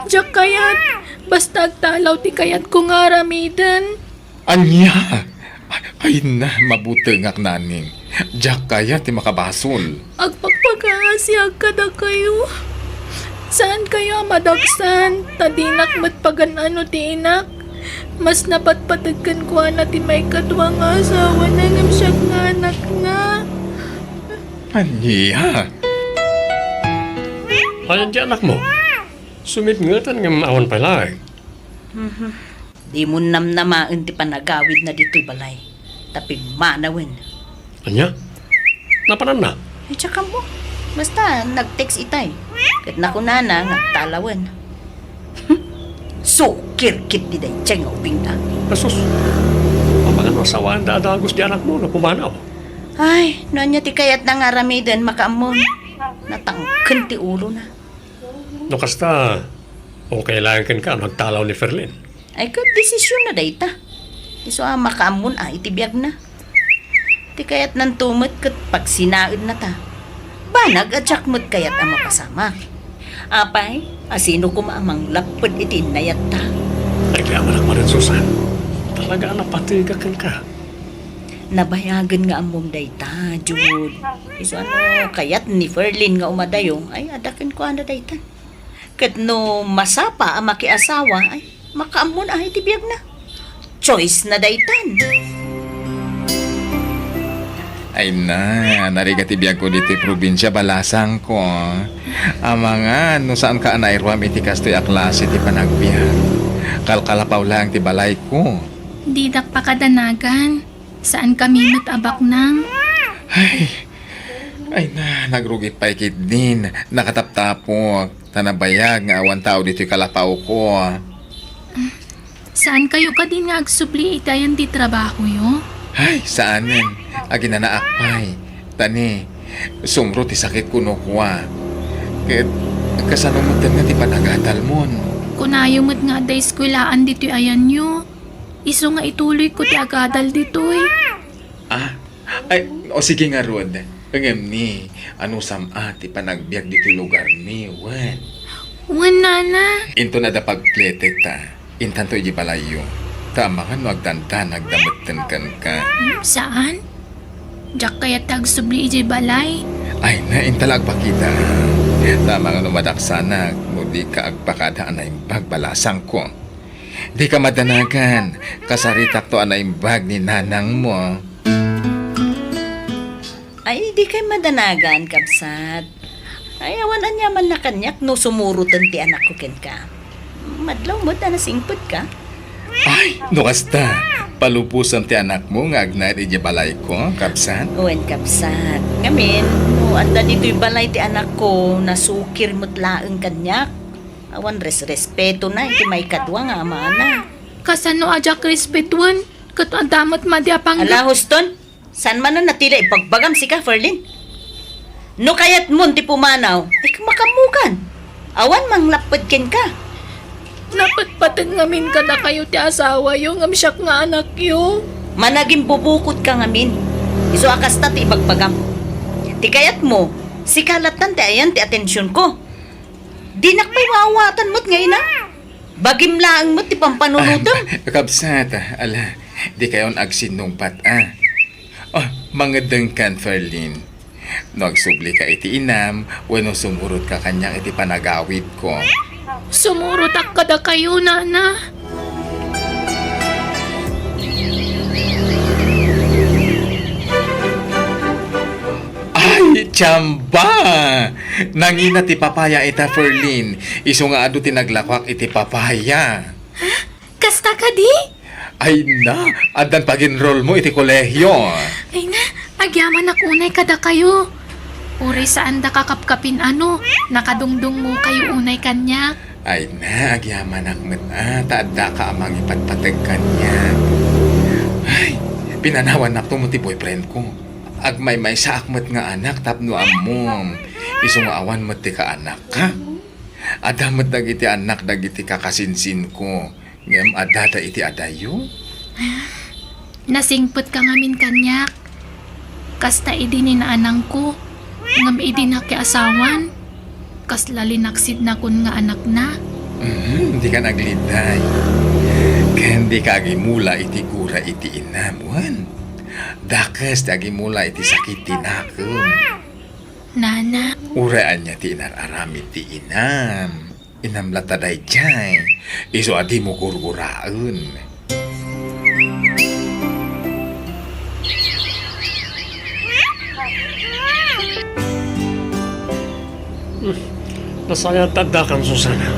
diak kayat. Basta agtalaw ti kayatko nga aramiden. Ania? Ay na, mabutengak, Naning. Diak kayat ti makabasol. Agpagpakaasiak kadakayo. Saankayo a madaksan, ta dinak met pagan-ano ti inak. Mas napatpateg kenkuana ti maikadua nga asawana ngem siak nga anakna. Ania? Ayan ti anakmo. Sumitngetan ngem awan pay laeng. Mhm. Dimon namnamaen ti panagawidna ditoy balay. Ta pimmanawen. Ania? Napananna? Ay, tsaka mo. Basta, nag-text itay. Ket nakunana nga agtalawen. Sukir ketdi daydiay nga ubingda. Asus! Amangan no asawaanda a dagus ti anakmo no pumanaw. Ay, no ania ti kayatna nga aramiden, makaammon. Natangken ti ulona. No kasta, okay laeng kenka no agtalaw ni Ferlin. Ay, ket desisionna dayta. Isu a makaammon a iti biagna. Ti kayatnanto met ket pagsinaednata. Banag a diak met kayat a mapasamak. Apay, asino koma a manglapped iti innayatta? Agyamanak manen, Susan. Talaga a napategak kenka. Nabayagen nga ammom dayta, Jude. Isu a no kayat ni Ferlin nga umadayo, ay, adda kenkuana dayta. Ket no masapa a makiasawa, ay, makaammon a iti biagna. Choice na daytan. Ay na, narigat ti biagko ditoy probinsia, balasangko. Amangan, no saanka a nairuam iti kastoy a klase ti panagbiag. Kalkalapaw laeng ti balayko. Didak pakadanagan. Saankami met a baknang. Ay, ay na, nagrugit pay ketdin. Nakataptapok. Ta nabayag nga awan tao ditoy kalapawko. Saankayo kadin nga agsubli iti ayan ti trabahoyo? Ay, saanen. Aginanaak pay. Ta ni, sumro ti sakit kuno kua. Ket, kasano met nga ti panagadalmon? Kunayo met nga adda eskuelaan ditoy ayanyo. Isu nga ituloyko ti agadal ditoy. Ah, ay, o sige ngarud. Ngem ni, anusam a ti panagbiag ditoy lugarmi, wen? Wen, nana. Inton adda pagpletek ta, intanto iti balayyo. Ta amangan no agdandanag da metten kenka. Hmm, saan? Diak kayat ti agsubli iti balay. Ay na, inta la agpakita. Ta amangan no madaksanak, no dika agpakada a naimbag, balasangko. Dika madanagan, kasaritakto a naimbag ni nanangmo. Ay, dikay madanagan, kabsat. Ay, awan aniamanna kaniak no sumuroten ti anakko kenka. Madlaw met a nasingpet ka. Ay, no kasta, palubosam ti anakmo nga agnaed idiay balayko, kabsat? Wen, kabsat. Ngamin, no adda ditoy balay ti anakko, nasukir met laeng kaniak. Awan resrespetona iti maikadua nga amana. Kasano a diak respetuen? Ket adda met madi a panggep. Ala, huston! Saan manen a ti la ibagbagam sika, Ferlin? No kayatmon ti pumanaw, ay, makaammokan. Awan manglapped kenka. Napatpateg ngamin kadakayo ti asawayo ngem siak nga anakyo. Managimbubukotka ngamin. Isu a kasta ti ibagbagam. Ti kayatmo, sika lattan ti ayan ti atensionko. Dinak pay maawatan met nga ina. Bagim laeng met ti pampanunotem. Ah, kabsat, ala, dikayon agsinnungpat, a. Oh, mangeddengkan, Ferlin. No agsublika iti inam, wenno sumurotka kaniak iti panagawidko. Sumurotak kadakayo, nana. Ay, Chamba! Nangina ti papaya ita, Ferlin. Isu nga adu ti naglakuak iti papaya. Kasta kadi? Ay na, addan pag-enroll mo iti kolehio. Ay na, agyamanak unay kadakayo. Uray saanda kakapkapin ano, nakadungdungmo kayo unay kaniak. Ay na, agyamanak met a, ta addaka a mangipatpateg kaniak. Ay, pinanawannak to mo ti boyfriend ko. Agmaymaysaak met nga anak tapno ammom. Isu nga awan met ti kaanak, ha? Adda met dagiti annak dagiti kakasinsinko, ngem addada iti adayo. Nasingpetka ngamin kaniak. Kasta idi ni naanangko, ngem idi nakiasawan, kasla linaksidnakon nga anakna. Mhm, dika naglinday. Ken dika agimula iti gura iti inam, wen? Dakes ti agimula iti sakit ti nakem. Nana. Uray ania ti inar-aramid ti inam. Inam latta daydiay. Isu a dimo gurguraen. Hmm, nasayaat ta addakan, Susana.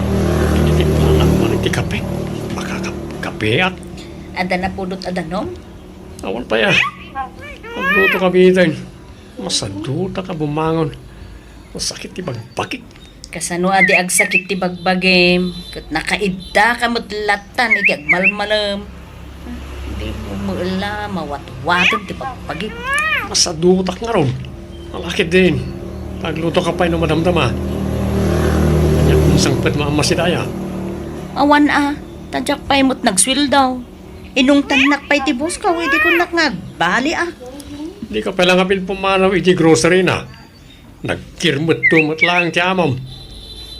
Iti balak man iti kape. Makakap-, kapeak. Adda napudot a danum? Awan pay a. Agluto ka biten. Masadutak a bumangon. Masakit ti bagbagik. Kasano a di agsakit ti bagbagim? Ket nakaidda ka met lattan iti agmalmalem. Di mo met la mawatwaten ti bagbagim. Masadutak ngarud. Ala ketdin. Agluto ka pay no madamdama. Ania, sangpet maamasi daya? Awan a. Ta diak pay met nagsueldo. Inungtannak pay ti boss ko, idi kunnak nga agbaliak. Dika pay la nga pin-, pumanaw iti grocery na. Nagkirmetto met laeng ti amom.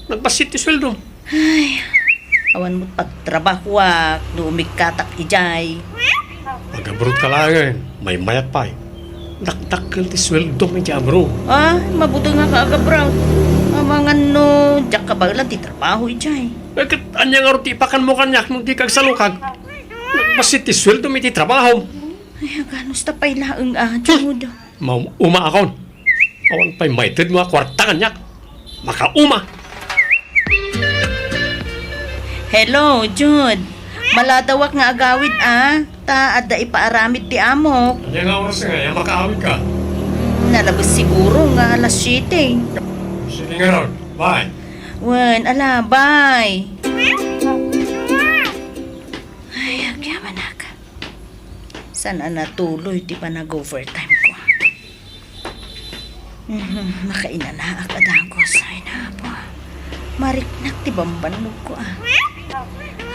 Nagbassit ti sueldom. Ay, awan met pagtrabahoak no umikkatak idiay. Agabroad ka laengen, maymayat pay. Dakdakkel ti sueldom idiay abroad. Ah, mabutengak a agabroad. Amangan no diak kabaelan ti trabaho idiay. Eh, ket ania ngarud ti ipakanmo kaniak no dika agsalukag? Nagbassit ti sueldom iti trabahom. Ay, aganos ta pay laeng a, Jude. Maumaakon. Awan pay maitedmo a kuarta kaniak. Makauma. Hello, Jude. Maladawak nga agawid a, ta adda ipaaramid ti amok. Ania nga oras ngay a makaawid ka? Mm, nalabes siguro nga alas siete. Sige ngarud. Bye. Wen, ala, bye. Ay, agyamanak. Saan a natuloy ti panag-overtime ko? Mhm, makainanaak a dagus. Ay, napo. Mariknak ti bambannog ko, ah.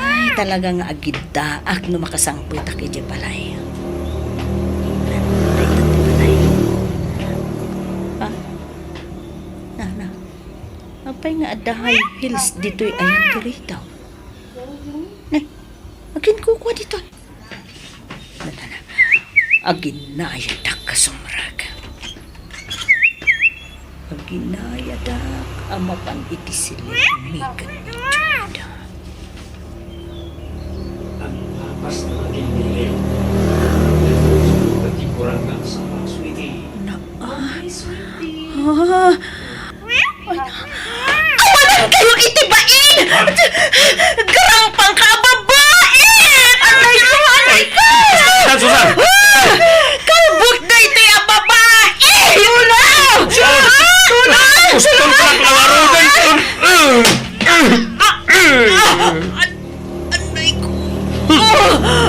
Ay, talaga nga agiddaak no makasangpetak idiay balay. Dayta ti balay. Ah? Na, na. Apay nga adda high heels ditoy ayan ti retail? Ne, aginkukua ditoy. Aginnayadak a sumrek. Aginayadak a mapan iti silipmi ken ni Juda. Agpapas na agin ni Leo. Iti kurang na sa mga sweetie. Na, ah. Ah. Awanan kayo iti bain! Garampang ka a babai! Aray ko, aray ko! Susan, Susan! Ah! Kalbut na iti a babai! Tulong! Tulong! Gusto ko lang lawarugan. Aray ko! Ah!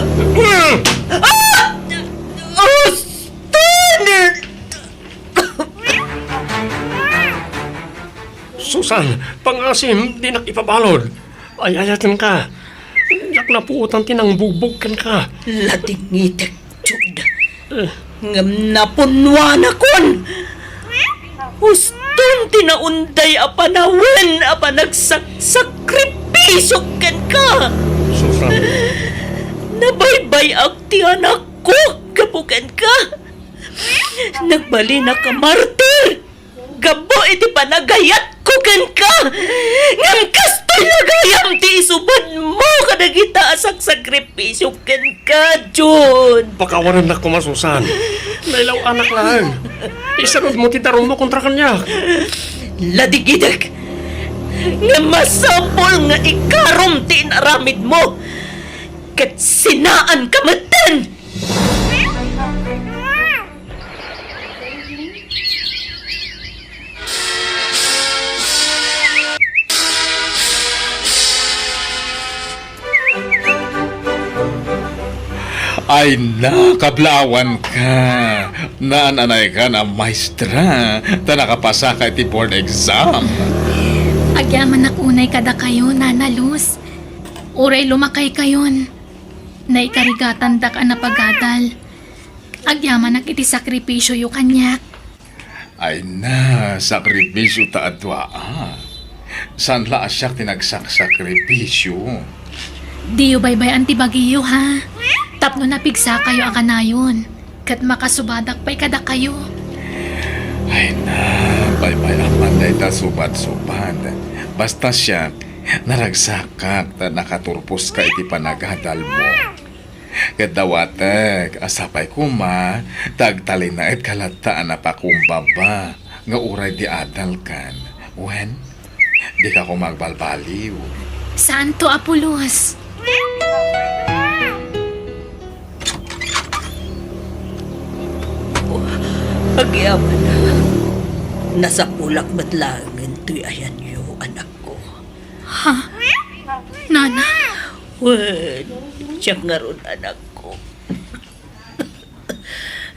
Ah! Gusto na! Susan, pangasim, dinak ipabalud. Ay-ayatenka. Diak napuotan ti nangbugbog kenka. Ladingitek, Jude. Eh. Ngem napunnuanakon. Uston ti naunday a panawen a panagsaksakripisiok kenka. Susan. Nabaybay-ak ti anakko gapu kenka. Nagbalinak a martir gapu iti panagayatko kenka. Ngem kastoy la gayam ti isubadmo kadagita a saksakripisio kenka, Jun. Pakawanennak koma, Susan. Nailaw-anak laeng. Isanudmo ti darummo kontra kaniak. Ladigidek nga masapul nga ikarom ti inaramidmo ket sinaanka metten! Ay na, kablaawanka. Naan-anayka a maestra, ta nakapasaka iti board exam. Agyamanak unay kadakayo, Nana Luz. Uray lumakaykayon, naikarigatandak a napagadal. Agyamanak iti sakripisioyo kaniak. Ay na, sakripisio ta adua, a. Saan la a siak ti nagsaksakripisio. Diyo baybay-an ti bagiyo, ha? Tapno napigsakayo a kanayon, ket makasubadak pay kadakayo. Ay na, baybay-am man dayta subad-subad. Basta siak, naragsakak ta nakaturposka iti panagadalmo. Ket dawatek a sapay koma ta agtalinaedka latta a napakumbaba nga uray di adalkan. Wen, dika koma agbalbaliw. Saanto, Apo Luz. Agyamanak. Nasapulak met laengen toy ayanyo, anakko. Ha? Nana? Wen, siak ngarud, anakko.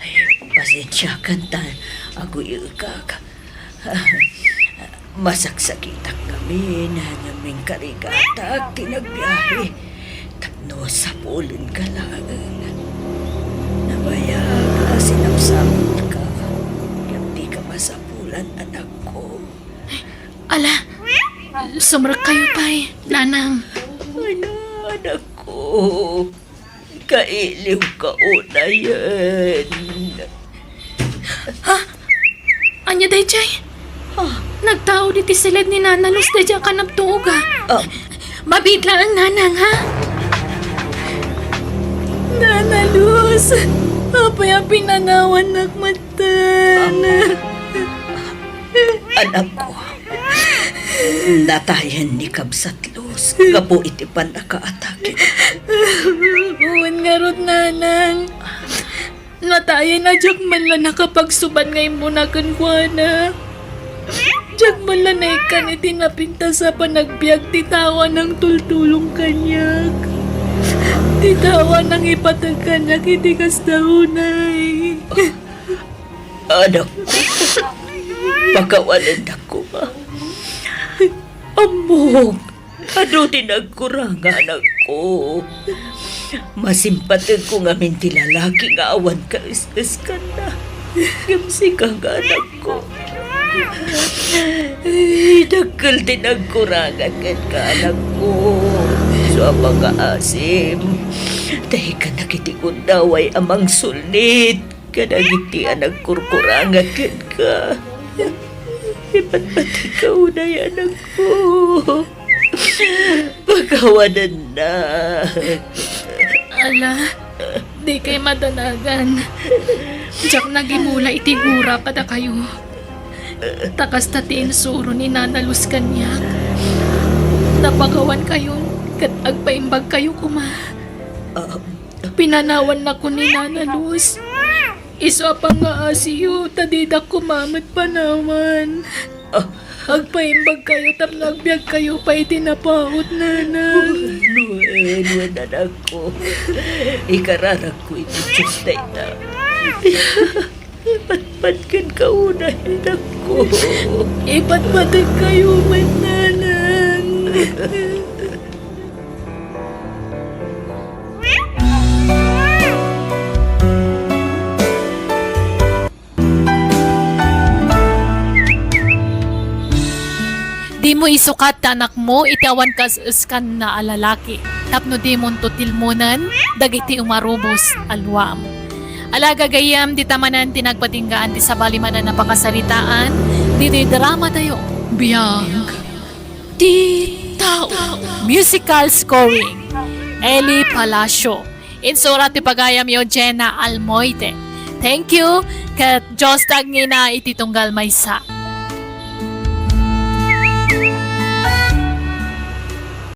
Ay, pasensiakan ta aguy-ekak. Masaksakitak ngamin ngem inkarigatak ti nagbiahe tapno sapulenka laeng. Nabayag a sinapsapulka ngem dika masapulan, anakko. Ala, sumrekkayo pay, Nanang. Ala, anakko. Kailiwka unayen. Ha? Ania daydiay? Ha? Nagtaud iti siled ni Nana Luz daydiay a kanabtuog, a. Ah. Mabiit laeng, Nanang, ha? Nana Luz, apay a pinanawannak metten? Anakko, natayen ni Kabsat Luz gapu iti pannakaatake. Wen ngarud, Nanang. Natayen a diak man la nakapagsubad nga immuna kenkuana. Diak man la naikkan iti napintas a panagbiag ti tao a nangtultulong kaniak. Ti tao a nangipateg kaniak iti kasta unay. Anakko, pakawanennak koma. Ammok, adu ti nagkuranga, anakko. Masimpategko ngamin ti lalaki nga awan kaes-eskanna. Ngem sika nga anakko. Ay, dakkel ti nagkuranga kenka, anakko. Isu a pangaasim, ta ikkanak iti gundaway a mangsulnit kadagiti a nagkurkuranga kenka. Ipatpategka unay, anakko. Pakawanennak. Ala, dikay madanagan. Diak nagimula iti gura kadakayo. Ta kasta ti insuro ni Nana Luz kaniak. Napakawankayon ket agpaimbagkayo koma. Ah, Pinanawannakon ni Nana Luz. Isu a pangngaasiyo, ta didak koma met panawan. Ah. Agpaimbagkayo tapno agbiagkayo pay iti napaut, Nanang. Wen, wen, anakko. Ikararakko iti Dios dayta. Ipatpateg kenka unay, anakko. Ipatpategkayo met, Nanang. Dimo isukat ti anakmo iti awan kaes-eskanna a lalaki, tapno dimonto tilmonen dagiti umarubos a luam. Ala, gagayyem, dita manen ti nagpatinggaan ti sabali manen a pakasaritaan ditoy dramatayo, Biag ti Tao. Musical scoring, Eli Palacio. Insura ti pagayamyo, Jenna Almoite. Thank you. ket Dios ti agngina iti tunggal maysa.